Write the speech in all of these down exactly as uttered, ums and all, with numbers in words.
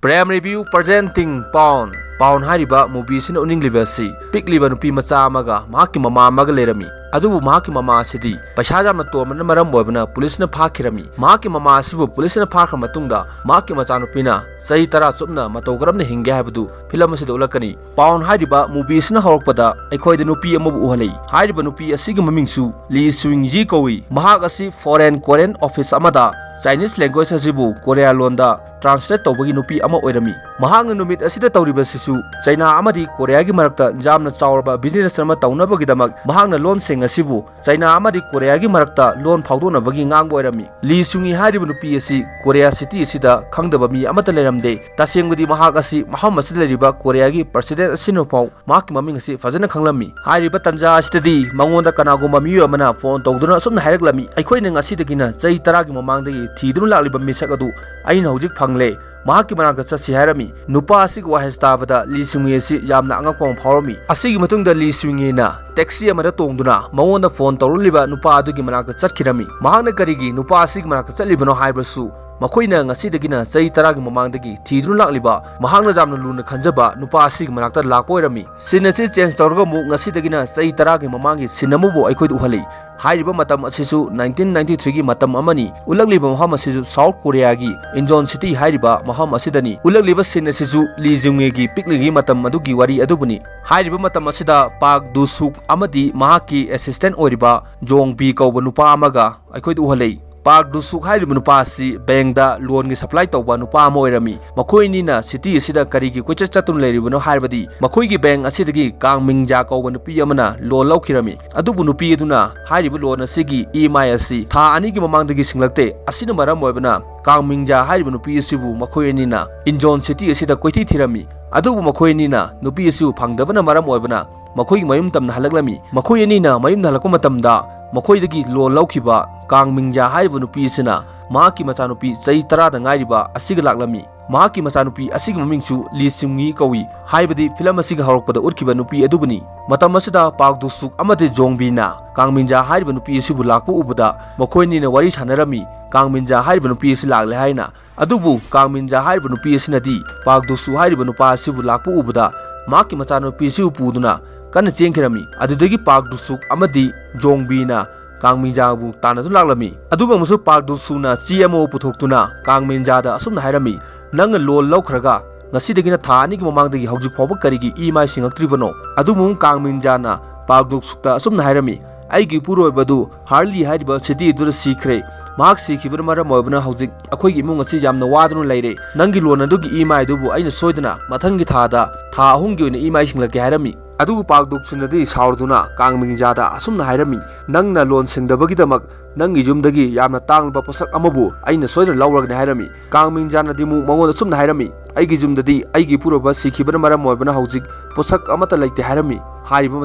Prime Review presenting Pawn꯫ Pawn ꯍꯥꯏꯔꯤꯕ movie ꯑꯁꯤꯅ ꯎꯠꯅꯤꯡꯂꯤꯕ ꯑꯁꯤ ꯄꯤꯛꯂꯤꯕ ꯅꯨꯄꯤ ꯃꯆꯥ ꯑꯃꯒ ꯃꯍꯥꯛꯀꯤ ꯃꯃꯥ ꯑꯃꯒ ꯂꯩꯔꯝꯃꯤ꯫ ꯑꯗꯨꯕꯨ ꯃꯍꯥꯛꯀꯤ ꯃꯃꯥ ꯑꯁꯤꯗꯤ ꯄꯩꯁꯥ ꯌꯥꯝꯅ ꯇꯣꯟꯕꯅ ꯃꯔꯝ ꯑꯣꯏꯕꯅ ꯄꯨꯂꯤꯁꯅ ꯐꯥꯈꯤꯔꯝꯃꯤ꯫ ꯃꯍꯥꯛꯀꯤ ꯃꯃꯥ ꯑꯁꯤꯕꯨ ꯄꯨꯂꯤꯁꯅ ꯐꯥꯈ꯭ꯔ ꯃꯇꯨꯡꯗ ꯃꯍꯥꯛꯀꯤ ꯃꯆꯥꯅꯨꯄꯤꯅ ꯆꯍꯤ ꯇꯔꯥ ꯆꯨꯞꯅ ꯃꯇꯧ ꯀꯔꯝꯅ ꯍꯤꯡꯒꯦ ꯍꯥꯏꯕꯗꯨ ꯐꯤꯂꯝ ꯑꯁꯤꯗ ꯎꯠꯂꯛꯀꯅꯤ꯫ Pawn ꯍꯥꯏꯔꯤꯕ movie ꯑꯁꯤꯅ ꯍꯧꯔꯛꯄꯗ ꯑꯩꯈꯣꯏꯗ ꯅꯨꯄꯤ ꯑꯃꯕꯨ ꯎꯍꯜꯂꯤ꯫ ꯍꯥꯏꯔꯤꯕ ꯅꯨꯄꯤ ꯑꯁꯤꯒꯤ ꯃꯃꯤꯡꯁꯨ ꯂꯤ ꯁꯨꯏꯡ ꯌꯤ ꯀꯧꯏ꯫ ꯃꯍꯥꯛ ꯑꯁꯤ foreign Korean office ꯑꯃꯗ Chinese language ꯑꯁꯤꯕꯨ ꯀꯣꯔꯤꯌꯥ ꯂꯣꯟꯗ translate ꯇꯧꯕꯒꯤ ꯅꯨꯄꯤ ꯑꯃ ꯑꯣꯏꯔꯝꯃꯤ꯫ ꯃꯍꯥꯛꯅ ꯅꯨꯃꯤꯠ ꯑꯁꯤꯗ ꯇꯧꯔꯤꯕꯁꯤꯁꯨ ꯆꯩꯅꯥ ꯑꯃꯗꯤ ꯀꯣꯔꯤꯌꯥꯒꯤ ꯃꯔꯛꯇ ꯌꯥꯝꯅ ꯆꯥꯎꯔꯕ business ꯑꯃ ꯇꯧꯅꯕꯒꯤꯗꯃꯛ ꯃꯍꯥꯛꯅ ꯂꯣꯟꯁꯤꯡ ꯑꯁꯤꯕꯨ ꯆꯩꯅꯥ ꯑꯃꯗꯤ ꯀꯣꯔꯤꯌꯥꯒꯤ ꯃꯔꯛꯇ ꯂꯣꯟ ꯐꯥꯎꯗꯣꯛꯅꯕꯒꯤ ꯉꯥꯡꯕ ꯑꯣꯏꯔꯝꯃꯤ꯫ ꯂꯤ ꯁꯨꯡꯏ ꯍꯥꯏꯔꯤꯕ ꯅꯨꯄꯤ ꯑꯁꯤ ꯀꯣꯔꯤꯌꯥ city ꯑꯁꯤꯗ ꯈꯪꯗꯕ ꯃꯤ ꯑꯃꯠꯇ ꯂꯩꯔꯝꯗꯦ꯫ ꯇꯁꯦꯡꯕꯗꯤ ꯃꯍꯥꯛ ꯑꯁꯤ ꯃꯐꯝ ꯑꯁꯤꯗ ꯂꯩꯔꯤꯕ ꯀꯣꯔꯤꯌꯥꯒꯤ president ꯑꯁꯤꯅꯐꯥꯎ ꯃꯍꯥꯛꯀꯤ ꯃꯃꯤꯡ ꯑꯁꯤ ꯐꯖꯅ ꯈꯪꯂꯝꯃꯤ꯫ ꯍꯥꯏꯔꯤꯕ ꯇꯟꯖꯥ ꯑꯁꯤꯗꯗꯤ ꯃꯉꯣꯟꯗ ꯀꯅꯥꯒꯨꯝꯕ ꯃꯤꯑꯣꯏ ꯑꯃꯅ phone ꯇꯧꯗꯨꯅ ꯑꯁꯨꯝꯅ ꯍꯥꯏꯔꯛꯂꯝꯃꯤ, "ꯑꯩꯈꯣꯏꯅ ꯉꯁꯤꯗꯒꯤꯅ ꯆꯍꯤ ꯇꯔꯥꯒꯤ ꯃꯃꯥꯡꯗꯒꯤ ꯊꯤꯗꯨꯅ ꯂꯥꯛꯂꯤꯕ ꯃꯤꯁꯛ ꯑꯗꯨ ꯑꯩꯅ ꯍꯧꯖꯤꯛ ꯐꯪꯂꯦ꯫ ꯃꯍꯥꯛꯀꯤ ꯃꯅꯥꯛꯇ ꯆꯠꯁꯤ" ꯍꯥꯏꯔꯝꯃꯤ꯫ ꯅꯨꯄꯥ ꯑꯁꯤꯒꯤ ꯋꯥꯍꯩ ꯇꯥꯕꯗ ꯂꯤ ꯁꯨꯡꯌꯦ ꯑꯁꯤ ꯌꯥꯝꯅ ꯑꯉꯛꯄ ꯑꯃ ꯐꯥꯎꯔꯝꯃꯤ꯫ ꯑꯁꯤꯒꯤ ꯃꯇꯨꯡꯗ ꯂꯤ ꯁꯨꯡꯌꯦꯅ taxi ꯑꯃꯗ ꯇꯣꯡꯗꯨꯅ ꯃꯉꯣꯟꯗ phone ꯇꯧꯔꯛꯂꯤꯕ ꯅꯨꯄꯥ ꯑꯗꯨꯒꯤ ꯃꯅꯥꯛꯇ ꯆꯠꯈꯤꯔꯝꯃꯤ꯫ ꯃꯍꯥꯛꯅ ꯀꯔꯤꯒꯤ ꯅꯨꯄꯥ ꯑꯁꯤꯒꯤ ꯃꯅꯥꯛꯇ ꯆꯠꯂꯤꯕꯅꯣ ꯍꯥꯏꯕꯁꯨ ꯃꯈꯣꯏꯅ ꯉꯁꯤꯗꯒꯤꯅ ꯆꯍꯤ ꯇꯔꯥꯒꯤ ꯃꯃꯥꯡꯗꯒꯤ ꯊꯤꯗꯨꯅ ꯂꯥꯛꯂꯤꯕ ꯃꯍꯥꯛꯅ ꯌꯥꯝꯅ ꯂꯨꯅ ꯈꯟꯖꯕ ꯅꯨꯄꯥ ꯑꯁꯤꯒꯤ ꯃꯅꯥꯛꯇ ꯂꯥꯛꯄ ꯑꯣꯏꯔꯝꯃꯤ꯫ Scene ꯑꯁꯤ change ꯇꯧꯔꯒ ꯑꯃꯨꯛ ꯉꯁꯤꯗꯒꯤꯅ ꯆꯍꯤ ꯇꯔꯥꯒꯤ ꯃꯃꯥꯡꯒꯤ scene ꯑꯃꯕꯨ ꯑꯩꯈꯣꯏꯗ ꯎꯍꯜꯂꯤ꯫ ꯍꯥꯏꯔꯤꯕ ꯃꯇꯝ ꯑꯁꯤꯁꯨ nineteen ninety three ꯒꯤ ꯃꯇꯝ ꯑꯃꯅꯤ꯫ ꯎꯠꯂꯛꯂꯤꯕ ꯃꯐꯝ ꯑꯁꯤꯁꯨ South Korea ꯒꯤ Incheon city ꯍꯥꯏꯔꯤꯕ ꯃꯐꯝ ꯑꯁꯤꯗꯅꯤ꯫ ꯎꯠꯂꯛꯂꯤꯕ scene ꯑꯁꯤꯁꯨ ꯂꯤ ꯖꯨꯡꯌꯦꯒꯤ ꯄꯤꯛꯂꯤꯉꯩ ꯃꯇꯝ ꯑꯗꯨꯒꯤ ꯋꯥꯔꯤ ꯑꯗꯨꯕꯨꯅꯤ꯫ ꯍꯥꯏꯔꯤꯕ ꯃꯇꯝ ꯑꯁꯤꯗ ꯄꯥꯛ ꯗꯨ ꯁꯨꯛ ꯑꯃꯗꯤ ꯃꯍꯥꯛꯀꯤ assistant ꯑꯣꯏꯔꯤꯕ ꯖꯣꯡ ꯕꯤ ꯀꯧꯕ ꯅꯨꯄꯥ ꯑꯃꯒ ꯑꯩꯈꯣꯏꯗ ꯎꯍꯜꯂꯤ꯫ ꯄꯥꯛ ꯗꯨ ꯁꯨꯛ ꯍꯥꯏꯔꯤꯕ ꯅꯨꯄꯥ ꯑꯁꯤ bank ꯗ loan ꯒꯤ supply ꯇꯧꯕ ꯅꯨꯄꯥ ꯑꯃ ꯑꯣꯏꯔꯝꯃꯤ꯫ ꯃꯈꯣꯏ ꯑꯅꯤꯅ city ꯑꯁꯤꯗ ꯀꯔꯤꯒꯤ ꯀꯣꯏꯆꯠ ꯆꯠꯇꯨꯅ ꯂꯩꯔꯤꯕꯅꯣ ꯍꯥꯏꯔꯕꯗꯤ ꯃꯈꯣꯏꯒꯤ bank ꯑꯁꯤꯗꯒꯤ ꯀꯥꯡ ꯃꯤꯡꯖꯥ ꯀꯧꯕ ꯅꯨꯄꯤ ꯑꯃꯅ loan ꯂꯧꯈꯤꯔꯝꯃꯤ꯫ ꯑꯗꯨꯕꯨ ꯅꯨꯄꯤ ꯑꯗꯨꯅ ꯍꯥꯏꯔꯤꯕ loan ꯑꯁꯤꯒꯤ E M I ꯑꯁꯤ ꯊꯥ ꯑꯅꯤꯒꯤ ꯃꯃꯥꯡꯗꯒꯤ ꯁꯤꯡꯂꯛꯇꯦ꯫ ꯑꯁꯤꯅ ꯃꯔꯝ ꯑꯣꯏꯕꯅ ꯀꯥꯡ ꯃꯤꯡꯖꯥ ꯍꯥꯏꯔꯤꯕ ꯅꯨꯄꯤ ꯑꯁꯤꯕꯨ ꯃꯈꯣꯏ ꯑꯅꯤꯅ Incheon city ꯑꯁꯤꯗ ꯀꯣꯏꯊꯤ ꯊꯤꯔꯝꯃꯤ꯫ ꯑꯗꯨꯕꯨ ꯃꯈꯣꯏ ꯑꯅꯤꯅ ꯅꯨꯄꯤ ꯑꯁꯤꯕꯨ ꯐꯪꯗꯕꯅ ꯃꯔꯝ ꯑꯣꯏꯕꯅ ꯃꯈꯣꯏꯒꯤ ꯃꯌꯨꯝ ꯇꯝꯅ ꯍꯜꯂꯛꯂꯝꯃꯤ꯫ ꯃꯈꯣꯏ ꯑꯅꯤꯅ ꯃꯌꯨꯝꯗ ꯍꯜꯂꯛꯄ ꯃꯇꯝꯗ ꯃꯈꯣꯏꯗꯒꯤ loan ꯂꯧꯈꯤꯕ ꯀꯥꯡ ꯃꯤꯡꯖꯥ ꯍꯥꯏꯔꯤꯕ ꯅꯨꯄꯤ ꯑꯁꯤꯅ ꯃꯍꯥꯛꯀꯤ ꯃꯆꯥꯅꯨꯄꯤ ꯆꯍꯤ ꯇꯔꯥꯗ ꯉꯥꯏꯔꯤꯕ ꯑꯁꯤꯒ ꯂꯥꯛꯂꯝꯃꯤ꯫ ꯃꯍꯥꯛꯀꯤ ꯃꯆꯥꯅꯨꯄꯤ ꯑꯁꯤꯒꯤ ꯃꯃꯤꯡꯁꯨ ꯂꯤ ꯁꯤꯡꯉꯤ ꯀꯧꯏ, ꯍꯥꯏꯕꯗꯤ ꯐꯤꯂꯝ ꯑꯁꯤꯒꯤ ꯍꯧꯔꯛꯄꯗ ꯎꯠꯈꯤꯕ ꯅꯨꯄꯤ ꯑꯗꯨꯕꯨꯅꯤ꯫ ꯃꯇꯝ ꯑꯁꯤꯗ ꯄꯥꯛ ꯗꯨꯁꯨꯛ ꯑꯃꯗꯤ ꯖꯣꯡꯕꯤꯅ ꯀꯥꯡꯃꯤꯟꯖꯥ ꯍꯥꯏꯔꯤꯕ ꯅꯨꯄꯤ ꯑꯁꯤꯕꯨ ꯂꯥꯛꯄ ꯎꯕꯗ ꯃꯈꯣꯏ ꯑꯅꯤꯅ ꯋꯥꯔꯤ ꯁꯥꯟꯅꯔꯝꯃꯤ꯫ ꯀꯥꯡꯃꯤꯟꯖꯥ ꯍꯥꯏꯔꯤꯕ ꯅꯨꯄꯤ ꯑꯁꯤ ꯂꯥꯛꯂꯦ ꯍꯥꯏꯅ꯫ ꯑꯗꯨꯕꯨ ꯀꯥꯡꯃꯤꯟꯖꯥ ꯍꯥꯏꯔꯤꯕ ꯅꯨꯄꯤ ꯑꯁꯤꯅꯗꯤ ꯄꯥꯛ ꯗꯨꯁꯨ ꯍꯥꯏꯔꯤꯕ ꯅꯨꯄꯥ ꯑꯁꯤꯕꯨ ꯂꯥꯛꯄ ꯎꯕꯗ ꯃꯍꯥꯛꯀꯤ ꯃꯆꯥꯅꯨꯄꯤ ꯑꯁꯤꯕꯨ ꯄꯨꯗꯨꯅ ꯀꯟꯅ ꯆꯦꯟꯈꯤꯔꯝꯃꯤ꯫ ꯑꯗꯨꯗꯒꯤ ꯄꯥꯛ ꯗꯨꯁꯨꯛ ꯑꯃꯗꯤ ꯖꯣꯡꯕꯤꯅ ꯀꯥꯡꯃꯤꯟꯖꯥꯕꯨ ꯇꯥꯟꯅꯗꯨꯅ ꯂꯥꯛꯂꯝꯃꯤ꯫ ꯑꯗꯨꯒ ꯑꯃꯨꯛꯁꯨ ꯄꯥꯛ ꯗꯨꯁꯨꯅ ꯆꯦ ꯑꯃ ꯄꯨꯊꯣꯛꯇꯨꯅ ꯀꯥꯡꯃꯤꯟꯖꯥꯗ ꯑꯁꯨꯝꯅ ꯍꯥꯏꯔꯝꯃꯤ, "ꯅꯪꯅ ꯂꯣꯟ ꯂꯧꯈ꯭ꯔꯒ ꯉꯁꯤꯗꯒꯤꯅ ꯊꯥ ꯑꯅꯤꯒꯤ ꯃꯃꯥꯡꯗꯒꯤ ꯍꯧꯖꯤꯛ ꯐꯥꯎꯕ ꯀꯔꯤꯒꯤ ꯏ ꯃꯥꯏ ꯁꯤꯡꯉꯛꯇ꯭ꯔꯤꯕꯅꯣ?" ꯑꯗꯨꯕꯨ ꯀꯥꯡꯃꯤꯟꯖꯥꯅ ꯄꯥꯛ ꯗꯨꯁꯨꯛꯇ ꯑꯁꯨꯝꯅ ꯍꯥꯏꯔꯝꯃꯤ, "ꯑꯩꯒꯤ ꯏꯄꯨꯔꯣꯏꯕꯗꯨ ꯍꯥꯔꯂꯤ ꯍꯥꯏꯔꯤꯕ ꯁꯤꯇꯤ ꯑꯗꯨꯗ ꯁꯤꯈ꯭ꯔꯦ꯫ ꯃꯍꯥꯛ ꯁꯤꯈꯤꯕꯅ ꯃꯔꯝ ꯑꯣꯏꯕꯅ ꯍꯧꯖꯤꯛ ꯑꯩꯈꯣꯏꯒꯤ ꯏꯃꯨꯡ ꯑꯁꯤ ꯌꯥꯝꯅ ꯋꯥꯗꯨꯅ ꯂꯩꯔꯦ꯫ ꯅꯪꯒꯤ ꯂꯣꯟ ꯑꯗꯨꯒꯤ ꯏ ꯃꯥꯏ ꯑꯗꯨꯕꯨ ꯑꯩꯅ ꯁꯣꯏꯗꯅ ꯃꯊꯪꯒꯤ ꯊꯥꯗ ꯊꯥ ꯑꯍꯨꯝꯒꯤ ꯑꯣꯏꯅ ꯏ ꯃꯥꯏ ꯁꯤꯡꯂꯛꯀꯦ" ꯍꯥꯏꯔꯝꯃꯤ꯫ ꯑꯗꯨꯕꯨ ꯄꯥꯛ ꯗꯨꯁꯨꯅꯗꯤ ꯁꯥꯎꯔꯗꯨꯅ ꯀꯥꯡꯃꯤꯟꯖꯥꯗ ꯑꯁꯨꯝꯅ ꯍꯥꯏꯔꯝꯃꯤ, "ꯅꯪꯅ ꯂꯣꯟ ꯁꯤꯡꯗꯕꯒꯤꯗꯃꯛ ꯅꯪꯒꯤ ꯌꯨꯝꯗꯒꯤ ꯌꯥꯝꯅ ꯇꯥꯡꯂꯕ ꯄꯣꯠꯁꯛ ꯑꯃꯕꯨ ꯑꯩꯅ ꯁꯣꯏꯗꯅ ꯂꯧꯔꯒꯅꯤ" ꯍꯥꯏꯔꯝꯃꯤ꯫ ꯀꯥꯡꯃꯤꯟꯖꯥꯅꯗꯤ ꯑꯃꯨꯛ ꯃꯉꯣꯟꯗ ꯑꯁꯨꯝꯅ ꯍꯥꯏꯔꯝꯃꯤ, "ꯑꯩꯒꯤ ꯌꯨꯝꯗꯗꯤ ꯑꯩꯒꯤ ꯏꯄꯨꯔꯣꯏꯕ ꯁꯤꯈꯤꯕꯅ ꯃꯔꯝ ꯑꯣꯏꯕꯅ ꯍꯧꯖꯤꯛ ꯄꯣꯠꯁꯛ ꯑꯃꯠꯇ ꯂꯩꯇꯦ" ꯍꯥꯏꯔꯝꯃꯤ꯫ ꯍꯥꯏꯔꯤꯕ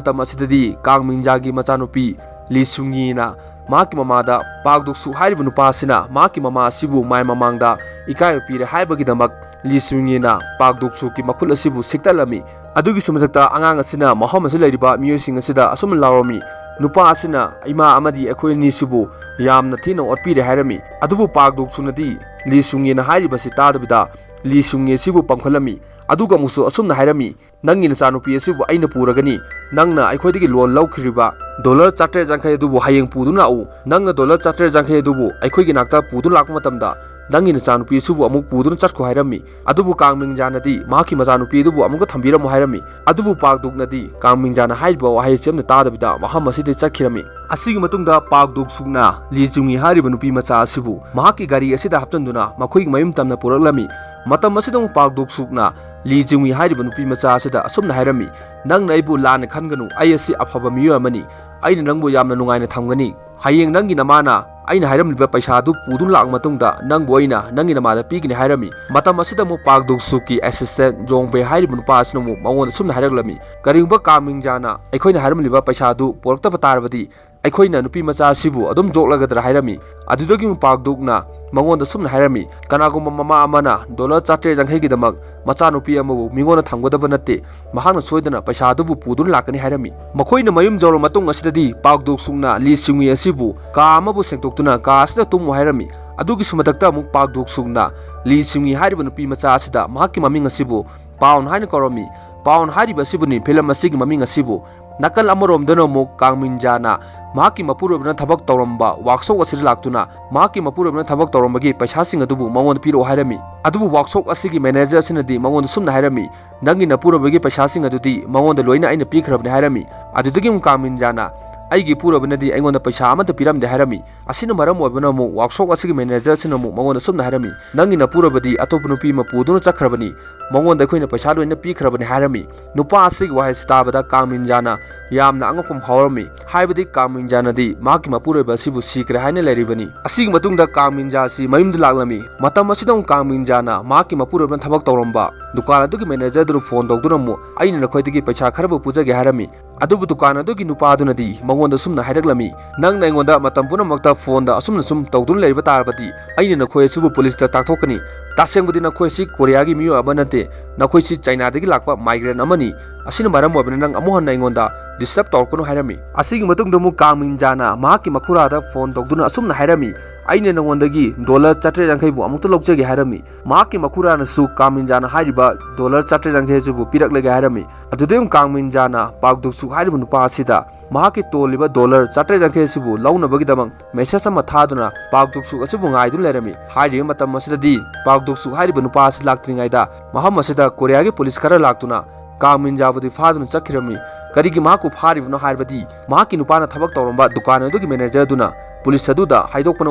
ꯃꯇꯝ ꯑꯁꯤꯗꯗꯤ ꯀꯥꯡꯃꯤꯟꯖꯥꯒꯤ ꯃꯆꯥꯅꯨꯄꯤ ꯂꯤ ꯁꯨꯡꯌꯤꯅ ꯃꯍꯥꯛꯀꯤ ꯃꯃꯥꯗ ꯄꯥꯛ ꯗꯨꯛꯁꯨ ꯍꯥꯏꯔꯤꯕ ꯅꯨꯄꯥ ꯑꯁꯤꯅ ꯃꯍꯥꯛꯀꯤ ꯃꯃꯥ ꯑꯁꯤꯕꯨ ꯃꯥꯏ ꯃꯃꯥꯡꯗ ꯏꯀꯥꯏꯕ ꯄꯤꯔꯦ ꯍꯥꯏꯕꯒꯤꯗꯃꯛ ꯂꯤ ꯁꯨꯡꯌꯤꯅ ꯄꯥꯛ ꯗꯨꯛꯁꯨꯒꯤ ꯃꯈꯨꯠ ꯑꯁꯤꯕꯨ ꯁꯤꯛꯇꯠꯂꯝꯃꯤ꯫ ꯑꯗꯨꯒꯤꯁꯨ ꯃꯊꯛꯇ ꯑꯉꯥꯡ ꯑꯁꯤꯅ ꯃꯐꯝ ꯑꯁꯤꯗ ꯂꯩꯔꯤꯕ ꯃꯤꯑꯣꯏꯁꯤꯡ ꯑꯁꯤꯗ ꯑꯁꯨꯝꯅ ꯂꯥꯎꯔꯝꯃꯤ, "ꯅꯨꯄꯥ ꯑꯁꯤꯅ ꯏꯃꯥ ꯑꯃꯗꯤ ꯑꯩꯈꯣꯏ ꯑꯅꯤꯁꯤꯕꯨ ꯌꯥꯝꯅ ꯊꯤꯅ ꯑꯣꯠꯄꯤꯔꯦ" ꯍꯥꯏꯔꯝꯃꯤ꯫ ꯑꯗꯨꯕꯨ ꯄꯥꯛ ꯗꯨꯛꯁꯨꯅꯗꯤ ꯂꯤ ꯁꯨꯡꯌꯤꯅ ꯍꯥꯏꯔꯤꯕꯁꯤ ꯇꯥꯗꯕꯤꯗ ꯂꯤ ꯁꯨꯡꯌꯤ ꯑꯁꯤꯕꯨ ꯄꯥꯡꯈꯠꯂꯝꯃꯤ꯫ ꯑꯗꯨꯒ ꯑꯃꯨꯛꯁꯨ ꯑꯁꯨꯝꯅ ꯍꯥꯏꯔꯝꯃꯤ, "ꯅꯪꯒꯤ ꯅꯆꯥꯅꯨꯄꯤ ꯑꯁꯤꯕꯨ ꯑꯩꯅ ꯄꯨꯔꯒꯅꯤ꯫ ꯅꯪꯅ ꯑꯩꯈꯣꯏꯗꯒꯤ ꯂꯣꯟ ꯂꯧꯈ꯭ꯔꯤꯕ ꯗꯣꯂꯔ ꯆꯥꯇ꯭ꯔꯦꯠ ꯌꯥꯡꯈꯩ ꯑꯗꯨꯕꯨ ꯍꯌꯦꯡ ꯄꯨꯗꯨꯅ ꯂꯥꯛꯎ꯫ ꯅꯪꯅ ꯗꯣꯂꯔ ꯆꯥꯇ꯭ꯔꯦꯠ ꯌꯥꯡꯈꯩ ꯑꯗꯨꯕꯨ ꯑꯩꯈꯣꯏꯒꯤ ꯅꯥꯛꯇ ꯄꯨꯗꯨꯅ ꯂꯥꯛꯄ ꯃꯇꯝꯗ ꯅꯪꯒꯤ ꯅꯆꯥꯅꯨꯄꯤ ꯑꯁꯤꯕꯨ ꯑꯃꯨꯛ ꯄꯨꯗꯨꯅ ꯆꯠꯈꯣ" ꯍꯥꯏꯔꯝꯃꯤ꯫ ꯑꯗꯨꯕꯨ ꯀꯥꯡꯃꯤꯡꯖꯥꯅꯗꯤ ꯃꯍꯥꯛꯀꯤ ꯃꯆꯥꯅꯨꯄꯤ ꯑꯗꯨꯕꯨ ꯑꯃꯨꯛꯀ ꯊꯝꯕꯤꯔꯝꯃꯨ ꯍꯥꯏꯔꯝꯃꯤ꯫ ꯑꯗꯨꯕꯨ ꯄꯥꯛ ꯗꯨꯛꯅꯗꯤ ꯀꯥꯡꯃꯤꯡꯖꯥꯅ ꯍꯥꯏꯔꯤꯕ ꯋꯥꯍꯩ ꯑꯁꯤ ꯑꯃꯠꯇ ꯇꯥꯗꯕꯤꯗ ꯃꯐꯝ ꯑꯁꯤꯗ ꯆꯠꯈꯤꯔꯝꯃꯤ꯫ ꯑꯁꯤꯒꯤ ꯃꯇꯨꯡꯗ ꯄꯥꯛ ꯗꯨꯛ ꯁꯨꯛꯅ ꯂꯤ ꯆꯨꯡꯉꯤ ꯍꯥꯏꯔꯤꯕ ꯅꯨꯄꯤ ꯃꯆꯥ ꯑꯁꯤꯕꯨ ꯃꯍꯥꯛꯀꯤ ꯒꯥꯔꯤ ꯑꯁꯤꯗ ꯍꯥꯞꯆꯤꯟꯗꯨꯅ ꯃꯈꯣꯏꯒꯤ ꯃꯌꯨꯝ ꯇꯝꯅ ꯄꯨꯔꯛꯂꯝꯃꯤ꯫ ꯃꯇꯝ ꯑꯁꯤꯗ ꯑꯃꯨꯛ ꯄꯥꯛ ꯗꯨꯛ ꯁꯨꯛꯅ ꯂꯤ ꯆꯨꯡꯉꯤ ꯍꯥꯏꯔꯤꯕ ꯅꯨꯄꯤ ꯃꯆꯥ ꯑꯁꯤꯗ ꯑꯁꯨꯝꯅ ꯍꯥꯏꯔꯝꯃꯤ, "ꯅꯪꯅ ꯑꯩꯕꯨ ꯂꯥꯟꯅ ꯈꯟꯒꯅꯨ, ꯑꯩ ꯑꯁꯤ ꯑꯐꯕ ꯃꯤꯑꯣꯏ ꯑꯃꯅꯤ꯫ ꯑꯩꯅ ꯅꯪꯕꯨ ꯌꯥꯝꯅ ꯅꯨꯡꯉꯥꯏꯅ ꯊꯝꯒꯅꯤ꯫ ꯍꯌꯦꯡ ꯅꯪꯒꯤ ꯅꯃꯥꯅ ꯑꯩꯅ ꯍꯥꯏꯔꯝꯂꯤꯕ ꯄꯩꯁꯥ ꯑꯗꯨ ꯄꯨꯗꯨꯅ ꯂꯥꯛꯂ ꯃꯇꯨꯡꯗ ꯅꯪꯕꯨ ꯑꯩꯅ ꯅꯪꯒꯤ ꯅꯃꯥꯗ ꯄꯤꯒꯅꯤ" ꯍꯥꯏꯔꯝꯃꯤ꯫ ꯃꯇꯝ ꯑꯁꯤꯗ ꯑꯃꯨꯛ ꯄꯥꯛ ꯗꯨꯛ ꯁꯨꯛꯀꯤ ꯑꯦꯁꯤꯁꯇꯦꯟ ꯖꯣꯡ ꯕꯦ ꯍꯥꯏꯔꯤꯕ ꯅꯨꯄꯥ ꯑꯁꯤꯅ ꯑꯃꯨꯛ ꯃꯉꯣꯟꯗ ꯁꯨꯝꯅ ꯍꯥꯏꯔꯛꯂꯝꯃꯤ, "ꯀꯔꯤꯒꯨꯝꯕ ꯀꯥꯡꯃꯤꯡꯖꯥꯅ ꯑꯩꯈꯣꯏꯅ ꯍꯥꯏꯔꯝꯂꯤꯕ ꯄꯩꯁꯥ ꯑꯗꯨ ꯄꯨꯔꯛꯇꯕ ꯇꯥꯔꯕꯗꯤ ꯑꯩꯈꯣꯏꯅ ꯅꯨꯄꯤ ꯃꯆꯥ ꯑꯁꯤꯕꯨ ꯑꯗꯨꯝ ꯌꯣꯛꯂꯒꯗ꯭ꯔꯥ ꯍꯥꯏꯔꯝꯃꯤ꯫ ꯑꯗꯨꯗꯒꯤ ꯑꯃꯨꯛ ꯄꯥꯛ ꯗꯨꯛꯅ ꯃꯉꯣꯟꯗ ꯁꯨꯝꯅ ꯍꯥꯏꯔꯝꯃꯤ, "ꯀꯅꯥꯒꯨꯝꯕ ꯃꯃꯥ ꯑꯃꯅ ꯗꯣꯂꯔ ꯆꯥꯇ꯭ꯔꯦꯠ ꯌꯥꯡꯈꯩꯒꯤꯗꯃꯛ ꯃꯆꯥꯅꯨꯄꯤ ꯑꯃꯕꯨ ꯃꯤꯉꯣꯟꯗ ꯊꯝꯒꯗꯕ ꯅꯠꯇꯦ, ꯃꯍꯥꯛꯅ ꯁꯣꯏꯗꯅ ꯄꯩꯁꯥ ꯑꯗꯨꯕꯨ ꯄꯨꯗꯨꯅ ꯂꯥꯛꯀꯅꯤ" ꯍꯥꯏꯔꯝꯃꯤ꯫ ꯃꯈꯣꯏꯅ ꯃꯌꯨꯝ ꯌꯧꯔꯕ ꯃꯇꯨꯡ ꯑꯁꯤꯗꯗꯤ ꯄꯥꯛ ꯗꯨꯛ ꯁꯨꯛꯅ ꯂꯤ ꯁꯤꯡꯋꯤ ꯑꯁꯤꯕꯨ ꯀꯥ ꯑꯃꯕꯨ ꯁꯦꯡꯗꯣꯛꯇꯨꯅ ꯀꯥ ꯑꯁꯤꯗ ꯇꯨꯝꯃꯨ ꯍꯥꯏꯔꯝꯃꯤ꯫ ꯑꯗꯨꯒꯤꯁꯨ ꯃꯊꯛꯇ ꯑꯃꯨꯛ ꯄꯥꯛ ꯗꯨꯛ ꯁꯨꯛꯅ ꯂꯤ ꯁꯤꯡꯋꯤ ꯍꯥꯏꯔꯤꯕ ꯅꯨꯄꯤ ꯃꯆꯥ ꯑꯁꯤꯗ ꯃꯍꯥꯛꯀꯤ ꯃꯃꯤꯡ ꯑꯁꯤꯕꯨ ꯄꯥꯎꯟ ꯍꯥꯏꯅ ꯀꯧꯔꯝꯃꯤ꯫ ꯄꯥꯎꯟ ꯍꯥꯏꯔꯤꯕ ꯑꯁꯤꯕꯨꯅꯤ ꯐꯤꯂꯝ ꯑꯁꯤꯒꯤ ꯃꯃꯤꯡ ꯑꯁꯤꯕꯨ꯫ ꯅꯥꯀꯜ ꯑꯃꯔꯣꯝꯗꯅ ꯑꯃꯨꯛ ꯀꯥꯡꯃꯤꯟꯖꯥꯅ ꯃꯍꯥꯛꯀꯤ ꯃꯄꯨꯔꯣꯏꯕꯅ ꯊꯕꯛ ꯇꯧꯔꯝꯕ ꯋꯥꯛꯁꯣꯞ ꯑꯁꯤꯗ ꯂꯥꯛꯇꯨꯅ ꯃꯍꯥꯛꯀꯤ ꯃꯄꯨꯔꯣꯏꯕꯅ ꯊꯕꯛ ꯇꯧꯔꯝꯕꯒꯤ ꯄꯩꯁꯥꯁꯤꯡ ꯑꯗꯨꯕꯨ ꯃꯉꯣꯟꯗ ꯄꯤꯔꯛꯑꯣ ꯍꯥꯏꯔꯝꯃꯤ꯫ ꯑꯗꯨꯕꯨ ꯋꯥꯛꯁꯣꯞ ꯑꯁꯤꯒꯤ ꯃꯦꯅꯦꯖꯔ ꯑꯁꯤꯅꯗꯤ ꯃꯉꯣꯟꯗ ꯁꯨꯝꯅ ꯍꯥꯏꯔꯝꯃꯤ, "ꯅꯪꯒꯤ ꯅꯄꯨꯔꯣꯏꯕꯒꯤ ꯄꯩꯁꯥꯁꯤꯡ ꯑꯗꯨꯗꯤ ꯃꯉꯣꯟꯗ ꯂꯣꯏꯅ ꯑꯩꯅ ꯄꯤꯈ꯭ꯔꯕꯅꯤ" ꯍꯥꯏꯔꯝꯃꯤ꯫ ꯑꯗꯨꯗꯒꯤ ꯑꯃꯨꯛ ꯀꯥꯡꯃꯤꯟꯖꯥꯅ, "ꯑꯩꯒꯤ ꯄꯨꯔꯣꯏꯕꯅꯗꯤ ꯑꯩꯉꯣꯟꯗ ꯄꯩꯁꯥ ꯑꯃꯠꯇ ꯄꯤꯔꯝꯗꯦ" ꯍꯥꯏꯔꯝꯃꯤ꯫ ꯑꯁꯤꯅ ꯃꯔꯝ ꯑꯣꯏꯕꯅ ꯑꯃꯨꯛ ꯋꯥꯛꯁꯣꯞ ꯑꯁꯤꯒꯤ ꯃꯦꯅꯦꯖꯔ ꯑꯁꯤꯅ ꯑꯃꯨꯛ ꯃꯉꯣꯟꯗ ꯁꯨꯝꯅ ꯍꯥꯏꯔꯝꯃꯤ, "ꯅꯪꯒꯤ ꯅꯄꯨꯔꯣꯏꯕꯗꯤ ꯑꯇꯣꯞꯄ ꯅꯨꯄꯤ ꯑꯃ ꯄꯨꯗꯨꯅ ꯆꯠꯈ꯭ꯔꯕꯅꯤ, ꯃꯉꯣꯟꯗ ꯑꯩꯈꯣꯏꯅ ꯄꯩꯁꯥ ꯂꯣꯏꯅ ꯄꯤꯈ꯭ꯔꯕꯅꯤ" ꯍꯥꯏꯔꯝꯃꯤ꯫ ꯅꯨꯄꯥ ꯑꯁꯤꯒꯤ ꯋꯥꯍꯩꯁꯤ ꯇꯥꯕꯗ ꯀꯥꯡꯃꯤꯟꯖꯥꯅ ꯌꯥꯝꯅ ꯑꯉꯛꯄ ꯑꯃ ꯐꯥꯎꯔꯝꯃꯤ꯫ ꯍꯥꯏꯕꯗꯤ ꯀꯥꯡꯃꯤꯟꯖꯥꯅꯗꯤ ꯃꯍꯥꯛꯀꯤ ꯃꯄꯨꯔꯣꯏꯕ ꯑꯁꯤꯕꯨ ꯁꯤꯈ꯭ꯔꯦ ꯍꯥꯏꯅ ꯂꯩꯔꯤꯕꯅꯤ꯫ ꯑꯁꯤꯒꯤ ꯃꯇꯨꯡꯗ ꯀꯥꯡꯃꯤꯟꯖꯥ ꯑꯁꯤ ꯃꯌꯨꯝꯗ ꯂꯥꯛꯂꯝꯃꯤ꯫ ꯃꯇꯝ ꯑꯁꯤꯗ ꯑꯃꯨꯛ ꯀꯥꯡꯃꯤꯟꯖꯥꯅ ꯃꯍꯥꯛꯀꯤ ꯃꯄꯨꯔꯣꯏꯕꯅ ꯊꯕꯛ ꯇꯧꯔꯝꯕ ꯗꯨꯀꯥꯟ ꯑꯗꯨꯒꯤ ꯃꯦꯅꯦꯖꯔꯗꯨꯗ ꯐꯣꯟ ꯇꯧꯗꯨꯅ ꯑꯃꯨꯛ, "ꯑꯩꯅ ꯅꯈꯣꯏꯗꯒꯤ ꯄꯩꯁꯥ ꯈꯔꯕꯨ ꯄꯨꯖꯒꯦ" ꯍꯥꯏꯔꯝꯃꯤ꯫ ꯑꯗꯨꯕꯨ ꯗꯨꯀꯥꯟ ꯑꯗꯨꯒꯤ ꯅꯨꯄꯥꯗꯨꯅꯗꯤ ꯃꯉꯣꯟꯗ ꯁꯨꯝꯅ ꯍꯥꯏꯔꯛꯂꯝꯃꯤ, "ꯅꯪꯅ ꯑꯩꯉꯣꯟꯗ ꯃꯇꯝ ꯄꯨꯝꯅꯃꯛꯇ ꯐꯣꯟꯗ ꯑꯁꯨꯝꯅ ꯁꯨꯝ ꯇꯧꯗꯨꯅ ꯂꯩꯔꯤꯕ ꯇꯥꯔꯕꯗꯤ ꯑꯩꯅ ꯅꯈꯣꯏ ꯑꯁꯤꯕꯨ ꯄꯨꯂꯤꯁꯇ ꯇꯥꯛꯊꯣꯛꯀꯅꯤ꯫ ꯇꯁꯦꯡꯕꯗꯤ ꯅꯈꯣꯏ ꯑꯁꯤ ꯀꯣꯔꯤꯌꯥꯒꯤ ꯃꯤꯑꯣꯏ ꯑꯃ ꯅꯠꯇꯦ, ꯅꯈꯣꯏꯁꯤ ꯆꯥꯏꯅꯥꯗꯒꯤ ꯂꯥꯛꯄ ꯃꯥꯏꯒ꯭ꯔꯦꯟ ꯑꯃꯅꯤ꯫ ꯑꯁꯤꯅ ꯃꯔꯝ ꯑꯣꯏꯕꯅ ꯅꯪ ꯑꯃꯨꯛ ꯍꯟꯅ ꯑꯩꯉꯣꯟꯗ ꯗꯤꯁꯇꯔꯕ ꯇꯧꯔꯛꯀꯅꯨ" ꯍꯥꯏꯔꯝꯃꯤ꯫ ꯑꯁꯤꯒꯤ ꯃꯇꯨꯡꯗ ꯑꯃꯨꯛ ꯀꯥꯡꯃꯤꯟꯖꯥꯅ ꯃꯍꯥꯛꯀꯤ ꯃꯈꯨꯔꯥꯗ ꯐꯣꯟ ꯇꯧꯗꯨꯅ ꯑꯁꯨꯝꯅ ꯍꯥꯏꯔꯝꯃꯤ, "ꯑꯩꯅ ꯅꯉꯣꯟꯗꯒꯤ ꯗꯣꯂꯔ ꯆꯥꯇ꯭ꯔꯦꯠ ꯌꯥꯡꯈꯩꯕꯨ ꯑꯃꯨꯛꯇ ꯂꯧꯖꯒꯦ" ꯍꯥꯏꯔꯝꯃꯤ꯫ ꯃꯍꯥꯛꯀꯤ ꯃꯈꯨꯔꯥꯅꯁꯨ ꯀꯥꯡꯃꯤꯟꯖꯥꯅ ꯍꯥꯏꯔꯤꯕ ꯗꯣꯂꯔ ꯆꯥꯇ꯭ꯔꯦꯠ ꯌꯥꯡꯈꯩ ꯑꯁꯤꯕꯨ ꯄꯤꯔꯛꯂꯒꯦ ꯍꯥꯏꯔꯝꯃꯤ꯫ ꯑꯗꯨꯗꯩ ꯑꯃꯨꯛ ꯀꯥꯡꯃꯤꯟꯖꯥꯅ ꯄꯥꯛ ꯗꯨꯛꯁꯨꯛ ꯍꯥꯏꯔꯤꯕ ꯅꯨꯄꯥ ꯑꯁꯤꯗ ꯃꯍꯥꯛꯀꯤ ꯇꯣꯜꯂꯤꯕ ꯗꯣꯂꯔ ꯆꯥꯇ꯭ꯔꯦꯠ ꯌꯥꯡꯈꯩ ꯑꯁꯤꯕꯨ ꯂꯧꯅꯕꯒꯤꯗꯃꯛ ꯃꯦꯁꯦꯖ ꯑꯃ ꯊꯥꯗꯨꯅ ꯄꯥꯛ ꯗꯨꯛꯁꯨꯛ ꯑꯁꯤꯕꯨ ꯉꯥꯏꯗꯨꯅ ꯂꯩꯔꯝꯃꯤ꯫ ꯍꯥꯏꯔꯤꯕ ꯃꯇꯝ ꯑꯁꯤꯗꯗꯤ ꯄꯥꯛ ꯗꯨꯛꯁꯨꯛ ꯍꯥꯏꯔꯤꯕ ꯅꯨꯄꯥ ꯑꯁꯤ ꯂꯥꯛꯇ꯭ꯔꯤꯉꯩꯗ ꯃꯐꯝ ꯑꯁꯤꯗ ꯀꯣꯔꯤꯌꯥꯒꯤ ꯄꯨꯂꯤꯁ ꯈꯔ ꯂꯥꯛꯇꯨꯅ ꯀꯥꯡꯃꯤꯟꯖꯥꯕꯨꯗꯤ ꯐꯥꯗꯨꯅ ꯆꯠꯈꯤꯔꯝꯃꯤ꯫ ꯀꯔꯤꯒꯤ ꯃꯍꯥꯛꯄꯨ ꯐꯥꯔꯤꯕꯅꯣ ꯍꯥꯏꯔꯕꯗꯤ ꯃꯍꯥꯛꯀꯤ ꯅꯨꯄꯥꯅ ꯊꯕꯛ ꯇꯧꯔꯝꯕ ꯗꯨꯀꯥꯟ ꯑꯗꯨꯒꯤ ꯃꯦꯅꯦꯖꯔꯗꯨꯅ ꯄꯨꯂꯤꯁ ꯑꯗꯨꯗ ꯍꯥꯏꯗꯣꯛꯄꯅ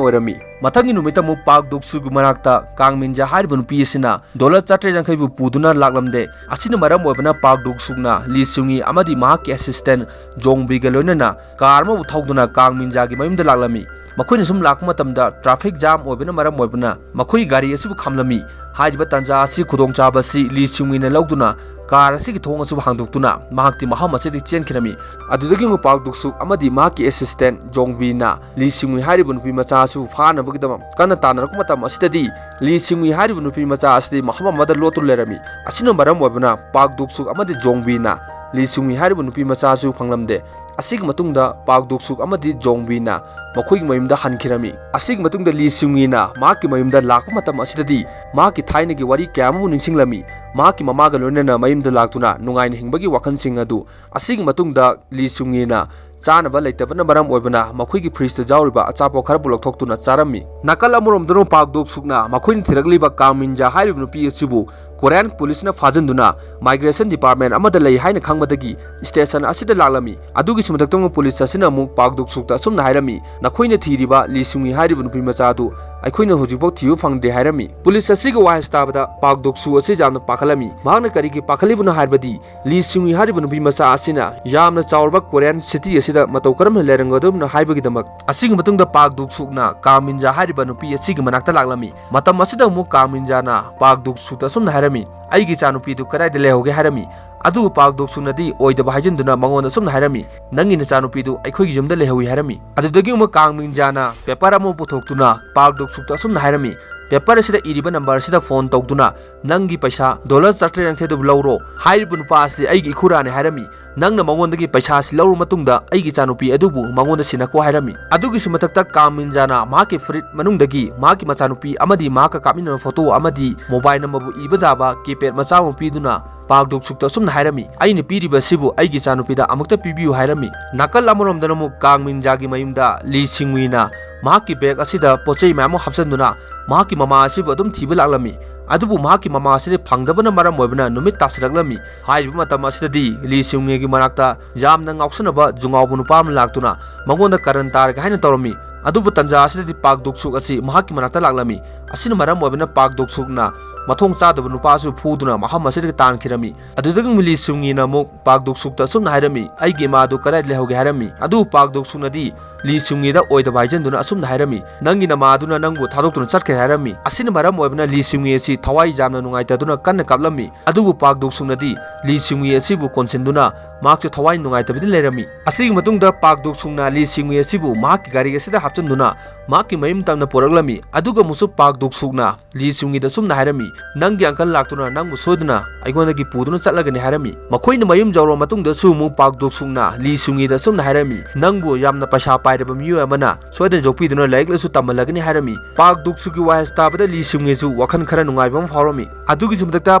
ꯑꯣꯏꯔꯝꯃꯤ꯫ ꯃꯊꯪꯒꯤ ꯅꯨꯃꯤꯠꯇ ꯑꯃꯨꯛ ꯄꯥꯛ ꯗꯨꯛꯁꯨꯒꯤ ꯃꯅꯥꯛꯇ ꯀꯥꯡꯃꯤꯟꯖꯥ ꯍꯥꯏꯔꯤꯕ ꯅꯨꯄꯤ ꯑꯁꯤꯅ ꯗꯣꯂꯔ ꯆꯥꯇ꯭ꯔꯦꯠ ꯌꯥꯡꯈꯩꯕꯨ ꯄꯨꯗꯨꯅ ꯂꯥꯛꯂꯝꯗꯦ꯫ ꯑꯁꯤꯅ ꯃꯔꯝ ꯑꯣꯏꯕꯅ ꯄꯥꯛ ꯗꯨꯛꯁꯨꯛꯅ ꯂꯤ ꯁꯤꯡꯉꯤ ꯑꯃꯗꯤ ꯃꯍꯥꯛꯀꯤ ꯑꯦꯁꯤꯁꯇꯦꯟ ꯖꯣꯡꯕꯤꯒ ꯂꯣꯏꯅꯅ ꯀꯥꯔ ꯑꯃꯕꯨ ꯊꯧꯗꯨꯅ ꯀꯥꯡꯃꯤꯟꯖꯥꯒꯤ ꯃꯌꯨꯝꯗ ꯂꯥꯛꯂꯝꯃꯤ꯫ ꯃꯈꯣꯏꯅ ꯁꯨꯝ ꯂꯥꯛꯄ ꯃꯇꯝꯗ ꯇ꯭ꯔꯥꯐꯤꯛ ꯖꯥꯝ ꯑꯣꯏꯕꯅ ꯃꯔꯝ ꯑꯣꯏꯕꯅ ꯃꯈꯣꯏ ꯒꯥꯔꯤ ꯑꯁꯤꯕꯨ ꯈꯥꯝꯂꯝꯃꯤ꯫ ꯍꯥꯏꯔꯤꯕ ꯇꯥꯟꯖꯥ ꯑꯁꯤ ꯈꯨꯗꯣꯡꯆꯥꯕ ꯑꯁꯤ ꯂꯤ ꯁꯤꯡꯉꯤꯅ ꯂꯧꯗꯨꯅ ꯀꯥꯔ ꯑꯁꯤꯒꯤ ꯊꯣꯡ ꯑꯁꯤꯕꯨ ꯍꯥꯡꯗꯣꯛꯇꯨꯅ ꯃꯍꯥꯛꯇꯤ ꯃꯐꯝ ꯑꯁꯤꯗꯒꯤ ꯆꯦꯟꯈꯤꯔꯝꯃꯤ꯫ ꯑꯗꯨꯗꯒꯤ ꯑꯃꯨꯛ ꯄꯥꯛ ꯗꯨꯛꯁꯨꯛ ꯑꯃꯗꯤ ꯃꯍꯥꯛꯀꯤ ꯑꯦꯁꯤꯁꯇꯦꯟ ꯖꯣꯡꯕꯤꯅ ꯂꯤ ꯁꯤꯡꯋꯤ ꯍꯥꯏꯔꯤꯕ ꯅꯨꯄꯤ ꯃꯆꯥ ꯑꯁꯤꯕꯨ ꯐꯥꯅꯕꯒꯤꯗꯃꯛ ꯀꯟꯅ ꯇꯥꯟꯅꯔꯛꯄ ꯃꯇꯝ ꯑꯁꯤꯗꯗꯤ ꯂꯤ ꯁꯤꯡꯋꯤ ꯍꯥꯏꯔꯤꯕ ꯅꯨꯄꯤ ꯃꯆꯥ ꯑꯁꯤꯗꯤ ꯃꯐꯝ ꯑꯃꯗ ꯂꯣꯠꯇꯨꯅ ꯂꯩꯔꯝꯃꯤ꯫ ꯑꯁꯤꯅ ꯃꯔꯝ ꯑꯣꯏꯕꯅ ꯄꯥꯛ ꯗꯨꯛꯁꯨꯛ ꯑꯃꯗꯤ ꯖꯣꯡꯕꯤꯅ ꯂꯤ ꯁꯤꯡꯋꯤ ꯍꯥꯏꯔꯤꯕ ꯅꯨꯄꯤ ꯃꯆꯥ ꯑꯁꯤꯕꯨ ꯐꯪꯂꯝꯗꯦ꯫ ꯑꯁꯤꯒꯤ ꯃꯇꯨꯡꯗ ꯄꯥꯛ ꯗꯨꯛꯁꯨꯛ ꯑꯃꯗꯤ ꯖꯣꯡꯕꯤꯅ ꯃꯈꯣꯏꯒꯤ ꯃꯌꯨꯝꯗ ꯍꯟꯈꯤꯔꯝꯃꯤ꯫ ꯑꯁꯤꯒꯤ ꯃꯇꯨꯡꯗ ꯂꯤ ꯁꯤꯡꯋꯤꯅ ꯃꯍꯥꯛꯀꯤ ꯃꯌꯨꯝꯗ ꯂꯥꯛꯄ ꯃꯇꯝ ꯑꯁꯤꯗꯗꯤ ꯃꯍꯥꯛꯀꯤ ꯊꯥꯏꯅꯒꯤ ꯋꯥꯔꯤ ꯀꯌꯥ ꯑꯃꯕꯨ ꯅꯤꯡꯁꯤꯡꯂꯝꯃꯤ꯫ ꯃꯍꯥꯛꯀꯤ ꯃꯃꯥꯒ ꯂꯣꯏꯅꯅ ꯃꯌꯨꯝꯗ ꯂꯥꯛꯇꯨꯅ ꯅꯨꯡꯉꯥꯏꯅ ꯍꯤꯡꯕꯒꯤ ꯋꯥꯈꯜꯁꯤꯡ ꯑꯗꯨ꯫ ꯑꯁꯤꯒꯤ ꯃꯇꯨꯡꯗ ꯂꯤ ꯁꯤꯡꯋꯤꯅ ꯆꯥꯅꯕ ꯂꯩꯇꯕꯅ ꯃꯔꯝ ꯑꯣꯏꯕꯅ ꯃꯈꯣꯏꯒꯤ ꯐ꯭ꯔꯤꯖꯇ ꯌꯥꯎꯔꯤꯕ ꯑꯆꯥꯄꯣꯠ ꯈꯔꯕꯨ ꯂꯧꯊꯣꯛꯇꯨꯅ ꯆꯥꯔꯝꯃꯤ꯫ ꯅꯥꯀꯜ ꯑꯃꯔꯣꯝꯗꯅ ꯄꯥꯛ ꯗꯨꯛꯁꯨꯛꯅ ꯃꯈꯣꯏꯅ ꯊꯤꯔꯛꯂꯤꯕ ꯀꯥꯡ ꯃꯤꯟꯖꯥ ꯍꯥꯏꯔꯤꯕ ꯅꯨꯄꯤ ꯑꯁꯤꯕꯨ ꯀꯣꯔꯤꯌꯥꯟ ꯄꯨꯂꯤꯁꯅ ꯐꯥꯖꯤꯟꯗꯨꯅ ꯃꯥꯏꯒ꯭ꯔꯦꯁꯟ ꯗꯤꯄꯥꯔꯠꯃꯦꯟ ꯑꯃꯗ ꯂꯩ ꯍꯥꯏꯅ ꯈꯪꯕꯗꯒꯤ ꯁ꯭ꯇꯦꯁꯟ ꯑꯁꯤꯗ ꯂꯥꯛꯂꯝꯃꯤ꯫ ꯑꯗꯨꯒꯤꯁꯨ ꯃꯊꯛꯇ ꯑꯃꯨꯛ ꯄꯨꯂꯤꯁ ꯑꯁꯤꯅ ꯑꯃꯨꯛ ꯄꯥꯛ ꯗꯨꯛꯁꯨꯛꯇ ꯑꯁꯨꯝꯅ ꯍꯥꯏꯔꯝꯃꯤ, "ꯅꯈꯣꯏꯅ ꯊꯤꯔꯤꯕ ꯂꯤ ꯁꯤꯡꯋꯤ ꯍꯥꯏꯔꯤꯕ ꯅꯨꯄꯤ ꯃꯆꯥ ꯑꯗꯨ ꯑꯩꯈꯣꯏꯅ ꯍꯧꯖꯤꯛꯐꯥꯎ ꯊꯤꯕ ꯐꯪꯗ꯭ꯔꯦ" ꯍꯥꯏꯔꯝꯃꯤ꯫ ꯄꯨꯂꯤꯁ ꯑꯁꯤꯒꯤ ꯋꯥꯍꯩꯁꯤ ꯇꯥꯕꯗ ꯄꯥꯛ ꯗꯨꯛꯁꯨ ꯑꯁꯤ ꯌꯥꯝꯅ ꯄꯥꯈꯠꯂꯝꯃꯤ꯫ ꯃꯍꯥꯛꯅ ꯀꯔꯤꯒꯤ ꯄꯥꯈꯠꯂꯤꯕꯅꯣ ꯍꯥꯏꯔꯕꯗꯤ ꯂꯤ ꯁꯤꯡꯋꯤ ꯍꯥꯏꯔꯤꯕ ꯅꯨꯄꯤ ꯃꯆꯥ ꯑꯁꯤꯅ ꯌꯥꯝꯅ ꯆꯥꯎꯔꯕ ꯀꯣꯔꯤꯌꯥꯟ ꯁꯤꯇꯤ ꯑꯁꯤꯗ ꯃꯇꯧ ꯀꯔꯝꯅ ꯂꯩꯔꯝꯒꯗꯕꯅꯣ ꯍꯥꯏꯕꯒꯤꯗꯃꯛ꯫ ꯑꯁꯤꯒꯤ ꯃꯇꯨꯡꯗ ꯄꯥꯛ ꯗꯨꯛꯁꯨꯛꯅ ꯀꯥꯡ ꯃꯤꯟꯖꯥ ꯍꯥꯏꯔꯤꯕ ꯅꯨꯄꯤ ꯑꯁꯤꯒꯤ ꯃꯅꯥꯛꯇ ꯂꯥꯛꯂꯝꯃꯤ꯫ ꯃꯇꯝ ꯑꯁꯤꯗ ꯑꯃꯨꯛ ꯀꯥꯡ ꯃꯤꯟꯖꯥꯅ ꯄꯥꯛ ꯗꯨꯛꯁꯨꯛꯇ ꯑꯁꯨꯝꯅ ꯍꯥꯏꯔꯝꯃꯤ, "ꯑꯩꯒꯤ ꯏꯆꯥꯅꯨꯄꯤꯗꯨ ꯀꯗꯥꯏꯗ ꯂꯩꯍꯧꯒꯦ?" ꯍꯥꯏꯔꯝꯃꯤ꯫ ꯑꯗꯨꯕꯨ ꯄꯥꯛ ꯗꯨꯛꯁꯨꯛꯅꯗꯤ ꯑꯣꯏꯗꯕ ꯍꯥꯏꯖꯤꯟꯗꯨꯅ ꯃꯉꯣꯟꯗ ꯑꯁꯨꯝꯅ ꯍꯥꯏꯔꯝꯃꯤ, "ꯅꯪꯒꯤ ꯅꯆꯥꯅꯨꯄꯤꯗꯨ ꯑꯩꯈꯣꯏꯒꯤ ꯌꯨꯝꯗ ꯂꯩꯍꯧꯏ" ꯍꯥꯏꯔꯝꯃꯤ꯫ ꯑꯗꯨꯗꯒꯤ ꯑꯃꯨꯛ ꯀꯥꯡ ꯃꯤꯟꯖꯥꯅ ꯄꯦꯄꯔ ꯑꯃ ꯄꯨꯊꯣꯛꯇꯨꯅ ꯄꯥꯛ ꯗꯨꯛꯁꯨꯛꯇ ꯑꯁꯨꯝꯅ ꯍꯥꯏꯔꯝꯃꯤ, "ꯄꯦꯄꯔ ꯑꯁꯤꯗ ꯏꯔꯤꯕ ꯅꯝꯕꯔ ꯑꯁꯤꯗ ꯐꯣꯟ ꯇꯧꯗꯨꯅ ꯅꯪꯒꯤ ꯄꯩꯁꯥ ꯗꯣꯂꯔ ꯆꯥꯇ꯭ꯔꯦꯠ ꯌꯥꯡꯈꯩ ꯑꯗꯨ ꯂꯧꯔꯣ꯫ ꯍꯥꯏꯔꯤꯕ ꯅꯨꯄꯥ ꯑꯁꯤ ꯑꯩꯒꯤ ꯏꯈꯨꯔꯥꯅꯤ ꯍꯥꯏꯔꯝꯃꯤ꯫ ꯅꯪꯅ ꯃꯉꯣꯟꯗꯒꯤ ꯄꯩꯁꯥ ꯑꯁꯤ ꯂꯧꯔꯕ ꯃꯇꯨꯡꯗ ꯑꯩꯒꯤ ꯏꯆꯥꯅꯨꯄꯤ ꯑꯗꯨꯕꯨ ꯃꯉꯣꯟꯗ ꯁꯤꯟꯅꯈꯣ" ꯍꯥꯏꯔꯝꯃꯤ꯫ ꯑꯗꯨꯒꯤꯁꯨ ꯃꯊꯛꯇ ꯀꯥꯡ ꯃꯤꯟꯖꯥꯅ ꯃꯍꯥꯛꯀꯤ ꯐꯨꯔꯤꯠ ꯃꯅꯨꯡꯗꯒꯤ ꯃꯍꯥꯛꯀꯤ ꯃꯆꯥꯅꯨꯄꯤ ꯑꯃꯗꯤ ꯃꯍꯥꯛꯀ ꯀꯥꯞꯃꯤꯟꯅꯕ ꯐꯣꯇꯣ ꯑꯃꯗꯤ ꯃꯣꯕꯥꯏꯜ ꯅꯝꯕꯔꯕꯨ ꯏꯕ ꯌꯥꯕ ꯀꯤꯄꯦꯗ ꯃꯆꯥ ꯑꯃ ꯄꯤꯗꯨꯅ ꯄꯥꯛ ꯗꯨꯛꯁꯨꯛꯇ ꯑꯁꯨꯝꯅ ꯍꯥꯏꯔꯝꯃꯤ, "ꯑꯩꯅ ꯄꯤꯔꯤꯕ ꯑꯁꯤꯕꯨ ꯑꯩꯒꯤ ꯏꯆꯥꯅꯨꯄꯤꯗ ꯑꯃꯨꯛꯇ ꯄꯤꯕꯤꯌꯨ" ꯍꯥꯏꯔꯝꯃꯤ꯫ ꯅꯥꯀꯜ ꯑꯃꯔꯣꯝꯗꯅ ꯑꯃꯨꯛ ꯀꯥꯡ ꯃꯤꯟꯖꯥꯒꯤ ꯃꯌꯨꯝꯗ ꯂꯤ ꯁꯤꯡꯋꯤꯅ ꯃꯍꯥꯛꯀꯤ ꯕꯦꯒ ꯑꯁꯤꯗ ꯄꯣꯠ ꯆꯩ ꯃꯌꯥꯝ ꯑꯃ ꯍꯥꯞꯆꯤꯟꯗꯨꯅ ꯃꯍꯥꯛꯀꯤ ꯃꯃꯥ ꯑꯁꯤꯕꯨ ꯑꯗꯨꯝ ꯊꯤꯕ ꯂꯥꯛꯂꯝꯃꯤ꯫ ꯑꯗꯨꯕꯨ ꯃꯍꯥꯛꯀꯤ ꯃꯃꯥ ꯑꯁꯤꯗꯤ ꯐꯪꯗꯕꯅ ꯃꯔꯝ ꯑꯣꯏꯕꯅ ꯅꯨꯃꯤꯠ ꯇꯥꯁꯤꯜꯂꯛꯂꯝꯃꯤ꯫ ꯍꯥꯏꯔꯤꯕ ꯃꯇꯝ ꯑꯁꯤꯗꯗꯤ ꯂꯤ ꯁꯤꯡꯋꯤꯒꯤ ꯃꯅꯥꯛꯇ ꯌꯥꯝꯅ ꯉꯥꯎꯁꯟꯅꯕ ꯖꯨꯉꯥꯎꯕ ꯅꯨꯄꯥ ꯑꯃ ꯂꯥꯛꯇꯨꯅ ꯃꯉꯣꯟꯗ ꯀꯔꯟ ꯇꯥꯔꯒꯦ ꯍꯥꯏꯅ ꯇꯧꯔꯝꯃꯤ꯫ ꯑꯗꯨꯕꯨ ꯇꯟꯖꯥ ꯑꯁꯤꯗꯗꯤ ꯄꯥꯛ ꯗꯨꯛꯁꯨꯛ ꯑꯁꯤ ꯃꯍꯥꯛꯀꯤ ꯃꯅꯥꯛꯇ ꯂꯥꯛꯂꯝꯃꯤ꯫ ꯑꯁꯤꯅ ꯃꯔꯝ ꯑꯣꯏꯕꯅ ꯄꯥꯛ ꯗꯨꯛꯁꯨꯛꯅ ꯃꯊꯣꯡ ꯆꯥꯗꯕ ꯅꯨꯄꯥꯁꯨ ꯐꯨꯗꯨꯅ ꯃꯐꯝ ꯑꯁꯤꯗꯒꯤ ꯇꯥꯟꯈꯤꯔꯝꯃꯤ꯫ ꯑꯗꯨꯗꯒꯤ ꯑꯃꯨꯛ ꯂꯤ ꯁꯤꯌꯨꯡꯉꯤꯅ ꯑꯃꯨꯛ ꯄꯥꯛ ꯗꯨꯛꯁꯨꯛꯇ ꯑꯁꯨꯝꯅ ꯍꯥꯏꯔꯝꯃꯤ, "ꯑꯩꯒꯤ ꯏꯃꯥꯗꯨ ꯀꯗꯥꯏꯗ ꯂꯩꯍꯧꯒꯦ?" ꯍꯥꯏꯔꯝꯃꯤ꯫ ꯑꯗꯨꯕꯨ ꯄꯥꯛ ꯗꯨꯛꯁꯨꯛꯅꯗꯤ ꯂꯤ ꯁꯤꯌꯨꯡꯉꯤꯗ ꯑꯣꯏꯗꯕ ꯍꯥꯏꯖꯤꯟꯗꯨꯅ ꯑꯁꯨꯝꯅ ꯍꯥꯏꯔꯝꯃꯤ, "ꯅꯪꯒꯤ ꯅꯃꯥꯗꯨꯅ ꯅꯪꯕꯨ ꯊꯥꯗꯣꯛꯇꯨꯅ ꯆꯠꯈ꯭ꯔꯦ" ꯍꯥꯏꯔꯝꯃꯤ꯫ ꯑꯁꯤꯅ ꯃꯔꯝ ꯑꯣꯏꯕꯅ ꯂꯤ ꯁꯤꯌꯨꯡꯉꯤ ꯑꯁꯤ ꯊꯋꯥꯏ ꯌꯥꯝꯅ ꯅꯨꯡꯉꯥꯏꯇꯗꯨꯅ ꯀꯟꯅ ꯀꯞꯂꯝꯃꯤ꯫ ꯑꯗꯨꯕꯨ ꯄꯥꯛ ꯗꯨꯛꯁꯨꯛꯅꯗꯤ ꯂꯤ ꯁꯤꯌꯨꯡꯉꯤ ꯑꯁꯤꯕꯨ ꯀꯣꯟꯁꯤꯟꯗꯨꯅ ꯃꯍꯥꯛꯁꯨ ꯊꯋꯥꯏ ꯅꯨꯡꯉꯥꯏꯇꯕꯗꯤ ꯂꯩꯔꯝꯃꯤ꯫ ꯑꯁꯤꯒꯤ ꯃꯇꯨꯡꯗ ꯄꯥꯛ ꯗꯨꯛꯁꯨꯛꯅ ꯂꯤ ꯁꯤꯌꯨꯡꯉꯤ ꯑꯁꯤꯕꯨ ꯃꯍꯥꯛꯀꯤ ꯒꯥꯔꯤ ꯑꯁꯤꯗ ꯍꯥꯞꯆꯤꯟꯗꯨꯅ ꯃꯍꯥꯛꯀꯤ ꯃꯌꯨꯝ ꯇꯝꯅ ꯄꯨꯔꯛꯂꯝꯃꯤ꯫ ꯑꯗꯨꯒ ꯑꯃꯨꯛꯁꯨ ꯄꯥꯛ ꯗꯨꯛꯁꯨꯛꯅ ꯂꯤ ꯁꯤꯌꯨꯡꯉꯤꯗ ꯑꯁꯨꯝꯅ ꯍꯥꯏꯔꯝꯃꯤ, "ꯅꯪꯒꯤ ꯑꯪꯀꯜ ꯂꯥꯛꯇꯨꯅ ꯅꯪꯕꯨ ꯁꯣꯏꯗꯅ ꯑꯩꯉꯣꯟꯗꯒꯤ ꯄꯨꯗꯨꯅ ꯆꯠꯂꯒꯅꯤ" ꯍꯥꯏꯔꯝꯃꯤ꯫ ꯃꯈꯣꯏꯅ ꯃꯌꯨꯝ ꯌꯧꯔꯕ ꯃꯇꯨꯡꯗꯁꯨ ꯑꯃꯨꯛ ꯄꯥꯛ ꯗꯨꯛꯁꯨꯛꯅ ꯂꯤ ꯁꯤꯌꯨꯡꯉꯤꯗ ꯑꯁꯨꯝꯅ ꯍꯥꯏꯔꯝꯃꯤ, "ꯅꯪꯕꯨ ꯌꯥꯝꯅ ꯄꯩꯁꯥ ꯄꯥꯏꯔꯕ ꯃꯤꯑꯣꯏ ꯑꯃꯅ ꯁꯣꯏꯗꯅ ꯌꯣꯛꯄꯤꯗꯨꯅ ꯂꯥꯏꯔꯤꯛ ꯂꯥꯏꯁꯨ ꯇꯝꯍꯜꯂꯒꯅꯤ" ꯍꯥꯏꯔꯝꯃꯤ꯫ ꯄꯥꯛ ꯗꯨꯛꯁꯨꯛꯀꯤ ꯋꯥꯍꯩ ꯇꯥꯕꯗ ꯂꯤ ꯁꯤꯌꯨꯡꯉꯤꯁꯨ ꯋꯥꯈꯜ ꯈꯔ ꯅꯨꯡꯉꯥꯏꯕ ꯑꯃ ꯐꯥꯎꯔꯝꯃꯤ꯫ ꯑꯗꯨꯒꯤꯁꯨ ꯃꯊꯛꯇ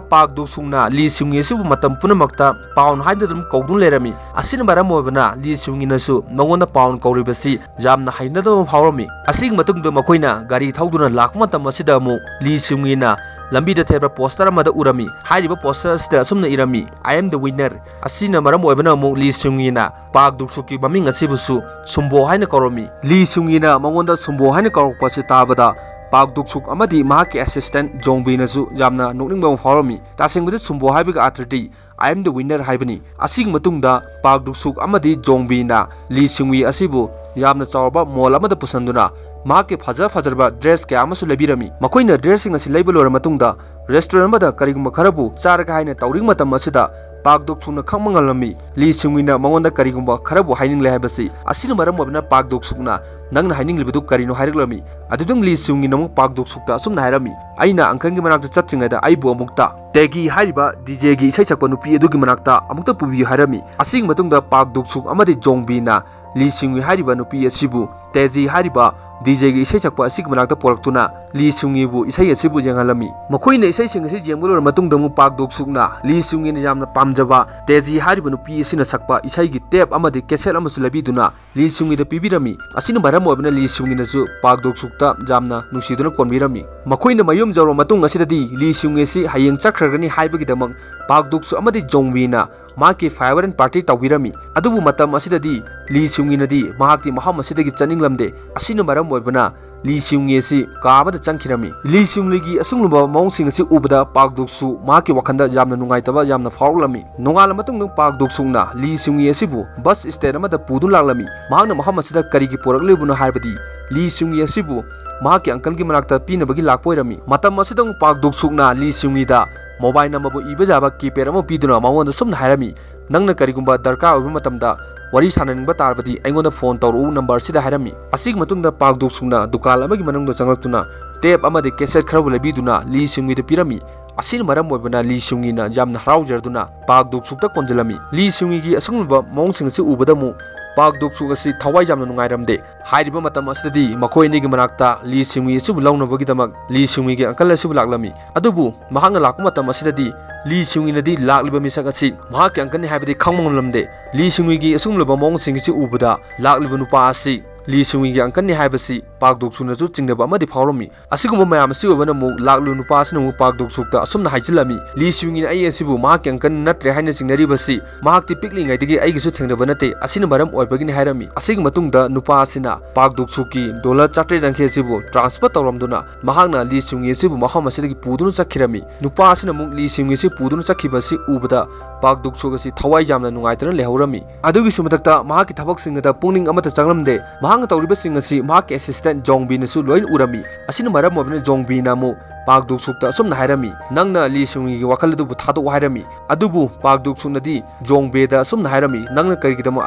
ꯄꯥꯛ ꯗꯨꯛꯁꯨꯛꯅ ꯂꯤ ꯁꯤꯌꯨꯡꯉꯤ ꯑꯁꯤꯕꯨ ꯃꯇꯝ ꯄꯨꯝꯅꯃꯛꯇ ꯄꯥꯎꯟ ꯍꯥꯏꯅ ꯑꯗꯨꯝ ꯀꯧꯗꯨꯅ ꯂꯩꯔꯝꯃꯤ꯫ ꯑꯁꯤꯅ ꯃꯔꯝ ꯑꯣꯏꯕꯅ ꯂꯤ ꯁꯤꯌꯨꯡꯉꯤꯅꯁꯨ ꯃꯉꯣꯟꯗ ꯄꯥꯎꯟ ꯀꯧꯔꯤꯕꯁꯤ ꯌꯥꯝꯅ ꯍꯩꯅꯗꯕ ꯑꯃ ꯐꯥꯎꯔꯝꯃꯤ꯫ ꯑꯁꯤꯒꯤ ꯃꯇꯨꯡꯗ ꯃꯈꯣꯏꯅ ꯒꯥꯔꯤ ꯊꯧꯗꯨꯅ ꯂꯥꯛꯄ ꯃꯇꯝ ꯑꯁꯤꯗ ꯑꯃꯨꯛ ꯂꯤ ꯁꯤꯌꯨꯡꯉꯤꯅ ꯂꯝꯕꯤꯗ ꯊꯦꯠꯄ ꯄꯣꯁꯇꯔ ꯑꯃꯗ ꯎꯔꯝꯃꯤ꯫ ꯍꯥꯏꯔꯤꯕ ꯄꯣꯁꯇꯔ ꯑꯁꯤꯗ ꯑꯁꯨꯝꯅ ꯏꯔꯝꯃꯤ, "I am the winner"꯫ ꯑꯁꯤꯅ ꯃꯔꯝ ꯑꯣꯏꯕꯅ ꯑꯃꯨꯛ ꯂꯤ ꯁꯤꯌꯨꯡꯉꯤꯅ ꯄꯥꯛ ꯗꯨꯛꯁꯨꯛꯀꯤ ꯃꯃꯤꯡ ꯑꯁꯤꯕꯨꯁꯨ ꯁꯨꯝꯕꯣ ꯍꯥꯏꯅ ꯀꯧꯔꯝꯃꯤ꯫ ꯂꯤ ꯁꯤꯌꯨꯡꯉꯤꯅ ꯃꯉꯣꯟꯗ ꯁꯨꯝꯕꯣ ꯍꯥꯏꯅ ꯀꯧꯔꯛꯄ ꯑꯁꯤ ꯇꯥꯕꯗ ꯄꯥꯛ ꯗꯨꯛꯁꯨꯛ ꯑꯃꯗꯤ ꯃꯍꯥꯛꯀꯤ ꯑꯦꯁꯤꯁꯇꯦꯟ ꯖꯣꯡꯕꯤꯅꯁꯨ ꯌꯥꯝꯅ ꯅꯣꯛꯅꯤꯡꯕ ꯑꯃ ꯐꯥꯎꯔꯝꯃꯤ꯫ ꯇꯁꯦꯡꯕꯗꯤ ꯁꯨꯝꯕꯣ ꯍꯥꯏꯕꯒꯤ ꯑꯥꯔꯊꯗꯤ "I am the winner" ꯍꯥꯏꯕꯅꯤ꯫ ꯑꯁꯤꯒꯤ ꯃꯇꯨꯡꯗ ꯄꯥꯛ ꯗꯨꯛꯁꯨꯛ ꯑꯃꯗꯤ ꯖꯣꯡꯕꯤꯅ ꯂꯤ ꯁꯤꯌꯨꯡꯉꯤ ꯑꯁꯤꯕꯨ ꯌꯥꯝꯅ ꯆꯥꯎꯔꯕ ꯃꯣꯜ ꯑꯃꯗ ꯄꯨꯁꯤꯟꯗꯨꯅ ꯃꯍꯥꯛꯀꯤ ꯐꯖ ꯐꯖꯔꯕ ꯗ꯭ꯔꯦꯁ ꯀꯌꯥ ꯑꯃꯁꯨ ꯂꯩꯕꯤꯔꯝꯃꯤ꯫ ꯃꯈꯣꯏꯅ ꯗ꯭ꯔꯦꯁꯁꯤꯡ ꯑꯁꯤ ꯂꯩꯕ ꯂꯣꯏꯔ ꯃꯇꯨꯡꯗ ꯔꯦꯁꯇꯨꯔꯦꯟ ꯑꯃꯗ ꯀꯔꯤꯒꯨꯝꯕ ꯈꯔꯕꯨ ꯆꯥꯔꯒ ꯍꯥꯏꯅ ꯇꯧꯔꯤꯉꯩ ꯃꯇꯝ ꯑꯁꯤꯗ ꯄꯥꯛ ꯗꯨꯛꯁꯨꯛꯅ ꯈꯪꯕ ꯉꯝꯂꯝꯃꯤ ꯂꯤ ꯁꯤꯌꯨꯡꯉꯤꯅ ꯃꯉꯣꯟꯗ ꯀꯔꯤꯒꯨꯝꯕ ꯈꯔꯕꯨ ꯍꯥꯏꯅꯤꯡꯂꯦ ꯍꯥꯏꯕꯁꯤ꯫ ꯑꯁꯤꯅ ꯃꯔꯝ ꯑꯣꯏꯕꯅ ꯄꯥꯛ ꯗꯨꯛꯁꯨꯛꯅ "ꯅꯪꯅ ꯍꯥꯏꯅꯤꯡꯂꯤꯕꯗꯨ ꯀꯔꯤꯅꯣ?" ꯍꯥꯏꯔꯛꯂꯝꯃꯤ꯫ ꯑꯗꯨꯗꯨꯝ ꯂꯤ ꯁꯤꯌꯨꯡꯉꯤꯅ ꯑꯃꯨꯛ ꯄꯥꯛ ꯗꯨꯛꯁꯨꯛꯇ ꯑꯁꯨꯝꯅ ꯍꯥꯏꯔꯝꯃꯤ, "ꯑꯩꯅ ꯑꯪꯀꯜꯒꯤ ꯃꯅꯥꯛꯇ ꯆꯠꯇ꯭ꯔꯤꯉꯩꯗ ꯑꯩꯕꯨ ꯑꯃꯨꯛꯇ ꯇꯦꯒꯤ ꯍꯥꯏꯔꯤꯕ ꯗꯤꯖꯦꯒꯤ ꯏꯁꯩ ꯁꯛꯄ ꯅꯨꯄꯤ ꯑꯗꯨꯒꯤ ꯃꯅꯥꯛꯇ ꯑꯃꯨꯛꯇ ꯄꯨꯕꯤꯌꯨ" ꯍꯥꯏꯔꯝꯃꯤ꯫ ꯑꯁꯤꯒꯤ ꯃꯇꯨꯡꯗ ꯄꯥꯛ ꯗꯨꯛꯁꯨꯛ ꯑꯃꯗꯤ ꯖꯣꯡꯕꯤꯅ ꯂꯤ ꯁꯤꯌꯨꯡꯉꯤ ꯍꯥꯏꯔꯤꯕ ꯅꯨꯄꯤ ꯑꯁꯤꯕꯨ ꯇꯦꯖꯤ ꯍꯥꯏꯔꯤꯕ ꯗꯤꯖꯦꯒꯤ ꯏꯁꯩ ꯁꯛꯄ ꯑꯁꯤꯒꯤ ꯃꯅꯥꯛꯇ ꯄꯨꯔꯛꯇꯨꯅ ꯂꯤ ꯁꯤꯌꯨꯡꯉꯤꯕꯨ ꯏꯁꯩ ꯑꯁꯤꯕꯨ ꯌꯦꯡꯍꯜꯂꯝꯃꯤ꯫ ꯃꯈꯣꯏꯅ ꯏꯁꯩꯁꯤꯡ ꯑꯁꯤ ꯌꯦꯡꯕ ꯂꯣꯏꯔꯕ ꯃꯇꯨꯡꯗ ꯑꯃꯨꯛ ꯄꯥꯛ ꯗꯨꯛꯁꯨꯛꯅ ꯂꯤ ꯁꯤꯌꯨꯡꯉꯤꯅ ꯌꯥꯝꯅ ꯄꯥꯝꯖꯕ ꯇꯦꯖꯤ ꯍꯥꯏꯔꯤꯕ ꯅꯨꯄꯤ ꯑꯁꯤꯅ ꯁꯛꯄ ꯏꯁꯩꯒꯤ ꯇꯦꯞ ꯑꯃꯗꯤ ꯀꯦꯁꯦꯠ ꯑꯃꯁꯨ ꯂꯩꯕꯤꯗꯨꯅ ꯂꯤ ꯁꯤꯌꯨꯡꯉꯤꯗ ꯄꯤꯕꯤꯔꯝꯃꯤ꯫ ꯑꯁꯤꯅ ꯃꯔꯝ ꯑꯣꯏꯕꯅ ꯂꯤ ꯁꯤꯌꯨꯡꯉꯤꯅꯁꯨ ꯄꯥꯛ ꯗꯨꯛꯁꯨꯛꯇ ꯌꯥꯝꯅ ꯅꯨꯡꯁꯤꯗꯨꯅ ꯀꯣꯟꯕꯤꯔꯝꯃꯤ꯫ ꯃꯈꯣꯏꯅ ꯃꯌꯨꯝ ꯌꯧꯔꯕ ꯃꯇꯨꯡ ꯑꯁꯤꯗꯗꯤ ꯂꯤ ꯁꯤꯌꯨꯡꯉꯤ ꯑꯁꯤ ꯍꯌꯦꯡ ꯆꯠꯈ꯭ꯔꯒꯅꯤ ꯍꯥꯏꯕꯒꯤꯗꯃꯛ ꯄꯥꯛ ꯗꯨꯛꯁꯨꯛ ꯑꯃꯗꯤ ꯖꯣꯡꯕꯤꯅ ꯃꯍꯥꯛꯀꯤ ꯐꯥꯌꯔꯋꯦꯜ ꯄꯥꯔꯇꯤ ꯇꯧꯕꯤꯔꯝꯃꯤ꯫ ꯑꯗꯨꯕꯨ ꯃꯇꯝ ꯑꯁꯤꯗꯗꯤ ꯂꯤ ꯁꯤꯌꯨꯡꯉꯤꯅꯗꯤ ꯃꯍꯥꯛꯇꯤ ꯃꯐꯝ ꯑꯁꯤꯗꯒꯤ ꯆꯠꯅꯤꯡꯂꯝꯗꯦ꯫ ꯑꯁꯤꯅ ꯃꯔꯝ ꯑꯣꯏꯕꯅ ꯂꯤ ꯁꯤꯌꯨꯡꯉꯤ ꯑꯁꯤ ꯀꯥ ꯑꯃꯗ ꯆꯪꯈꯤꯔꯝꯃꯤ꯫ ꯂꯤ ꯁꯤꯌꯨꯡꯂꯤꯒꯤ ꯑꯁꯨꯒꯨꯝꯂꯕ ꯃꯑꯣꯡꯁꯤꯡ ꯑꯁꯤ ꯎꯕꯗ ꯄꯥꯛ ꯗꯨꯛꯁꯨ ꯃꯍꯥꯛꯀꯤ ꯋꯥꯈꯜꯗ ꯌꯥꯝꯅ ꯅꯨꯡꯉꯥꯏꯇꯕ ꯌꯥꯝꯅ ꯐꯥꯎꯔꯛꯂꯝꯃꯤ꯫ ꯅꯣꯡꯉꯥꯜꯂ ꯃꯇꯨꯡꯗ ꯄꯥꯛ ꯗꯨꯛꯁꯨꯛꯅ ꯂꯤ ꯁꯤꯌꯨꯡꯉꯤ ꯑꯁꯤꯕꯨ ꯕꯁ ꯁ꯭ꯇꯦꯟ ꯑꯃꯗ ꯄꯨꯗꯨꯅ ꯂꯥꯛꯂꯝꯃꯤ꯫ ꯃꯍꯥꯛꯅ ꯃꯐꯝ ꯑꯁꯤꯗ ꯀꯔꯤꯒꯤ ꯄꯨꯔꯛꯂꯤꯕꯅꯣ ꯍꯥꯏꯔꯕꯗꯤ ꯂꯤ ꯁꯤꯌꯨꯡꯉꯤ ꯑꯁꯤꯕꯨ ꯃꯍꯥꯛꯀꯤ ꯑꯪꯀꯜꯒꯤ ꯃꯅꯥꯛꯇ ꯄꯤꯅꯕꯒꯤ ꯂꯥꯛꯄ ꯑꯣꯏꯔꯝꯃꯤ꯫ ꯃꯇꯝ ꯑꯁꯤꯗ ꯑꯃꯨꯛ ꯄꯥꯛ ꯗꯨꯛꯁꯨꯛꯅ ꯂꯤ ꯁꯤꯌꯨꯡꯉꯤꯗ ꯃꯣꯕꯥꯏꯜ ꯅꯝꯕꯔꯕꯨ ꯏꯕ ꯌꯥꯕ ꯀꯤꯄꯦꯗ ꯑꯃ ꯄꯤꯗꯨꯅ ꯃꯉꯣꯟꯗ ꯁꯨꯝꯅ ꯍꯥꯏꯔꯝꯃꯤ, "ꯅꯪꯅ ꯀꯔꯤꯒꯨꯝꯕ ꯗꯔꯀꯥꯔ ꯑꯣꯏꯕ ꯃꯇꯝꯗ ꯋꯥꯔꯤ ꯁꯥꯟꯅꯅꯤꯡꯕ ꯇꯥꯔꯕꯗꯤ ꯑꯩꯉꯣꯟꯗ ꯐꯣꯟ ꯇꯧꯔꯛꯎ" ꯅꯝꯕꯔ ꯑꯁꯤꯗ ꯍꯥꯏꯔꯝꯃꯤ꯫ ꯑꯁꯤꯒꯤ ꯃꯇꯨꯡꯗ ꯄꯥꯛ ꯗꯨꯛꯁꯨꯛꯅ ꯗꯨꯀꯥꯟ ꯑꯃꯒꯤ ꯃꯅꯨꯡꯗ ꯆꯪꯂꯛꯇꯨꯅ ꯇꯦꯞ ꯑꯃꯗꯤ ꯀꯦꯁꯦꯠ ꯈꯔꯕꯨ ꯂꯩꯕꯤꯗꯨꯅ ꯂꯤ ꯁꯤꯌꯨꯡꯉꯤꯗ ꯄꯤꯔꯝꯃꯤ꯫ ꯑꯁꯤꯅ ꯃꯔꯝ ꯑꯣꯏꯕꯅ ꯂꯤ ꯁꯤꯌꯨꯡꯉꯤꯅ ꯌꯥꯝꯅ ꯍꯔꯥꯎꯖꯔꯗꯨꯅ ꯄꯥꯛ ꯗꯨꯛꯁꯨꯛꯇ ꯀꯣꯟꯁꯤꯜꯂꯝꯃꯤ꯫ ꯂꯤ ꯁꯤꯌꯨꯡꯉꯤꯒꯤ ꯑꯁꯤꯒꯨꯝꯂꯕ ꯃꯑꯣꯡꯁꯤꯡ ꯑꯁꯤ ꯎꯕꯗ ꯑꯃꯨꯛ ꯄꯥꯛ ꯗꯨꯛꯁꯨꯛ ꯑꯁꯤ ꯊꯋꯥꯏ ꯌꯥꯝꯅ ꯅꯨꯡꯉꯥꯏꯔꯝꯗꯦ꯫ ꯍꯥꯏꯔꯤꯕ ꯃꯇꯝ ꯑꯁꯤꯗꯗꯤ ꯃꯈꯣꯏ ꯑꯅꯤꯒꯤ ꯃꯅꯥꯛꯇ ꯂꯤ ꯁꯤꯌꯨꯡꯉꯤ ꯑꯁꯤꯕꯨ ꯂꯧꯅꯕꯒꯤꯗꯃꯛ ꯂꯤ ꯁꯤꯌꯨꯡꯉꯤꯒꯤ ꯑꯪꯀꯜ ꯑꯁꯤꯕꯨ ꯂꯥꯛꯂꯝꯃꯤ꯫ ꯑꯗꯨꯕꯨ ꯃꯍꯥꯛꯅ ꯂꯥꯛꯄ ꯃꯇꯝ ꯑꯁꯤꯗꯗꯤ ꯂꯤ ꯁꯤꯌꯨꯡꯉꯤꯅꯗꯤ ꯂꯥꯛꯂꯤꯕ ꯃꯤꯁꯛ ꯑꯁꯤ ꯃꯍꯥꯛꯀꯤ ꯑꯪꯀꯜꯅꯤ ꯍꯥꯏꯕꯗꯤ ꯈꯪꯕ ꯉꯝꯂꯝꯗꯦ꯫ ꯂꯤ ꯁꯤꯌꯨꯡꯉꯤꯒꯤ ꯑꯁꯤꯒꯨꯝꯂꯕ ꯃꯑꯣꯡꯁꯤꯡ ꯑꯁꯤ ꯎꯕꯗ ꯂꯥꯛꯂꯤꯕ ꯅꯨꯄꯥ ꯑꯁꯤ ꯂꯤ ꯁꯤꯌꯨꯡꯉꯤꯒꯤ ꯑꯪꯀꯜꯅꯤ ꯍꯥꯏꯕꯁꯤ ꯄꯥꯛ ꯗꯨꯛꯁꯨꯛꯅꯁꯨ ꯆꯤꯡꯅꯕ ꯑꯃꯗꯤ ꯐꯥꯎꯔꯝꯃꯤ꯫ ꯑꯁꯤꯒꯨꯝꯕ ꯃꯌꯥꯝ ꯑꯁꯤ ꯑꯣꯏꯕꯅ ꯑꯃꯨꯛ ꯂꯥꯛꯂꯤꯕ ꯅꯨꯄꯥ ꯑꯁꯤꯅ ꯑꯃꯨꯛ ꯄꯥꯛ ꯗꯨꯛꯁꯨꯛꯇ ꯑꯁꯨꯝꯅ ꯍꯥꯏꯖꯤꯜꯂꯝꯃꯤ, "ꯂꯤ ꯁꯤꯌꯨꯡꯉꯤꯅ ꯑꯩ ꯑꯁꯤꯕꯨ ꯃꯍꯥꯛꯀꯤ ꯑꯪꯀꯜ ꯅꯠꯇ꯭ꯔꯦ ꯍꯥꯏꯅ ꯆꯤꯡꯅꯔꯤꯕꯁꯤ ꯃꯍꯥꯛꯇꯤ ꯄꯤꯛꯂꯤꯉꯩꯗꯒꯤ ꯑꯩꯒꯁꯨ ꯊꯦꯡꯅꯕ ꯅꯠꯇꯦ, ꯑꯁꯤꯅ ꯃꯔꯝ ꯑꯣꯏꯕꯒꯤꯅꯤ" ꯍꯥꯏꯔꯝꯃꯤ꯫ ꯑꯁꯤꯒꯤ ꯃꯇꯨꯡꯗ ꯅꯨꯄꯥ ꯑꯁꯤꯅ ꯄꯥꯛ ꯗꯨꯛꯁꯨꯛꯀꯤ ꯗꯣꯂꯔ ꯆꯥꯇ꯭ꯔꯦꯠ ꯌꯥꯡꯈꯩ ꯑꯁꯤꯕꯨ ꯇ꯭ꯔꯥꯟꯁꯐꯔ ꯇꯧꯔꯝꯗꯨꯅ ꯃꯍꯥꯛꯅ ꯂꯤ ꯁꯤꯌꯨꯡꯉꯤ ꯑꯁꯤꯕꯨ ꯃꯐꯝ ꯑꯁꯤꯗꯒꯤ ꯄꯨꯗꯨꯅ ꯆꯠꯈꯤꯔꯝꯃꯤ꯫ ꯅꯨꯄꯥ ꯑꯁꯤꯅ ꯑꯃꯨꯛ ꯂꯤ ꯁꯤꯌꯨꯡꯉꯤ ꯑꯁꯤ ꯄꯨꯗꯨꯅ ꯆꯠꯈꯤꯕ ꯑꯁꯤ ꯎꯕꯗ ꯄꯥꯛ ꯗꯨꯛꯁꯨꯛ ꯑꯁꯤ ꯊꯋꯥꯏ ꯌꯥꯝꯅ ꯅꯨꯡꯉꯥꯏꯇꯅ ꯂꯩꯍꯧꯔꯝꯃꯤ꯫ ꯑꯗꯨꯒꯤꯁꯨ ꯃꯊꯛꯇ ꯃꯍꯥꯛꯀꯤ ꯊꯕꯛꯁꯤꯡ ꯑꯗ ꯄꯨꯛꯅꯤꯡ ꯑꯃꯠꯇ ꯆꯪꯂꯝꯗꯦ꯫ ꯃꯍꯥꯛꯅ ꯇꯧꯔꯤꯕꯁꯤꯡ ꯑꯁꯤ ꯃꯍꯥꯛꯀꯤ ꯑꯦꯁꯤꯁꯇꯦꯟ ꯖꯣꯡꯕꯤꯅꯁꯨ ꯂꯣꯏꯅ ꯎꯔꯝꯃꯤ꯫ ꯑꯁꯤꯅ ꯃꯔꯝ ꯑꯣꯏꯕꯅ ꯖꯣꯡꯕꯤꯅ ꯑꯃꯨꯛ ꯄꯥꯛ ꯗꯨꯛꯁꯨꯛꯇ ꯑꯁꯨꯝꯅ ꯍꯥꯏꯔꯝꯃꯤ, "ꯅꯪꯅ ꯂꯤ ꯁꯤꯌꯨꯡꯉꯤꯒꯤ ꯋꯥꯈꯜ ꯑꯗꯨꯕꯨ ꯊꯥꯗꯣꯛꯑꯣ" ꯍꯥꯏꯔꯝꯃꯤ꯫ ꯑꯗꯨꯕꯨ ꯄꯥꯛ ꯗꯨꯛꯁꯨꯛꯅꯗꯤ ꯖꯣꯡꯕꯦꯗ ꯑꯁꯨꯝꯅ ꯍꯥꯏꯔꯝꯃꯤ, "ꯅꯪꯅ ꯀꯔꯤꯒꯤꯗꯃꯛ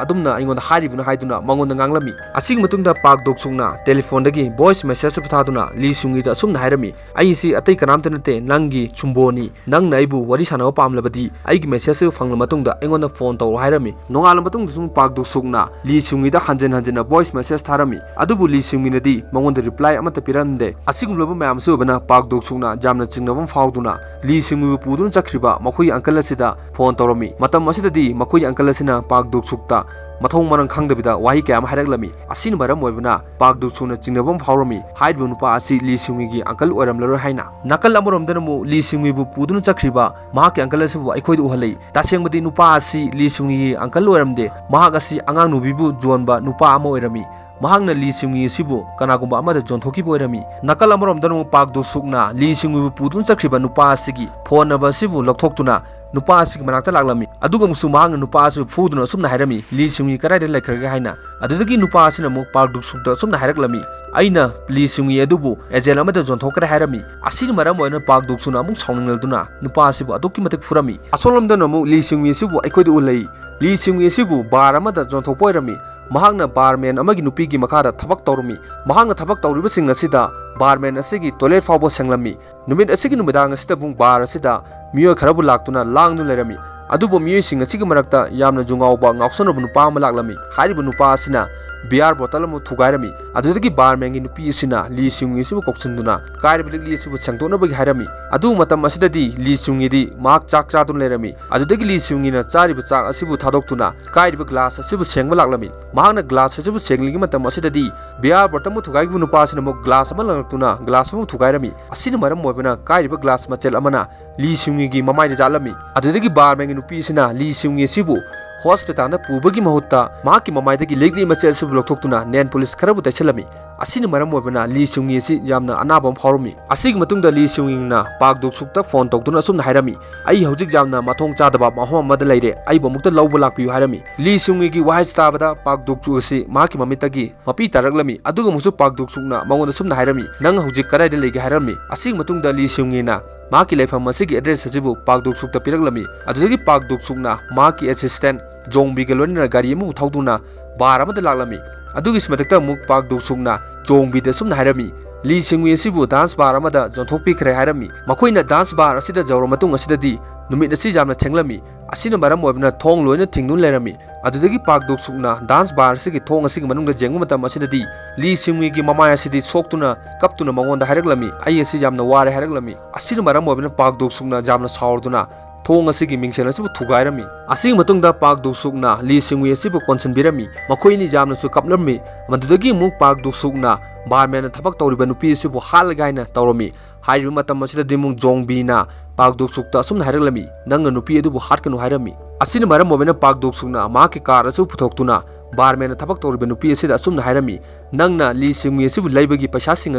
ꯑꯗꯨꯝꯅ ꯑꯩꯉꯣꯟꯗ ꯍꯥꯏꯔꯤꯕꯅꯣ?" ꯍꯥꯏꯗꯨꯅ ꯃꯉꯣꯟꯗ ꯉꯥꯡꯂꯝꯃꯤ꯫ ꯑꯁꯤꯒꯤ ꯃꯇꯨꯡꯗ ꯄꯥꯛ ꯗꯨꯛꯁꯨꯛꯅ ꯇꯦꯂꯤꯐꯣꯟꯗꯒꯤ ꯚꯣꯏꯁ ꯃꯦꯁꯦꯖ ꯑꯃ ꯊꯥꯗꯨꯅ ꯂꯤ ꯁꯤꯌꯨꯡꯉꯤꯗ ꯑꯁꯨꯝꯅ ꯍꯥꯏꯔꯝꯃꯤ, "ꯑꯩꯁꯤ ꯑꯇꯩ ꯀꯅꯥꯝꯇ ꯅꯠꯇꯦ, ꯅꯪꯒꯤ ꯁꯨꯝꯕꯣꯅꯤ꯫ ꯅꯪꯅ ꯑꯩꯕꯨ ꯋꯥꯔꯤ ꯁꯥꯟꯅꯕ ꯄꯥꯝꯂꯕꯗꯤ ꯑꯩꯒꯤ ꯃꯦꯁꯦꯖ ꯑꯗꯨ ꯐꯪꯂ ꯃꯇꯨꯡꯗ ꯑꯩꯉꯣꯟꯗ ꯐꯣꯟ ꯇꯧꯔꯣ" ꯍꯥꯏꯔꯝꯃꯤ꯫ ꯅꯣꯡꯉꯥꯜꯂ ꯃꯇꯨꯡꯗꯁꯨ ꯄꯥꯛ ꯗꯨꯛꯁꯨꯛꯅ ꯂꯤ ꯁꯤꯌꯨꯡꯉꯤꯗ ꯍꯟꯖꯤꯟ ꯍꯟꯖꯤꯟꯅ ꯚꯣꯏꯁ ꯃꯦꯁꯦꯖ ꯊꯥꯔꯝꯃꯤ꯫ ꯑꯗꯨꯕꯨ ꯂꯤ ꯁꯤꯌꯨꯡꯉꯤꯅꯗꯤ ꯃꯉꯣꯟꯗ ꯔꯤꯄ꯭ꯂꯥꯏ ꯑꯃꯠꯇ ꯄꯤꯔꯝꯗꯦ꯫ ꯑꯁꯤꯒꯨꯝꯂꯕ ꯃꯌꯥꯝ ꯑꯁꯤ ꯑꯣꯏꯕꯅ ꯄꯥꯛ ꯗꯨꯛꯁꯨꯛ ꯁꯨꯛꯅ ꯌꯥꯝꯅ ꯆꯤꯡꯅꯕ ꯑꯃ ꯐꯥꯎꯗꯨꯅ ꯂꯤ ꯁꯤꯡꯋꯤꯕꯨ ꯄꯨꯗꯨꯅ ꯆꯠꯈ꯭ꯔꯤꯕ ꯃꯈꯣꯏꯒꯤ ꯑꯪꯀꯜ ꯑꯁꯤꯗ ꯐꯣꯟ ꯇꯧꯔꯝꯃꯤ꯫ ꯃꯇꯝ ꯑꯁꯤꯗꯗꯤ ꯃꯈꯣꯏꯒꯤ ꯑꯪꯀꯜ ꯑꯁꯤꯅ ꯄꯥꯛ ꯗꯨꯛ ꯁꯨꯛꯇ ꯃꯊꯣꯡ ꯃꯔꯝ ꯈꯪꯗꯕꯤꯗ ꯋꯥꯍꯩ ꯀꯌꯥ ꯑꯃ ꯍꯥꯏꯔꯛꯂꯝꯃꯤ꯫ ꯑꯁꯤꯅ ꯃꯔꯝ ꯑꯣꯏꯕꯅ ꯄꯥꯛ ꯗꯨꯛ ꯁꯨꯛꯅ ꯆꯤꯡꯅꯕ ꯑꯃ ꯐꯥꯎꯔꯝꯃꯤ꯫ ꯍꯥꯏꯔꯤꯕ ꯅꯨꯄꯥ ꯑꯁꯤ ꯂꯤ ꯁꯤꯡꯋꯤꯒꯤ ꯑꯪꯀꯜ ꯑꯣꯏꯔꯝꯂꯔꯣꯏ ꯍꯥꯏꯅ꯫ ꯅꯥꯀꯜ ꯑꯃꯔꯣꯝꯗꯅ ꯑꯃꯨꯛ ꯂꯤ ꯁꯤꯡꯋꯤꯕꯨ ꯄꯨꯗꯨꯅ ꯆꯠꯈ꯭ꯔꯤꯕ ꯃꯍꯥꯛꯀꯤ ꯑꯪꯀꯜ ꯑꯁꯤꯕꯨ ꯑꯩꯈꯣꯏꯗ ꯎꯍꯜꯂꯛꯏ꯫ ꯇꯁꯦꯡꯕꯗꯤ ꯅꯨꯄꯥ ꯑꯁꯤ ꯂꯤ ꯁꯤꯡꯋꯤꯒꯤ ꯑꯪꯀꯜ ꯑꯣꯏꯔꯝꯗꯦ꯫ ꯃꯍꯥꯛ ꯑꯁꯤ ꯑꯉꯥꯡ ꯅꯨꯕꯤꯕꯨ ꯌꯣꯟꯕ ꯅꯨꯄꯥ ꯑꯃ ꯑꯣꯏꯔꯝꯃꯤ꯫ ꯃꯍꯥꯛꯅ ꯂꯤ ꯁꯤꯡꯋꯤ ꯑꯁꯤꯕꯨ ꯀꯅꯥꯒꯨꯝꯕ ꯑꯃꯗ ꯌꯣꯟꯊꯣꯛꯈꯤꯕ ꯑꯣꯏꯔꯝꯃꯤ꯫ ꯅꯥꯀꯜ ꯑꯃꯔꯣꯝꯗꯅ ꯑꯃꯨꯛ ꯄꯥꯛ ꯗꯨꯛ ꯁꯨꯛꯅ ꯂꯤ ꯁꯤꯡꯋꯤꯕꯨ ꯄꯨꯗꯨꯅ ꯆꯠꯈ꯭ꯔꯤꯕ ꯅꯨꯄꯥ ꯑꯁꯤꯒꯤ ꯐꯣꯟ ꯅꯝꯕꯔ ꯑꯁꯤꯕꯨ ꯂꯧꯊꯣꯛꯇꯨꯅ ꯅꯨꯄꯥ ꯑꯁꯤꯒꯤ ꯃꯅꯥꯛꯇ ꯂꯥꯛꯂꯝꯃꯤ꯫ ꯑꯗꯨꯒ ꯑꯃꯨꯛꯁꯨ ꯃꯍꯥꯛꯅ ꯅꯨꯄꯥ ꯑꯁꯤꯕꯨ ꯐꯨꯗꯨꯅ ꯑꯁꯨꯝꯅ ꯍꯥꯏꯔꯝꯃꯤ, "ꯂꯤ ꯁꯤꯡꯋꯤ ꯀꯗꯥꯏꯗ ꯂꯩꯈ꯭ꯔꯒꯦ?" ꯍꯥꯏꯅ꯫ ꯑꯗꯨꯗꯒꯤ ꯅꯨꯄꯥ ꯑꯁꯤꯅ ꯑꯃꯨꯛ ꯄꯥꯛ ꯗꯨꯛ ꯁꯨꯛꯇ ꯑꯁꯨꯝꯅ ꯍꯥꯏꯔꯛꯂꯝꯃꯤ, "ꯑꯩꯅ ꯂꯤ ꯁꯤꯡꯋꯤ ꯑꯗꯨꯕꯨ ꯑꯦꯖꯦꯟ ꯑꯃꯗ ꯌꯣꯟꯊꯣꯛꯈ꯭ꯔꯦ" ꯍꯥꯏꯔꯝꯃꯤ꯫ ꯑꯁꯤꯅ ꯃꯔꯝ ꯑꯣꯏꯗꯨꯅ ꯄꯥꯛ ꯗꯨꯛ ꯁꯨꯛꯅ ꯑꯃꯨꯛ ꯁꯥꯎꯅꯤꯡꯂꯗꯨꯅ ꯅꯨꯄꯥ ꯑꯁꯤꯕꯨ ꯑꯗꯨꯛꯀꯤ ꯃꯇꯤꯛ ꯐꯨꯔꯝꯃꯤ꯫ ꯑꯁꯣꯝꯂꯣꯝꯗꯅ ꯑꯃꯨꯛ ꯂꯤ ꯁꯤꯡꯋꯤ ꯑꯁꯤꯕꯨ ꯑꯩꯈꯣꯏꯗ ꯎꯍꯜꯂꯛꯏ꯫ ꯂꯤ ꯁꯤꯡꯋꯤ ꯑꯁꯤꯕꯨ ꯕꯥꯔ ꯑꯃꯗ ꯌꯣꯟꯊꯣꯛꯄ ꯑꯣꯏꯔꯝꯃꯤ꯫ ꯃꯍꯥꯛꯅ ꯕꯥꯔꯃꯦꯟ ꯑꯃꯒꯤ ꯅꯨꯄꯤꯒꯤ ꯃꯈꯥꯗ ꯊꯕꯛ ꯇꯧꯔꯝꯃꯤ꯫ ꯃꯍꯥꯛꯅ ꯊꯕꯛ ꯇꯧꯔꯤꯕꯁꯤꯡ ꯑꯁꯤꯗ ꯕꯥꯔꯃꯦꯟ ꯑꯁꯤꯒꯤ ꯇꯣꯏꯂꯦꯠ ꯐꯥꯎꯕ ꯁꯦꯡꯂꯝꯃꯤ꯫ ꯅꯨꯃꯤꯠ ꯑꯁꯤꯒꯤ ꯅꯨꯃꯤꯗꯥꯡ ꯑꯁꯤꯗ ꯄꯨꯡ ꯕꯥꯔ ꯑꯁꯤꯗ ꯃꯤꯑꯣꯏ ꯈꯔꯕꯨ ꯂꯥꯛꯇꯨꯅ ꯂꯥꯡꯗꯨꯅ ꯂꯩꯔꯝꯃꯤ꯫ ꯑꯗꯨꯕꯨ ꯃꯤꯑꯣꯏꯁꯤꯡ ꯑꯁꯤꯒꯤ ꯃꯔꯛꯇ ꯌꯥꯝꯅ ꯖꯨ ꯉꯥꯎꯕ ꯉꯥꯎꯁꯟꯅꯕ ꯅꯨꯄꯥ ꯑꯃ ꯂꯥꯛꯂꯝꯃꯤ꯫ ꯍꯥꯏꯔꯤꯕ ꯅꯨꯄꯥ ꯑꯁꯤꯅ ꯕꯤꯌꯥꯔ ꯕꯣꯇꯜ ꯑꯃ ꯊꯨꯒꯥꯏꯔꯝꯃꯤ꯫ ꯑꯗꯨꯗꯒꯤ ꯕꯥꯔꯃꯦꯟꯒꯤ ꯅꯨꯄꯤ ꯑꯁꯤꯅ ꯂꯤ ꯁꯤꯡꯋꯤ ꯑꯁꯤꯕꯨ ꯀꯧꯁꯤꯟꯗꯨꯅ ꯀꯥꯏꯔꯤꯕ ꯂꯤꯛꯂꯤ ꯑꯁꯤꯕꯨ ꯁꯦꯡꯗꯣꯛꯅꯕꯒꯤ ꯍꯥꯏꯔꯝꯃꯤ꯫ ꯑꯗꯨ ꯃꯇꯝ ꯑꯁꯤꯗꯗꯤ ꯂꯤ ꯁꯤꯡꯋꯤꯗꯤ ꯃꯍꯥꯛ ꯆꯥꯛ ꯆꯥꯗꯨꯅ ꯂꯩꯔꯝꯃꯤ꯫ ꯑꯗꯨꯗꯒꯤ ꯂꯤ ꯁꯤꯡꯋꯤꯅ ꯆꯥꯔꯤꯕ ꯆꯥꯛ ꯑꯁꯤꯕꯨ ꯊꯥꯗꯣꯛꯇꯨꯅ ꯀꯥꯏꯔꯤꯕ ꯒ꯭ꯂꯥꯁ ꯑꯁꯤꯕꯨ ꯁꯦꯡꯕ ꯂꯥꯛꯂꯝꯃꯤ꯫ ꯃꯍꯥꯛꯅ ꯒ꯭ꯂꯥꯁ ꯑꯁꯤꯕꯨ ꯁꯦꯡꯂꯤꯉꯩ ꯃꯇꯝ ꯑꯁꯤꯗꯗꯤ ꯕꯤꯌꯥꯔ ꯕꯣꯇꯜ ꯑꯃ ꯊꯨꯒꯥꯏꯈꯤꯕ ꯅꯨꯄꯥ ꯑꯁꯤꯅ ꯑꯃꯨꯛ ꯒ꯭ꯂꯥꯁ ꯑꯃ ꯂꯪꯂꯛꯇꯨꯅ ꯒ꯭ꯂꯥꯁ ꯑꯃ ꯊꯨꯒꯥꯏꯔꯝꯃꯤ꯫ ꯑꯁꯤꯅ ꯃꯔꯝ ꯑꯣꯏꯕꯅ ꯀꯥꯏꯔꯤꯕ ꯒ꯭ꯂꯥꯁ ꯃꯆꯦꯠ ꯑꯃꯅ ꯂꯤ ꯁꯤꯡꯋꯤꯒꯤ ꯃꯃꯥꯏꯗ ꯌꯥꯠꯂꯝꯃꯤ꯫ ꯑꯗꯨꯗꯒꯤ ꯕꯥꯔꯃꯦꯟꯒꯤ ꯅꯨꯄꯤ ꯑꯁꯤꯅ ꯂꯤ ꯁꯤꯡꯋꯤ ꯑꯁꯤꯕꯨ ꯍꯣꯁꯄꯤꯇꯥꯜꯗ ꯄꯨꯕꯒꯤ ꯃꯍꯨꯠꯇ ꯃꯍꯥꯛꯀꯤ ꯃꯃꯥꯏꯗꯒꯤ ꯂꯤꯛꯂꯤ ꯃꯆꯦꯠ ꯑꯁꯤꯕꯨ ꯂꯧꯊꯣꯛꯇꯨꯅ ꯅꯦꯟ ꯄꯣꯂꯤꯁ ꯈꯔꯕꯨ ꯇꯩꯁꯜꯂꯝꯃꯤ꯫ ꯑꯁꯤꯅ ꯃꯔꯝ ꯑꯣꯏꯕꯅ ꯂꯤ ꯁꯤꯡꯋꯤ ꯑꯁꯤ ꯌꯥꯝꯅ ꯑꯅꯥꯕ ꯑꯃ ꯐꯥꯎꯔꯝꯃꯤ꯫ ꯑꯁꯤꯒꯤ ꯃꯇꯨꯡꯗ ꯂꯤ ꯁꯤꯡꯋꯤꯅ ꯄꯥꯛ ꯗꯨꯛ ꯁꯨꯛꯇ ꯐꯣꯟ ꯇꯧꯗꯨꯅ ꯑꯁꯨꯝꯅ ꯍꯥꯏꯔꯝꯃꯤ, "ꯑꯩ ꯍꯧꯖꯤꯛ ꯌꯥꯝꯅ ꯃꯊꯣꯡ ꯆꯥꯗꯕ ꯃꯐꯝ ꯑꯃꯗ ꯂꯩꯔꯦ, ꯑꯩꯕꯨ ꯑꯃꯨꯛꯇ ꯂꯧꯕ ꯂꯥꯛꯄꯤꯌꯨ" ꯍꯥꯏꯔꯝꯃꯤ꯫ ꯂꯤ ꯁꯤꯡꯋꯤꯒꯤ ꯋꯥꯍꯩ ꯇꯥꯕꯗ ꯄꯥꯛ ꯗꯨꯛ ꯁꯨꯛ ꯑꯁꯤ ꯃꯍꯥꯛꯀꯤ ꯃꯃꯤꯠꯇꯒꯤ ꯃꯄꯤ ꯇꯥꯔꯛꯂꯝꯃꯤ꯫ ꯑꯗꯨꯒ ꯑꯃꯨꯛꯁꯨ ꯄꯥꯛ ꯗꯨꯛ ꯁꯨꯛꯅ ꯃꯉꯣꯟꯗ ꯁꯨꯝꯅ ꯍꯥꯏꯔꯝꯃꯤ, "ꯅꯪ ꯍꯧꯖꯤꯛ ꯀꯗꯥꯏꯗ ꯂꯩꯒꯦ?" ꯍꯥꯏꯔꯝꯃꯤ꯫ ꯑꯁꯤꯒꯤ ꯃꯇꯨꯡꯗ ꯂꯤ ꯁꯤꯡꯋꯤꯅ ꯃꯍꯥꯛꯀꯤ ꯂꯩꯐꯝ ꯑꯁꯤꯒꯤ ꯑꯦꯗ꯭ꯔꯦꯁ ꯑꯁꯤꯕꯨ ꯄꯥꯛ ꯗꯨꯛ ꯁꯨꯛꯇ ꯄꯤꯔꯛꯂꯝꯃꯤ꯫ ꯑꯗꯨꯗꯒꯤ ꯄꯥꯛ ꯗꯨꯛ ꯁꯨꯛꯅ ꯃꯍꯥꯛꯀꯤ ꯑꯦꯁꯤꯁꯇꯦꯟ ꯖꯣꯡꯕꯤꯒ ꯂꯣꯏꯅꯅ ꯒꯥꯔꯤ ꯑꯃꯕꯨ ꯊꯧꯗꯨꯅ ꯕꯥꯔ ꯑꯃꯗ ꯂꯥꯛꯂꯝꯃꯤ꯫ ꯑꯗꯨꯒꯤ ꯃꯊꯛꯇ ꯑꯃꯨꯛ ꯄꯥꯛ ꯗꯨꯛ ꯁꯨꯛꯅ ꯖꯣꯡꯕꯤꯗ ꯁꯨꯝꯅ ꯍꯥꯏꯔꯝꯃꯤ, "ꯂꯤ ꯁꯤꯡꯋꯤ ꯑꯁꯤꯕꯨ ꯗꯥꯟꯁ ꯕꯥꯔ ꯑꯃꯗ ꯌꯣꯟꯊꯣꯛꯄꯤꯈ꯭ꯔꯦ" ꯍꯥꯏꯔꯝꯃꯤ꯫ ꯃꯈꯣꯏꯅ ꯗꯥꯟꯁ ꯕꯥꯔ ꯑꯁꯤꯗ ꯌꯧꯔ ꯃꯇꯨꯡ ꯑꯁꯤꯗꯗꯤ ꯅꯨꯃꯤꯠ ꯑꯁꯤ ꯌꯥꯝꯅ ꯊꯦꯡꯂꯝꯃꯤ꯫ ꯑꯁꯤꯅ ꯃꯔꯝ ꯑꯣꯏꯗꯨꯅ ꯊꯣꯡ ꯂꯣꯏꯅ ꯊꯤꯡꯗꯨꯅ ꯂꯩꯔꯝꯃꯤ꯫ ꯑꯗꯨꯗꯒꯤ ꯄꯥꯛ ꯗꯨꯛ ꯁꯨꯛꯅ dance bar ꯑꯁꯤꯒꯤ ꯊꯣꯡ ꯑꯁꯤꯒꯤ ꯃꯅꯨꯡꯗ ꯌꯦꯡꯕ ꯃꯇꯝ ꯑꯁꯤꯗꯗꯤ ꯂꯤ ꯁꯤꯡꯋꯤꯒꯤ ꯃꯃꯥꯏ ꯑꯁꯤꯗꯤ ꯁꯣꯛꯇꯨꯅ ꯀꯞꯇꯨꯅ ꯃꯉꯣꯟꯗ ꯍꯥꯏꯔꯛꯂꯝꯃꯤ, "ꯑꯩ ꯑꯁꯤ ꯌꯥꯝꯅ ꯋꯥꯔꯦ" ꯍꯥꯏꯔꯛꯂꯝꯃꯤ꯫ ꯑꯁꯤꯅ ꯃꯔꯝ ꯑꯣꯏꯗꯨꯅ ꯄꯥꯛ ꯗꯨꯛ ꯁꯨꯛꯅ ꯌꯥꯝꯅ ꯁꯥꯎꯔꯗꯨꯅ ꯊꯣꯡ ꯑꯁꯤꯒꯤ ꯃꯤꯡꯁꯦꯜ ꯑꯁꯤꯕꯨ ꯊꯨꯒꯥꯏꯔꯝꯃꯤ꯫ ꯑꯁꯤꯒꯤ ꯃꯇꯨꯡꯗ ꯄꯥꯛ ꯗꯨꯛ ꯁꯨꯛꯅ ꯂꯤ ꯁꯤꯡꯋꯤ ꯑꯁꯤꯕꯨ ꯀꯣꯟꯁꯤꯟꯕꯤꯔꯝꯃꯤ꯫ ꯃꯈꯣꯏ ꯑꯅꯤ ꯌꯥꯝꯅꯁꯨ ꯀꯞꯂꯝꯃꯤ꯫ ꯃꯗꯨꯗꯒꯤ ꯑꯃꯨꯛ ꯄꯥꯛ ꯗꯨꯛ ꯁꯨꯛꯅ barman ꯅ ꯊꯕꯛ ꯇꯧꯔꯤꯕ ꯅꯨꯄꯤ ꯑꯁꯤꯕꯨ ꯍꯥꯠꯂꯒꯦ ꯍꯥꯏꯅ ꯇꯧꯔꯝꯃꯤ꯫ ꯍꯥꯏꯔꯤꯕ ꯃꯇꯝ ꯑꯁꯤꯗꯗꯤ ꯑꯃꯨꯛ ꯖꯣꯡꯕꯤꯅ ꯄꯥꯛ ꯗꯨꯛ ꯁꯨꯛꯇ ꯑꯁꯨꯝꯅ ꯍꯥꯏꯔꯛꯂꯝꯃꯤ, "ꯅꯪꯅ ꯅꯨꯄꯤ ꯑꯗꯨꯕꯨ ꯍꯥꯠꯀꯅꯨ" ꯍꯥꯏꯔꯝꯃꯤ꯫ ꯑꯁꯤꯅ ꯃꯔꯝ ꯑꯣꯏꯗꯨꯅ ꯄꯥꯛ ꯗꯨꯛ ꯁꯨꯛꯅ ꯃꯍꯥꯛꯀꯤ car ꯑꯁꯨ ꯄꯨꯊꯣꯛꯇꯨꯅ barman ꯅ ꯊꯕꯛ ꯇꯧꯔꯤꯕ ꯅꯨꯄꯤ ꯑꯁꯤꯗ ꯑꯁꯨꯝꯅ ꯍꯥꯏꯔꯝꯃꯤ, "ꯅꯪꯅ ꯂꯤ ꯁꯤꯡꯋꯤ ꯑꯁꯤꯕꯨ ꯂꯩꯕꯒꯤ ꯄꯩꯁꯥꯁꯤꯡ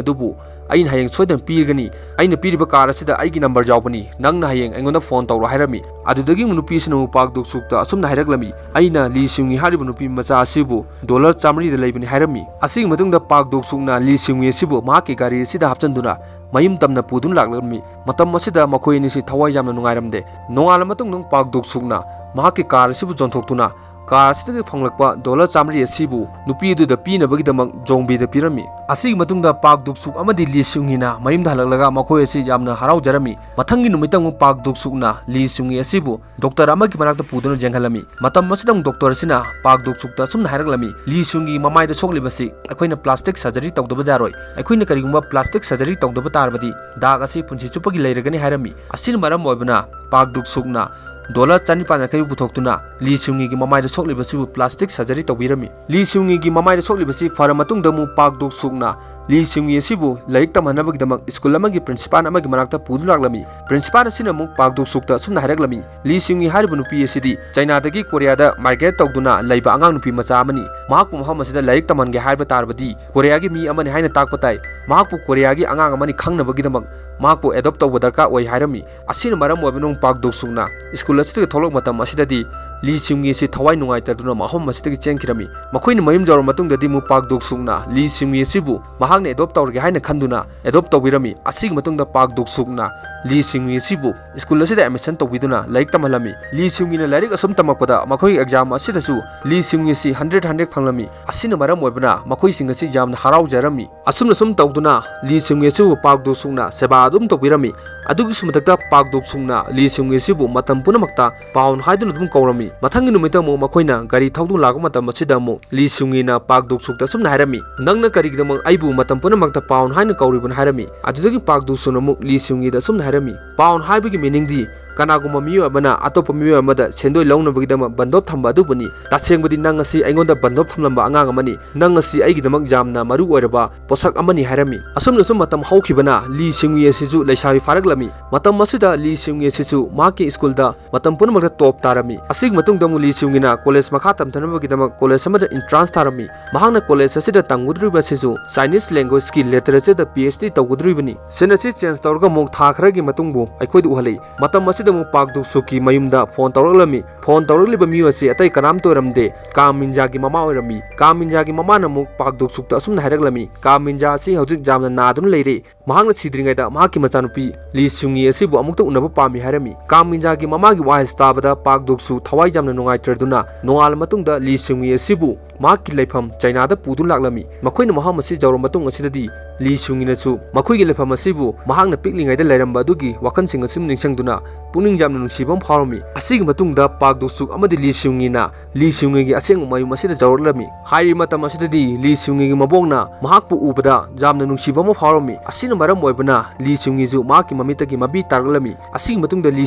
ꯑꯗꯨꯕꯨ ꯑꯩꯅ ꯍꯌꯦꯡ ꯁꯣꯏꯗꯅ ꯄꯤꯔꯒꯅꯤ꯫ ꯑꯩꯅ ꯄꯤꯔꯤꯕ car ꯑꯁꯤꯗ ꯑꯩꯒꯤ number ꯌꯥꯎꯕꯅꯤ꯫ ꯅꯪꯅ ꯍꯌꯦꯡ ꯑꯩꯉꯣꯟꯗ phone ꯇꯧꯔꯣ" ꯍꯥꯏꯔꯝꯃꯤ꯫ ꯑꯗꯨꯗꯒꯤ ꯑꯃꯨꯛ ꯅꯨꯄꯤ ꯑꯁꯤꯅ ꯑꯃꯨꯛ ꯄꯥꯛ ꯗꯨꯛ ꯁꯨꯛꯇ ꯑꯁꯨꯝꯅ ꯍꯥꯏꯔꯛꯂꯝꯃꯤ, "ꯑꯩꯅ ꯂꯤ ꯁꯤꯡꯋꯤ ꯍꯥꯏꯔꯤꯕ ꯅꯨꯄꯤ ꯃꯆꯥ ꯑꯁꯤꯕꯨ dollar ꯆꯥꯃꯔꯤꯗ ꯂꯩꯕꯅꯤ" ꯍꯥꯏꯔꯝꯃꯤ꯫ ꯑꯁꯤꯒꯤ ꯃꯇꯨꯡꯗ ꯄꯥꯛ ꯗꯨꯛ ꯁꯨꯛꯅ ꯂꯤ ꯁꯤꯡꯋꯤ ꯑꯁꯤꯕꯨ ꯃꯍꯥꯛꯀꯤ ꯒꯥꯔꯤ ꯑꯁꯤꯗ ꯍꯥꯞꯆꯤꯟꯗꯨꯅ ꯃꯌꯨꯝ ꯇꯝꯅ ꯄꯨꯗꯨꯅ ꯂꯥꯛꯂꯝꯃꯤ꯫ ꯃꯇꯝ ꯑꯁꯤꯗ ꯃꯈꯣꯏ ꯑꯅꯤꯁꯤ ꯊꯋꯥꯏ ꯌꯥꯝꯅ ꯅꯨꯡꯉꯥꯏꯔꯝꯗꯦ꯫ ꯅꯣꯡꯉꯥꯜꯂ ꯃꯇꯨꯡꯗ ꯄꯥꯛ ꯗꯨꯛ ꯁꯨꯛꯅ ꯃꯍꯥꯛꯀꯤ car ꯑꯁꯤꯕꯨ ꯌꯣꯟꯊꯣꯛꯇꯨꯅ car ꯑꯁꯤꯗꯒꯤ ꯐꯪꯂꯛꯄ dollar ꯆꯥꯃꯔꯤ ꯑꯁꯤꯕꯨ ꯅꯨꯄꯤ ꯑꯗꯨꯗ ꯄꯤꯅꯕꯒꯤꯗꯃꯛ ꯖꯣꯡꯕꯤꯗ ꯄꯤꯔꯝꯃꯤ꯫ ꯑꯁꯤꯒꯤ ꯃꯇꯨꯡꯗ ꯄꯥꯛ ꯗꯨꯛ ꯁꯨꯛ ꯑꯃꯗꯤ ꯂꯤ ꯁꯤꯡꯋꯤꯅ ꯃꯌꯨꯝꯗ ꯍꯜꯂꯛꯂꯒ ꯃꯈꯣꯏ ꯑꯁꯤ ꯌꯥꯝꯅ ꯍꯔꯥꯎꯖꯔꯝꯃꯤ꯫ ꯃꯊꯪꯒꯤ ꯅꯨꯃꯤꯠꯇ ꯑꯃꯨꯛ ꯄꯥꯛ ꯗꯨꯛ ꯁꯨꯛꯅ ꯂꯤ ꯁꯤꯡꯋꯤ ꯑꯁꯤꯕꯨ doctor ꯑꯃꯒꯤ ꯃꯅꯥꯛꯇ ꯄꯨꯗꯨꯅ ꯌꯦꯡꯍꯜꯂꯝꯃꯤ꯫ ꯃꯇꯝ ꯑꯁꯤꯗ ꯑꯃꯨꯛ doctor ꯑꯁꯤꯅ ꯄꯥꯛ ꯗꯨꯛ ꯁꯨꯛꯇ ꯑꯁꯨꯝꯅ ꯍꯥꯏꯔꯛꯂꯝꯃꯤ, "ꯂꯤ ꯁꯤꯡꯋꯤꯒꯤ ꯃꯃꯥꯏꯗ ꯁꯣꯛꯂꯤꯕꯁꯤ ꯑꯩꯈꯣꯏꯅ plastic surgery ꯇꯧꯗꯕ ꯌꯥꯔꯣꯏ꯫ ꯑꯩꯈꯣꯏꯅ ꯀꯔꯤꯒꯨꯝꯕ plastic surgery ꯇꯧꯗꯕ ꯇꯥꯔꯕꯗꯤ ꯗꯥꯛ ꯑꯁꯤ ꯄꯨꯟꯁꯤ ꯆꯨꯞꯄꯒꯤ ꯂꯩꯔꯒꯅꯤ" ꯍꯥꯏꯔꯝꯃꯤ꯫ ꯑꯁꯤꯅ ꯃꯔꯝ ꯑꯣꯏꯕꯅ ꯄꯥꯛ ꯗꯨꯛ ꯁꯨꯛꯅ dollar ꯆꯅꯤꯄꯥꯟ ꯌꯥꯡꯈꯩ ꯄꯨꯊꯣꯛꯇꯨꯅ ꯂꯤ ꯁꯤꯡꯋꯤꯒꯤ ꯃꯃꯥꯏꯗ ꯁꯣꯛꯂꯤꯕꯁꯤꯕꯨ plastic surgery ꯇꯧꯕꯤꯔꯝꯃꯤ꯫ ꯂꯤ ꯁꯤꯡꯋꯤꯒꯤ ꯃꯃꯥꯏꯗ ꯁꯣꯛꯂꯤꯕꯁꯤ ꯐꯔ ꯃꯇꯨꯡꯗ ꯑꯃꯨꯛ ꯄꯥꯛ ꯗꯨꯛ ꯁꯨꯛꯅ ꯂꯤ ꯁꯤꯡꯋꯤ ꯑꯁꯤꯕꯨ ꯂꯥꯏꯔꯤꯛ ꯇꯝꯍꯟꯅꯕꯒꯤꯗꯃꯛ school ꯑꯃꯒꯤ principal ꯑꯃꯒꯤ ꯃꯅꯥꯛꯇ ꯄꯨꯗꯨꯅ ꯂꯥꯛꯂꯝꯃꯤ꯫ Principal ꯑꯁꯤꯅ ꯑꯃꯨꯛ ꯄꯥꯛ ꯗꯨꯛ ꯁꯨꯛꯇ ꯑꯁꯨꯝꯅ ꯍꯥꯏꯔꯛꯂꯝꯃꯤ, "ꯂꯤ ꯁꯤꯡꯋꯤ ꯍꯥꯏꯔꯤꯕ ꯅꯨꯄꯤ ꯑꯁꯤꯗꯤ ꯆꯥꯏꯅꯥꯗꯒꯤ ꯀꯣꯔꯤꯌꯥꯗ migrate ꯇꯧꯗꯨꯅ ꯂꯩꯕ ꯑꯉꯥꯡ ꯅꯨꯄꯤ ꯃꯆꯥ ꯑꯃꯅꯤ꯫ ꯃꯍꯥꯛꯄꯨ ꯃꯐꯝ ꯑꯁꯤꯗ ꯂꯥꯏꯔꯤꯛ ꯇꯝꯍꯟꯒꯦ ꯍꯥꯏꯕ ꯇꯥꯔꯕꯗꯤ ꯀꯣꯔꯤꯌꯥꯒꯤ ꯃꯤ ꯑꯃꯅꯤ ꯍꯥꯏꯅ ꯇꯥꯛꯄ ꯇꯥꯏ꯫ ꯃꯍꯥꯛꯄꯨ ꯀꯣꯔꯤꯌꯥꯒꯤ ꯑꯉꯥꯡ ꯑꯃꯅꯤ ꯈꯪꯅꯕꯒꯤꯗꯃꯛ ꯃꯍꯥꯛꯄꯨ adopt ꯇꯧꯕ ꯗꯔꯀꯥꯔ ꯑꯣꯏ" ꯍꯥꯏꯔꯝꯃꯤ꯫ ꯑꯁꯤꯅ ꯃꯔꯝ ꯑꯣꯏꯕꯅ ꯄꯥꯛ ꯗꯨꯛ ꯁꯨꯛꯅ school ꯑꯁꯤꯗꯒꯤ ꯊꯣꯛꯂꯛꯄ ꯃꯇꯝ ꯑꯁꯤꯗꯗꯤ ꯂꯤ ꯁꯤꯡꯋꯤ ꯑꯁꯤ ꯊꯋꯥꯏ ꯅꯨꯡꯉꯥꯏꯇꯗꯨꯅ ꯃꯐꯝ ꯑꯁꯤꯗꯒꯤ ꯆꯦꯟꯈꯤꯔꯝꯃꯤ꯫ ꯃꯈꯣꯏꯅ ꯃꯌꯨꯝ ꯌꯧꯔꯕ ꯃꯇꯨꯡꯗꯗꯤ ꯑꯃꯨꯛ ꯄꯥꯛ ꯗꯨꯛ ꯁꯨꯛꯅ ꯂꯤ ꯁꯤꯡꯋꯤ ꯑꯁꯤꯕꯨ ꯃꯍꯥꯛꯅ adopt ꯇꯧꯔꯒꯦ ꯍꯥꯏꯅ ꯈꯟꯗꯨꯅ adopt ꯇꯧꯕꯤꯔꯝꯃꯤ꯫ ꯑꯁꯤꯒꯤ ꯃꯇꯨꯡꯗ ꯄꯥꯛ ꯗꯨꯛ ꯁꯨꯛꯅ ꯂꯤ ꯁꯤꯡꯉꯤ ꯑꯁꯤꯕꯨ ꯁ꯭ꯀꯨꯜ ꯑꯁꯤꯗ ꯑꯦꯗꯃꯤꯁꯟ ꯇꯧꯕꯤꯗꯨꯅ ꯂꯥꯏꯔꯤꯛ ꯇꯝꯍꯜꯂꯝꯃꯤ꯫ ꯂꯤ ꯁꯤꯡꯉꯤꯅ ꯂꯥꯏꯔꯤꯛ ꯑꯁꯨꯝ ꯇꯝꯃꯛꯄꯗ ꯃꯈꯣꯏꯒꯤ ꯑꯦꯛꯖꯥꯝ ꯑꯁꯤꯗꯁꯨ ꯂꯤ ꯁꯤꯡꯉꯤꯁꯤ ꯍꯟꯗ꯭ꯔꯦꯠ ꯍꯟꯗ꯭ꯔꯦꯠ ꯐꯪꯂꯝꯃꯤ꯫ ꯑꯁꯤꯅ ꯃꯔꯝ ꯑꯣꯏꯕꯅ ꯃꯈꯣꯏꯁꯤꯡ ꯑꯁꯤ ꯌꯥꯝꯅ ꯍꯔꯥꯎꯖꯔꯝꯃꯤ꯫ ꯑꯁꯨꯝꯅ ꯁꯨꯝ ꯇꯧꯗꯨꯅ ꯂꯤ ꯁꯤꯡꯉꯤ ꯑꯁꯤꯕꯨ ꯄꯥꯛ ꯗꯣꯛ ꯁꯨꯛꯅ ꯁꯦꯕꯥ ꯑꯗꯨꯝ ꯇꯧꯕꯤꯔꯝꯃꯤ꯫ ꯑꯗꯨꯒꯤꯁꯨ ꯃꯊꯛꯇ ꯄꯥꯛ ꯗꯣꯛ ꯁꯨꯛꯅ ꯂꯤ ꯁꯤꯡꯉꯤ ꯑꯁꯤꯕꯨ ꯃꯇꯝ ꯄꯨꯝꯅꯃꯛꯇ ꯄꯥꯎꯟ ꯍꯥꯏꯗꯨꯅ ꯑꯗꯨꯝ ꯀꯧꯔꯝꯃꯤ꯫ ꯃꯊꯪꯒꯤ ꯅꯨꯃꯤꯠꯇ ꯑꯃꯨꯛ ꯃꯈꯣꯏꯅ ꯒꯥꯔꯤ ꯊꯧꯗꯨꯅ ꯂꯥꯛꯄ ꯃꯇꯝ ꯑꯁꯤꯗ ꯑꯃꯨꯛ ꯂꯤ ꯁꯤꯡꯉꯤꯅ ꯄꯥꯛ ꯗꯣꯛ ꯁꯨꯛꯇ ꯑꯁꯨꯝꯅ ꯍꯥꯏꯔꯝꯃꯤ, "ꯅꯪꯅ ꯀꯔꯤꯒꯤꯗꯃꯛ ꯑꯩꯕꯨ ꯃꯇꯝ ꯄꯨꯝꯅꯃꯛꯇ ꯄꯥꯎꯟ ꯍꯥꯏꯅ ꯀꯧꯔꯤꯕꯅꯣ?" ꯍꯥꯏꯔꯝꯃꯤ꯫ ꯑꯗꯨꯗꯒꯤ ꯄꯥꯛ ꯗꯣꯛ ꯁꯨꯛꯅ ꯑꯃꯨꯛ ꯂꯤ ꯁꯤꯡꯉꯤꯗ ꯑꯁꯨꯝꯅ ꯍꯥꯏꯔꯝꯃꯤ, "ꯄꯥꯎꯟ ꯍꯥꯏꯕꯒꯤ ꯃꯤꯅꯤꯡꯗꯤ ꯀꯅꯥꯒꯨꯝꯕ ꯃꯤꯑꯣꯏ ꯑꯃꯅ ꯑꯇꯣꯞꯄ ꯃꯤꯑꯣꯏ ꯑꯃꯗ ꯁꯦꯟꯗꯣꯏ ꯂꯧꯅꯕꯒꯤꯗꯃꯛ ꯕꯟꯗꯣꯞ ꯊꯝꯕ ꯑꯗꯨꯕꯨꯅꯤ꯫ ꯇꯁꯦꯡꯕꯗꯤ ꯅꯪ ꯑꯁꯤ ꯑꯩꯉꯣꯟꯗ ꯕꯟꯗꯣꯞ ꯊꯝꯂꯝꯕ ꯑꯉꯥꯡ ꯑꯃꯅꯤ꯫ ꯅꯪ ꯑꯁꯤ ꯑꯩꯒꯤꯗꯃꯛ ꯌꯥꯝꯅ ꯃꯔꯨ ꯑꯣꯏꯔꯕ ꯄꯣꯠꯁꯛ ꯑꯃꯅꯤ" ꯍꯥꯏꯔꯝꯃꯤ꯫ ꯑꯁꯨꯝꯅ ꯁꯨꯝ ꯃꯇꯝ ꯍꯧꯈꯤꯕꯅ ꯂꯤ ꯁꯤꯡꯉꯤ ꯑꯁꯤꯁꯨ ꯂꯩꯁꯥꯕꯤ ꯐꯥꯔꯛꯂꯝꯃꯤ꯫ ꯃꯇꯝ ꯑꯁꯤꯗ ꯂꯤ ꯁꯤꯡꯉꯤ ꯑꯁꯤꯁꯨ ꯃꯍꯥꯛꯀꯤ ꯁ꯭ꯀꯨꯜꯗ ꯃꯇꯝ ꯄꯨꯝꯅꯃꯛꯇ ꯇꯣꯞ ꯇꯥꯔꯝꯃꯤ꯫ ꯑꯁꯤꯒꯤ ꯃꯇꯨꯡꯗ ꯑꯃꯨꯛ ꯂꯤ ꯁꯤꯡꯉꯤꯅ ꯀꯣꯂꯦꯖ ꯃꯈꯥ ꯇꯝꯊꯅꯕꯒꯤꯗꯃꯛ ꯀꯣꯂꯦꯖ ꯑꯃꯗ ꯏꯟꯇ꯭ꯔꯥꯟꯁ ꯊꯥꯔꯝꯃꯤ꯫ ꯃꯍꯥꯛꯅ ꯀꯣꯂꯦꯖ ꯑꯁꯤꯗ ꯇꯝꯒꯗꯧꯔꯤꯕ ꯑꯁꯤꯁꯨ ꯆꯥꯏꯅꯤꯁ ꯂꯦꯡꯒ꯭ꯋꯦꯖꯀꯤ ꯂꯤꯇꯔꯦꯆꯔꯗ ꯄꯤ ꯑꯩꯆ ꯗꯤ ꯇꯧꯒꯗꯧꯔꯤꯕꯅꯤ꯫ ꯁꯤꯟ ꯑꯁꯤ ꯆꯦꯟꯖ ꯇꯧꯔꯒ ꯑꯃꯨꯛ ꯊꯥ ꯈꯔꯒꯤ ꯃꯇꯨꯡꯕꯨ ꯑꯩꯈꯣꯏꯗ ꯎꯍꯜꯂꯛꯏ꯫ ꯃꯇꯝ ꯑꯁꯤꯗ ꯑꯃꯨꯛ ꯄꯥꯛ ꯗꯣꯛ ꯁꯨꯛꯀꯤ ꯃꯌꯨꯝꯗ ꯐꯣꯟ ꯇꯧꯔꯛꯂꯝꯃꯤ꯫ ꯐꯣꯟ ꯇꯧꯔꯛꯂꯤꯕ ꯃꯤꯑꯣꯏ ꯑꯁꯤ ꯑꯇꯩ ꯀꯅꯥꯝꯇ ꯑꯣꯏꯔꯝꯗꯦ, ꯀꯥ ꯃꯤꯟꯖꯥꯒꯤ ꯃꯃꯥ ꯑꯣꯏꯔꯝꯃꯤ꯫ ꯀꯥ ꯃꯤꯟꯖꯥꯒꯤ ꯃꯃꯥꯅ ꯑꯃꯨꯛ ꯄꯥꯛ ꯗꯣꯛ ꯁꯨꯛꯇ ꯑꯁꯨꯝꯅ ꯍꯥꯏꯔꯛꯂꯝꯃꯤ, "ꯀꯥ ꯃꯤꯟꯖꯥ ꯑꯁꯤ ꯍꯧꯖꯤꯛ ꯌꯥꯝꯅ ꯅꯥꯗꯨꯅ ꯂꯩꯔꯦ꯫ ꯃꯍꯥꯛꯅ ꯁꯤꯗ꯭ꯔꯤꯉꯩꯗ ꯃꯍꯥꯛꯀꯤ ꯃꯆꯥꯅꯨꯄꯤ ꯂꯤ ꯁꯤꯡꯉꯤ ꯑꯁꯤꯕꯨ ꯑꯃꯨꯛꯇ ꯎꯅꯕ ꯄꯥꯝꯃꯤ" ꯍꯥꯏꯔꯝꯃꯤ꯫ ꯀꯥ ꯃꯤꯟꯖꯥꯒꯤ ꯃꯃꯥꯒꯤ ꯋꯥꯍꯩ ꯑꯁꯤ ꯇꯥꯕꯗ ꯄꯥꯛ ꯗꯣꯛ ꯁꯨꯛ ꯊꯋꯥꯏ ꯌꯥꯝꯅ ꯅꯨꯡꯉꯥꯏꯇ꯭ꯔꯗꯨꯅ ꯅꯣꯡꯉꯥꯜꯂ ꯃꯇꯨꯡꯗ ꯂꯤ ꯁꯤꯡꯉꯤ ꯑꯁꯤꯕꯨ ꯃꯍꯥꯛꯀꯤ ꯂꯩꯐꯝ ꯆꯩꯅꯥꯗ ꯄꯨꯗꯨꯅ ꯂꯥꯛꯂꯝꯃꯤ꯫ ꯃꯈꯣꯏꯅ ꯃꯐꯝ ꯑꯁꯤ ꯌꯧꯔꯕ ꯃꯇꯨꯡ ꯑꯁꯤꯗꯗꯤ ꯂꯤ ꯁꯤꯡꯉꯤꯅꯁꯨ ꯃꯈꯣꯏꯒꯤ ꯂꯩꯐꯝ ꯑꯁꯤꯕꯨ ꯃꯍꯥꯛꯅ ꯄꯤꯛꯂꯤꯉꯩꯗ ꯂꯩꯔꯝꯕ ꯑꯗꯨꯒꯤ ꯋꯥꯈꯜꯁꯤꯡ ꯑꯁꯤ ꯅꯤꯡꯁꯤꯡꯗꯨꯅ ꯄꯨꯛꯅꯤꯡ ꯌꯥꯝꯅ ꯅꯨꯡꯁꯤꯕ ꯑꯃ ꯐꯥꯎꯔꯝꯃꯤ꯫ ꯑꯁꯤꯒꯤ ꯃꯇꯨꯡꯗ ꯄꯥꯛ ꯗꯣꯛ ꯁꯨꯛ ꯑꯃꯗꯤ ꯂꯤ ꯁꯤꯡꯉꯤꯅ ꯂꯤ ꯁꯤꯡꯉꯤꯒꯤ ꯑꯁꯦꯡꯕ ꯃꯌꯨꯝ ꯑꯁꯤꯗ ꯌꯧꯔꯛꯂꯝꯃꯤ꯫ ꯍꯥꯏꯔꯤꯕ ꯃꯇꯝ ꯑꯁꯤꯗꯗꯤ ꯂꯤ ꯁꯤꯡꯉꯤꯒꯤ ꯃꯕꯣꯛꯅ ꯃꯍꯥꯛꯄꯨ ꯎꯕꯗ ꯌꯥꯝꯅ ꯅꯨꯡꯁꯤꯕ ꯑꯃ ꯐꯥꯎꯔꯝꯃꯤ꯫ ꯑꯁꯤꯅ ꯃꯔꯝ ꯑꯣꯏꯕꯅ ꯂꯤ ꯁꯤꯡꯉꯤꯁꯨ ꯃꯍꯥꯛꯀꯤ ꯃꯃꯤꯠꯇꯒꯤ ꯃꯄꯤ ꯇꯥꯔꯛꯂꯝꯃꯤ꯫ ꯑꯁꯤꯒꯤ ꯃꯇꯨꯡꯗ ꯂꯤ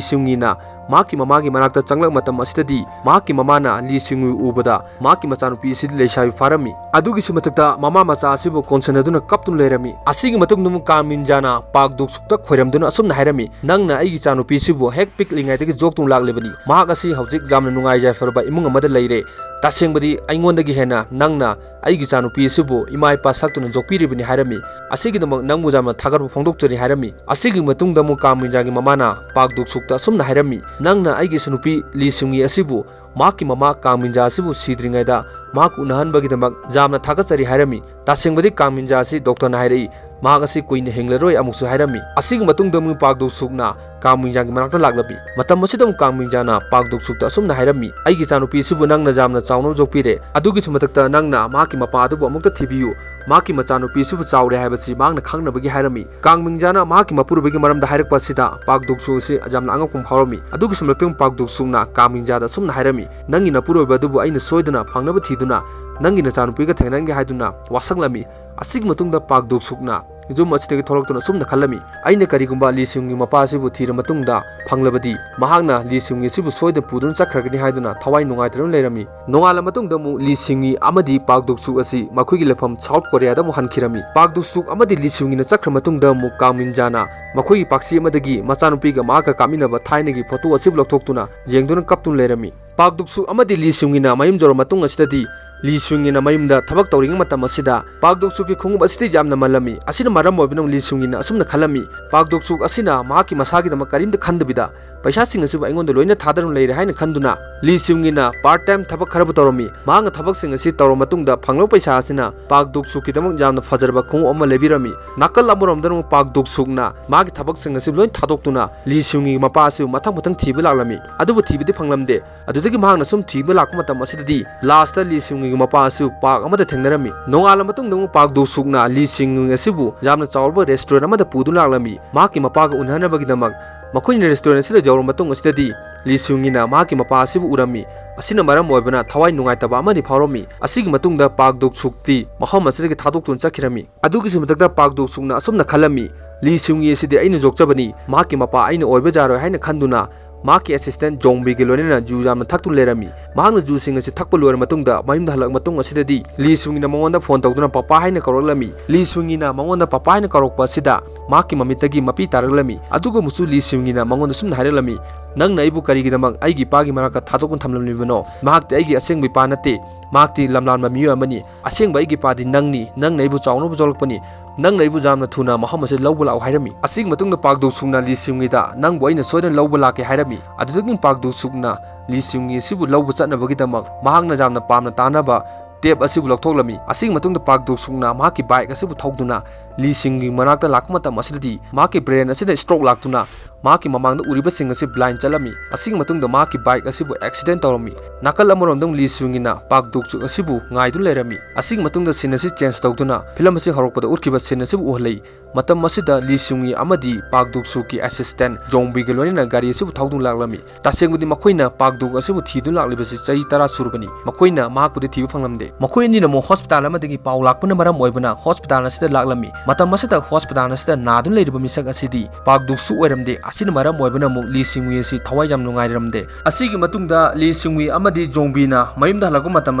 ꯁꯤꯡꯉꯤꯅ ꯃꯍꯥꯛꯀꯤ ꯃꯃꯥꯒꯤ ꯃꯅꯥꯛꯇ ꯆꯪꯂꯛꯄ ꯃꯇꯝ ꯑꯁꯤꯗꯗꯤ ꯃꯍꯥꯛꯀꯤ ꯃꯃꯥꯅ ꯂꯤ ꯁꯤꯡꯉꯤ ꯎꯕꯗ ꯃꯍꯥꯛꯀꯤ ꯃꯆꯥꯅꯨꯄꯤ ꯑꯁꯤꯗꯤ ꯂꯩꯁꯥꯕꯤ ꯐꯥꯔꯝꯃꯤ꯫ ꯑꯗꯨꯒꯤꯁꯨ ꯃꯊꯛꯇ ꯃꯃꯥ ꯃꯆꯥ ꯑꯁꯤꯕꯨ ꯀꯣꯟꯁꯤꯟꯅꯗꯨꯅ ꯀꯞꯇꯨꯅ ꯂꯩꯔꯝꯃꯤ꯫ ꯑꯁꯤꯒꯤ ꯃꯇꯨꯡꯗ ꯑꯃꯨꯛ ꯀꯥ ꯃꯤꯟꯖꯥꯅ ꯄꯥꯛ ꯗꯣꯛ ꯁꯨꯛꯇ ꯈꯣꯏꯔꯝꯗꯨꯅ ꯑꯁꯨꯝꯅ ꯍꯥꯏꯔꯝꯃꯤ, "ꯅꯪꯅ ꯑꯩꯒꯤ ꯏꯆꯥꯅꯨꯄꯤꯁꯤꯕꯨ ꯍꯦꯛ ꯄꯤꯛꯂꯤꯉꯩꯗꯒꯤ ꯌꯣꯛꯇꯨꯅ ꯂꯥꯛꯂꯤꯕꯅꯤ꯫ ꯃꯍꯥꯛ ꯑꯁꯤ ꯍꯧꯖꯤꯛ ꯌꯥꯝꯅ ꯅꯨꯡꯉꯥꯏ ꯌꯥꯏꯐꯔꯕ ꯏꯃꯨꯡ ꯑꯃꯗ ꯂꯩꯔꯦ꯫ ꯇꯁꯦꯡꯕꯗꯤ ꯑꯩꯉꯣꯟꯗꯒꯤ ꯍꯦꯟꯅ ꯅꯪꯅ ꯑꯩꯒꯤ ꯏꯆꯥꯅꯨꯄꯤ ꯑꯁꯤꯕꯨ ꯏꯃꯥ ꯏꯄꯥ ꯁꯛꯇꯨꯅ ꯌꯣꯛꯄꯤꯔꯤꯕꯅꯤ" ꯍꯥꯏꯔꯝꯃꯤ꯫ "ꯑꯁꯤꯒꯤꯗꯃꯛ ꯅꯪꯕꯨ ꯌꯥꯝꯅ ꯊꯥꯒꯠꯄ ꯐꯣꯡꯗꯣꯛꯆꯔꯤ" ꯍꯥꯏꯔꯝꯃꯤ꯫ ꯑꯁꯤꯒꯤ ꯃꯇꯨꯡꯗ ꯑꯃꯨꯛ ꯀꯥ ꯃꯤꯟꯖꯥꯒꯤ ꯃꯃꯥꯅ ꯄꯥꯛ ꯗꯣꯛ ꯁꯨꯛꯇ ꯑꯁꯨꯝꯅ ꯍꯥꯏꯔꯝꯃꯤ, "ꯅꯪꯅ ꯑꯩꯒꯤ ꯏꯆꯥꯅꯨꯄꯤ ꯂꯤ ꯁꯤꯡꯉꯤ ꯑꯁꯤꯕꯨ ꯃꯍꯥꯛꯀꯤ ꯃꯃꯥ ꯀꯥ ꯃꯤꯟꯖꯥ ꯑꯁꯤꯕꯨ ꯁꯤꯗ꯭ꯔꯤꯉꯩꯗ ꯃꯍꯥꯛ ꯎꯅꯍꯟꯕꯒꯤꯗꯃꯛ ꯌꯥꯝꯅ ꯊꯥꯒꯠꯆꯔꯤ ꯍꯥꯏꯔꯝꯃꯤ꯫ ꯇꯁꯦꯡꯕꯗꯤ ꯀꯥꯡ ꯃꯤꯡꯖꯥ ꯑꯁꯤ ꯗꯣꯛꯇꯔꯅ ꯍꯥꯏꯔꯛꯏ, ꯃꯍꯥꯛ ꯑꯁꯤ ꯀꯨꯏꯅ ꯍꯤꯡꯂꯔꯣꯏ ꯑꯃꯨꯛꯁꯨ ꯍꯥꯏꯔꯝꯃꯤ꯫ ꯑꯁꯤꯒꯤ ꯃꯇꯨꯡꯗ ꯑꯃꯨꯛ ꯄꯥꯛ ꯗꯣꯛ ꯁꯨꯛꯅ ꯀꯥꯡ ꯃꯤꯡꯖꯥꯒꯤ ꯃꯅꯥꯛꯇ ꯂꯥꯛꯂꯝꯃꯤ꯫ ꯃꯇꯝ ꯑꯁꯤꯗ ꯑꯃꯨꯛ ꯀꯥꯡ ꯃꯤꯡꯖꯥꯅ ꯄꯥꯛ ꯗꯣꯛ ꯁꯨꯛꯇ ꯑꯁꯨꯝꯅ ꯍꯥꯏꯔꯝꯃꯤ, "ꯑꯩꯒꯤ ꯏꯆꯥꯅꯨꯄꯤ ꯑꯁꯤꯕꯨ ꯅꯪꯅ ꯌꯥꯝꯅ ꯆꯥꯎꯅ ꯌꯣꯛꯄꯤꯔꯦ꯫ ꯑꯗꯨꯒꯤꯁꯨ ꯃꯊꯛꯇ ꯅꯪꯅ ꯃꯍꯥꯛꯀꯤ ꯃꯄꯥ ꯑꯗꯨꯕꯨ ꯑꯃꯨꯛꯇ ꯊꯤꯕꯤꯌꯨ꯫ ꯃꯍꯥꯛꯀꯤ ꯃꯆꯥꯅꯨꯄꯤ ꯑꯁꯤꯕꯨ ꯆꯥꯎꯔꯦ ꯍꯥꯏꯕꯁꯤ ꯃꯍꯥꯛꯅ ꯈꯪꯅꯕꯒꯤ" ꯍꯥꯏꯔꯝꯃꯤ꯫ ꯀꯥꯡ ꯃꯤꯡꯖꯥꯅ ꯃꯍꯥꯛꯀꯤ ꯃꯄꯨꯔꯣꯏꯕꯒꯤ ꯃꯔꯝꯗ ꯍꯥꯏꯔꯛꯄ ꯑꯁꯤꯗ ꯄꯥꯛ ꯗꯣꯛ ꯁꯨꯛ ꯑꯁꯤ ꯌꯥꯝꯅ ꯑꯉꯛꯄ ꯑꯃ ꯐꯥꯎꯔꯝꯃꯤ꯫ ꯑꯗꯨꯒꯤꯁꯨ ꯃꯊꯛꯇ ꯄꯥꯛ ꯗꯣꯛ ꯁꯨꯛꯅ ꯀꯥꯡ ꯃꯤꯡꯖꯥꯗ ꯑꯁꯨꯝꯅ ꯍꯥꯏꯔꯝꯃꯤ, "ꯅꯪꯒꯤ ꯅꯄꯨꯔꯣꯏꯕ ꯑꯗꯨꯕꯨ ꯑꯩꯅ ꯁꯣꯏꯗꯅ ꯐꯪꯅꯕ ꯊꯤꯗꯨꯅ ꯅꯪꯒꯤ ꯅꯆꯥꯅꯨꯄꯤꯒ ꯊꯦꯡꯅꯍꯟꯒꯦ" ꯍꯥꯏꯗꯨꯅ ꯋꯥꯁꯛꯂꯝꯃꯤ꯫ ꯑꯁꯤꯒꯤ ꯃꯇꯨꯡꯗ ꯄꯥꯛ ꯗꯣꯛ ꯁꯨꯛꯅ ꯌꯨꯝ ꯑꯁꯤꯗꯒꯤ ꯊꯣꯛꯂꯛꯇꯨꯅ ꯑꯁꯨꯝꯅ ꯈꯜꯂꯝꯃꯤ, "ꯑꯩꯅ ꯀꯔꯤꯒꯨꯝꯕ ꯂꯤ ꯁꯤꯌꯨꯡꯒꯤ ꯃꯄꯥ ꯑꯁꯤꯕꯨ ꯊꯤꯔ ꯃꯇꯨꯡꯗ ꯐꯪꯂꯕꯗꯤ ꯃꯍꯥꯛꯅ ꯂꯤ ꯁꯤꯌꯨꯡꯒꯤ ꯑꯁꯤꯕꯨ ꯁꯣꯏꯗꯅ ꯄꯨꯗꯨꯅ ꯆꯠꯈ꯭ꯔꯒꯅꯤ" ꯍꯥꯏꯗꯨꯅ ꯊꯋꯥꯏ ꯅꯨꯡꯉꯥꯏꯇꯗꯨꯅ ꯂꯩꯔꯝꯃꯤ꯫ ꯅꯣꯡꯉꯥꯜꯂ ꯃꯇꯨꯡꯗ ꯑꯃꯨꯛ ꯂꯤ ꯁꯤꯌꯨꯡꯒꯤ ꯑꯃꯗꯤ ꯄꯥꯛ ꯗꯣꯛ ꯁꯨꯛ ꯑꯁꯤ ꯃꯈꯣꯏꯒꯤ ꯂꯩꯐꯝ ꯁꯥꯎꯠ ꯀꯣꯔꯤꯌꯥꯗ ꯑꯃꯨꯛ ꯍꯟꯈꯤꯔꯝꯃꯤ꯫ ꯄꯥꯛ ꯗꯣꯛ ꯁꯨꯛ ꯑꯃꯗꯤ ꯂꯤ ꯁꯤꯌꯨꯡꯒꯤꯅ ꯆꯠꯈ꯭ꯔ ꯃꯇꯨꯡꯗ ꯑꯃꯨꯛ ꯀꯥꯡ ꯃꯤꯡꯖꯥꯅ ꯃꯈꯣꯏꯒꯤ ꯄꯥꯛꯁꯤ ꯑꯃꯗꯒꯤ ꯃꯆꯥꯅꯨꯄꯤꯒ ꯃꯍꯥꯛꯀ ꯀꯥꯞꯃꯤꯟꯅꯕ ꯊꯥꯏꯅꯒꯤ ꯐꯣꯇꯣ ꯑꯁꯤꯕꯨ ꯂꯧꯊꯣꯛꯇꯨꯅ ꯌꯦꯡꯗꯨꯅ ꯀꯞꯇꯨꯅ ꯂꯩꯔꯝꯃꯤ꯫ ꯄꯥꯛ ꯗꯣꯛ ꯁꯨꯛ ꯑꯃꯗꯤ ꯂꯤ ꯁꯤꯌꯨꯡꯒꯤꯅ ꯃꯌꯨꯝ ꯌꯧꯔ ꯃꯇꯨꯡ ꯑꯁꯤꯗꯗꯤ ꯂꯤ ꯁꯤꯌꯨꯡꯒꯤꯅ ꯃꯌꯨꯝꯗ ꯊꯕꯛ ꯇꯧꯔꯤꯉꯩ ꯃꯇꯝ ꯑꯁꯤꯗ ꯄꯥꯛ ꯗꯣꯛ ꯁꯨꯛꯀꯤ ꯈꯣꯡꯎꯞ ꯑꯁꯤꯗꯤ ꯌꯥꯝꯅ ꯃꯜꯂꯝꯃꯤ꯫ ꯑꯁꯤꯅ ꯃꯔꯝ ꯑꯣꯏꯕꯅ ꯂꯤ ꯁꯤꯌꯨꯡꯒꯤꯅ ꯑꯁꯨꯝꯅ ꯈꯜꯂꯝꯃꯤ, "ꯄꯥꯛ ꯗꯣꯛ ꯁꯨꯛ ꯑꯁꯤꯅ ꯃꯍꯥꯛꯀꯤ ꯃꯁꯥꯒꯤꯗꯃꯛ ꯀꯔꯤꯝꯇ ꯈꯟꯗꯕꯤꯗ ꯄꯩꯁꯥꯁꯤꯡ ꯑꯁꯤꯕꯨ ꯑꯩꯉꯣꯟꯗ ꯂꯣꯏꯅ ꯊꯥꯗꯔꯨꯅ ꯂꯩꯔꯦ" ꯍꯥꯏꯅ ꯈꯟꯗꯨꯅ ꯂꯤ ꯁꯤꯌꯨꯡꯒꯤꯅ ꯄꯥꯔꯠ ꯇꯥꯏꯝ ꯊꯕꯛ ꯈꯔꯕꯨ ꯇꯧꯔꯝꯃꯤ꯫ ꯃꯍꯥꯛꯅ ꯊꯕꯛꯁꯤꯡ ꯑꯁꯤ ꯇꯧꯔꯕ ꯃꯇꯨꯡꯗ ꯐꯪꯂꯕ ꯄꯩꯁꯥ ꯑꯁꯤꯅ ꯄꯥꯛ ꯗꯣꯛ ꯁꯨꯛꯀꯤꯗꯃꯛ ꯌꯥꯝꯅ ꯐꯖꯔꯕ ꯈꯣꯡꯎꯞ ꯑꯃ ꯂꯩꯕꯤꯔꯝꯃꯤ꯫ ꯅꯥꯀꯜ ꯑꯃꯔꯣꯝꯗꯅ ꯑꯃꯨꯛ ꯄꯥꯛ ꯗꯣꯛ ꯁꯨꯛꯅ ꯃꯥꯒꯤ ꯊꯕꯛꯁꯤꯡ ꯑꯁꯤ ꯂꯣꯏ ꯊꯥꯗꯣꯛꯇꯨꯅ ꯂꯤ ꯁꯤꯌꯨꯡꯒꯤ ꯃꯄꯥ ꯑꯁꯤꯕꯨ ꯃꯊꯪ ꯃꯊꯪ ꯊꯤꯕ ꯂꯥꯛꯂꯝꯃꯤ꯫ ꯑꯗꯨꯕꯨ ꯊꯤꯕꯗꯤ ꯐꯪꯂꯝꯗꯦ꯫ ꯑꯗꯨꯗꯒꯤ ꯃꯍꯥꯛꯅ ꯁꯨꯝ ꯊꯤꯕ ꯂꯥꯛꯄ ꯃꯇꯝ ꯑꯁꯤꯗꯗꯤ ꯂꯥꯁꯇ ꯂꯤ ꯁꯤꯌꯨꯡꯒꯤ ꯃꯄꯥ ꯑꯁꯤ ꯄꯥꯔꯛ ꯑꯃꯗ ꯊꯦꯡꯅꯔꯝꯃꯤ꯫ ꯅꯣꯡꯉꯥꯜꯂ ꯃꯇꯨꯡꯗ ꯑꯃꯨꯛ ꯄꯥꯛ ꯗꯣꯛ ꯁꯨꯛꯅ ꯂꯤ ꯁꯤꯌꯨꯡ ꯑꯁꯤꯕꯨ ꯌꯥꯝꯅ ꯆꯥꯎꯔꯕ ꯔꯦꯁꯇꯨꯔꯦꯟ ꯑꯃꯗ ꯄꯨꯗꯨꯅ ꯂꯥꯛꯂꯝꯃꯤ꯫ ꯃꯍꯥꯛꯀꯤ ꯃꯄꯥꯒ ꯎꯅꯅꯕꯒꯤꯗꯃꯛ ꯃꯈꯣꯏꯅ ꯔꯦꯁꯇꯨꯔꯦꯟ ꯑꯁꯤꯗ ꯌꯧꯔꯕ ꯃꯇꯨꯡ ꯑꯁꯤꯗꯗꯤ ꯂꯤ ꯁꯤꯌꯨꯡꯒꯤꯅ ꯃꯍꯥꯛꯀꯤ ꯃꯄꯥ ꯑꯁꯤꯕꯨ ꯎꯔꯝꯃꯤ꯫ ꯑꯁꯤꯅ ꯃꯔꯝ ꯑꯣꯏꯕꯅ ꯊꯋꯥꯏ ꯅꯨꯡꯉꯥꯏꯇꯕ ꯑꯃꯗꯤ ꯐꯥꯎꯔꯝꯃꯤ꯫ ꯑꯁꯤꯒꯤ ꯃꯇꯨꯡꯗ ꯄꯥꯛ ꯗꯣꯛ ꯁꯨꯛꯇꯤ ꯃꯐꯝ ꯑꯁꯤꯗꯒꯤ ꯊꯥꯗꯣꯛꯇꯨꯅ ꯆꯠꯈꯤꯔꯝꯃꯤ꯫ ꯑꯗꯨꯒꯤꯁꯨ ꯃꯊꯛꯇ ꯄꯥꯛ ꯗꯣꯛ ꯁꯨꯛꯅ ꯑꯁꯨꯝꯅ ꯈꯜꯂꯝꯃꯤ, "ꯂꯤ ꯁꯤꯌꯨꯡꯒꯤ ꯑꯁꯤꯗꯤ ꯑꯩꯅ ꯌꯣꯛꯆꯕꯅꯤ, ꯃꯍꯥꯛꯀꯤ ꯃꯄꯥ ꯑꯩꯅ ꯑꯣꯏꯕ ꯌꯥꯔꯣꯏ" ꯍꯥꯏꯅ ꯈꯟꯗꯨꯅ ꯃꯍꯥꯛꯀꯤ ꯑꯦꯁꯤꯁꯇꯦꯟ ꯖꯣꯡꯕꯤꯒ ꯂꯣꯏꯅꯅ ꯖꯨ ꯌꯥꯝꯅ ꯊꯛꯇꯨꯅ ꯂꯩꯔꯝꯃꯤ꯫ ꯃꯍꯥꯛꯅ ꯖꯨꯁꯤꯡ ꯑꯁꯤ ꯊꯛꯄ ꯂꯣꯏꯔ ꯃꯇꯨꯡꯗ ꯃꯌꯨꯝꯗ ꯍꯜꯂꯛ ꯃꯇꯨꯡ ꯑꯁꯤꯗꯗꯤ ꯂꯤ ꯁꯤꯌꯨꯡꯒꯤꯅ ꯃꯉꯣꯟꯗ ꯐꯣꯟ ꯇꯧꯗꯨꯅ "ꯄꯄꯥ" ꯍꯥꯏꯅ ꯀꯧꯔꯛꯂꯝꯃꯤ꯫ ꯂꯤ ꯁꯤꯌꯨꯡꯒꯤꯅ ꯃꯉꯣꯟꯗ "ꯄꯄꯥ" ꯍꯥꯏꯅ ꯀꯧꯔꯛꯄ ꯑꯁꯤꯗ ꯃꯍꯥꯛꯀꯤ ꯃꯃꯤꯠꯇꯒꯤ ꯃꯄꯤ ꯇꯥꯔꯛꯂꯝꯃꯤ꯫ ꯑꯗꯨꯒ ꯑꯃꯨꯛꯁꯨ ꯂꯤ ꯁꯤꯌꯨꯡꯒꯤꯅ ꯃꯉꯣꯟꯗ ꯁꯨꯝꯅ ꯍꯥꯏꯔꯛꯂꯝꯃꯤ, "ꯅꯪꯅ ꯑꯩꯕꯨ ꯀꯔꯤꯒꯤꯗꯃꯛ ꯑꯩꯒꯤ ꯏꯄꯥꯒꯤ ꯃꯅꯥꯛꯇ ꯊꯥꯗꯣꯛꯇꯨꯅ ꯊꯝꯂꯝꯂꯤꯕꯅꯣ? ꯃꯍꯥꯛꯇꯤ ꯑꯩꯒꯤ ꯑꯁꯦꯡꯕ ꯏꯄꯥ ꯅꯠꯇꯦ꯫ ꯃꯍꯥꯛꯇꯤ ꯂꯝꯂꯥꯟꯕ ꯃꯤꯑꯣꯏ ꯑꯃꯅꯤ꯫ ꯑꯁꯦꯡꯕ ꯑꯩꯒꯤ ꯏꯄꯥꯗꯤ ꯅꯪꯅꯤ꯫ ꯅꯪꯅ ꯑꯩꯕꯨ ꯆꯥꯎꯅꯕ ꯌꯣꯛꯂꯛꯄꯅꯤ꯫ "ꯅꯪꯅ ꯑꯩꯕꯨ ꯌꯥꯝꯅ ꯊꯨꯅ ꯃꯐꯝ ꯑꯁꯤꯗ ꯂꯧꯕ ꯂꯥꯛꯎ" ꯍꯥꯏꯔꯝꯃꯤ꯫ ꯑꯁꯤꯒꯤ ꯃꯇꯨꯡꯗ ꯄꯥꯛ ꯗꯨꯛ ꯁꯨꯛꯅ ꯂꯤ ꯁꯤꯌꯨꯡꯉꯤꯗ "ꯅꯪꯕꯨ ꯑꯩꯅ ꯁꯣꯏꯗꯅ ꯂꯧꯕ ꯂꯥꯛꯀꯦ" ꯍꯥꯏꯔꯝꯃꯤ꯫ ꯑꯗꯨꯗꯒꯤ ꯄꯥꯛ ꯗꯨꯛ ꯁꯨꯛꯅ ꯂꯤ ꯁꯤꯌꯨꯡꯉꯤ ꯑꯁꯤꯕꯨ ꯂꯧꯕ ꯆꯠꯅꯕꯒꯤꯗꯃꯛ ꯃꯍꯥꯛꯅ ꯌꯥꯝꯅ ꯄꯥꯝꯅ ꯇꯥꯅꯕ ꯇꯦꯞ ꯑꯁꯤꯕꯨ ꯂꯧꯊꯣꯛꯂꯝꯃꯤ꯫ ꯑꯁꯤꯒꯤ ꯃꯇꯨꯡꯗ ꯄꯥꯛ ꯗꯨꯛ ꯁꯨꯛꯅ ꯃꯍꯥꯛꯀꯤ ꯕꯥꯏꯛ ꯑꯁꯤꯕꯨ ꯊꯧꯗꯨꯅ ꯂꯤ ꯁꯤꯌꯨꯡꯉꯤ ꯃꯅꯥꯛꯇ ꯂꯥꯛꯄ ꯃꯇꯝ ꯑꯁꯤꯗꯗꯤ ꯃꯍꯥꯛꯀꯤ ꯕ꯭ꯔꯦꯟ ꯑꯁꯤꯗ ꯁ꯭ꯇ꯭ꯔꯣꯛ ꯂꯥꯛꯇꯨꯅ ꯃꯍꯥꯛꯀꯤ ꯃꯃꯥꯡꯗ ꯎꯔꯤꯕꯁꯤꯡ ꯑꯁꯤ ꯕ꯭ꯂꯥꯏꯟ ꯆꯠꯂꯝꯃꯤ꯫ ꯑꯁꯤꯒꯤ ꯃꯇꯨꯡꯗ ꯃꯍꯥꯛꯀꯤ ꯕꯥꯏꯛ ꯑꯁꯤꯕꯨ ꯑꯦꯛꯁꯤꯗꯦꯟ ꯇꯧꯔꯝꯃꯤ꯫ ꯅꯥꯀꯜ ꯑꯃꯔꯣꯝꯗ ꯑꯃꯨꯛ ꯂꯤ ꯁꯤꯌꯨꯡꯉꯤꯅ ꯄꯥꯛ ꯗꯨꯛ ꯁꯨꯛ ꯑꯁꯤꯕꯨ ꯉꯥꯏꯗꯨꯅ ꯂꯩꯔꯝꯃꯤ꯫ ꯑꯁꯤꯒꯤ ꯃꯇꯨꯡꯗ ꯁꯤꯟ ꯑꯁꯤ ꯆꯦꯟꯖ ꯇꯧꯗꯨꯅ ꯐꯤꯂꯝ ꯑꯁꯤ ꯍꯧꯔꯛꯄꯗ ꯎꯠꯈꯤꯕ ꯁꯤꯟ ꯑꯁꯤꯕꯨ ꯎꯍꯜꯂꯤ꯫ ꯃꯇꯝ ꯑꯁꯤꯗ ꯂꯤ ꯁꯤꯌꯨꯡꯉꯤ ꯑꯃꯗꯤ ꯄꯥꯛ ꯗꯨꯛ ꯁꯨꯛꯀꯤ ꯑꯦꯁꯤꯁꯇꯦꯟ ꯖꯣꯡꯕꯤꯒ ꯂꯣꯏꯅꯅ ꯒꯥꯔꯤ ꯑꯁꯤꯕꯨ ꯊꯧꯗꯨꯅ ꯂꯥꯛꯂꯝꯃꯤ꯫ ꯇꯁꯦꯡꯕꯗꯤ ꯃꯈꯣꯏꯅ ꯄꯥꯛ ꯗꯨꯛ ꯑꯁꯤꯕꯨ ꯊꯤꯗꯨꯅ ꯂꯥꯛꯂꯤꯕꯁꯤ ꯆꯍꯤ ꯇꯔꯥ ꯁꯨꯔꯕꯅꯤ꯫ ꯃꯈꯣꯏꯅ ꯃꯍꯥꯛꯄꯨꯗꯤ ꯊꯤꯕ ꯐꯪꯂꯝꯗꯦ꯫ ꯃꯈꯣꯏ ꯑꯅꯤꯅ ꯑꯃꯨꯛ ꯍꯣꯁꯄꯤꯇꯥꯜ ꯑꯃꯗꯒꯤ ꯄꯥꯎ ꯂꯥꯛꯄꯅ ꯃꯔꯝ ꯑꯣꯏꯕꯅ ꯍꯣꯁꯄꯤꯇꯥꯜ ꯑꯁꯤꯗ ꯂꯥꯛꯂꯝꯃꯤ꯫ ꯃꯇꯝ ꯑꯁꯤꯗ ꯍꯣꯁꯄꯤꯇꯥꯜ ꯑꯁꯤꯗ ꯅꯥꯗꯨꯅ ꯂꯩꯔꯤꯕ ꯃꯤꯁꯛ ꯑꯁꯤꯗꯤ ꯄꯥꯛ ꯗꯨꯛ ꯁꯨꯛ ꯑꯣꯏꯔꯝꯗꯦ꯫ ꯑꯁꯤꯅ ꯃꯔꯝ ꯑꯣꯏꯕꯅ ꯑꯃꯨꯛ ꯂꯤ ꯁꯤꯌꯨꯡꯉꯤ ꯑꯁꯤ ꯊꯋꯥꯏ ꯌꯥꯝ ꯅꯨꯡꯉꯥꯏꯔꯝꯗꯦ꯫ ꯑꯁꯤꯒꯤ ꯃꯇꯨꯡꯗ ꯂꯤ ꯁꯤꯌꯨꯡꯉꯤ ꯑꯃꯗꯤ ꯖꯣꯡꯕꯤꯅ ꯃꯌꯨꯝꯗ ꯍꯜꯂꯛꯄ ꯃꯇꯝ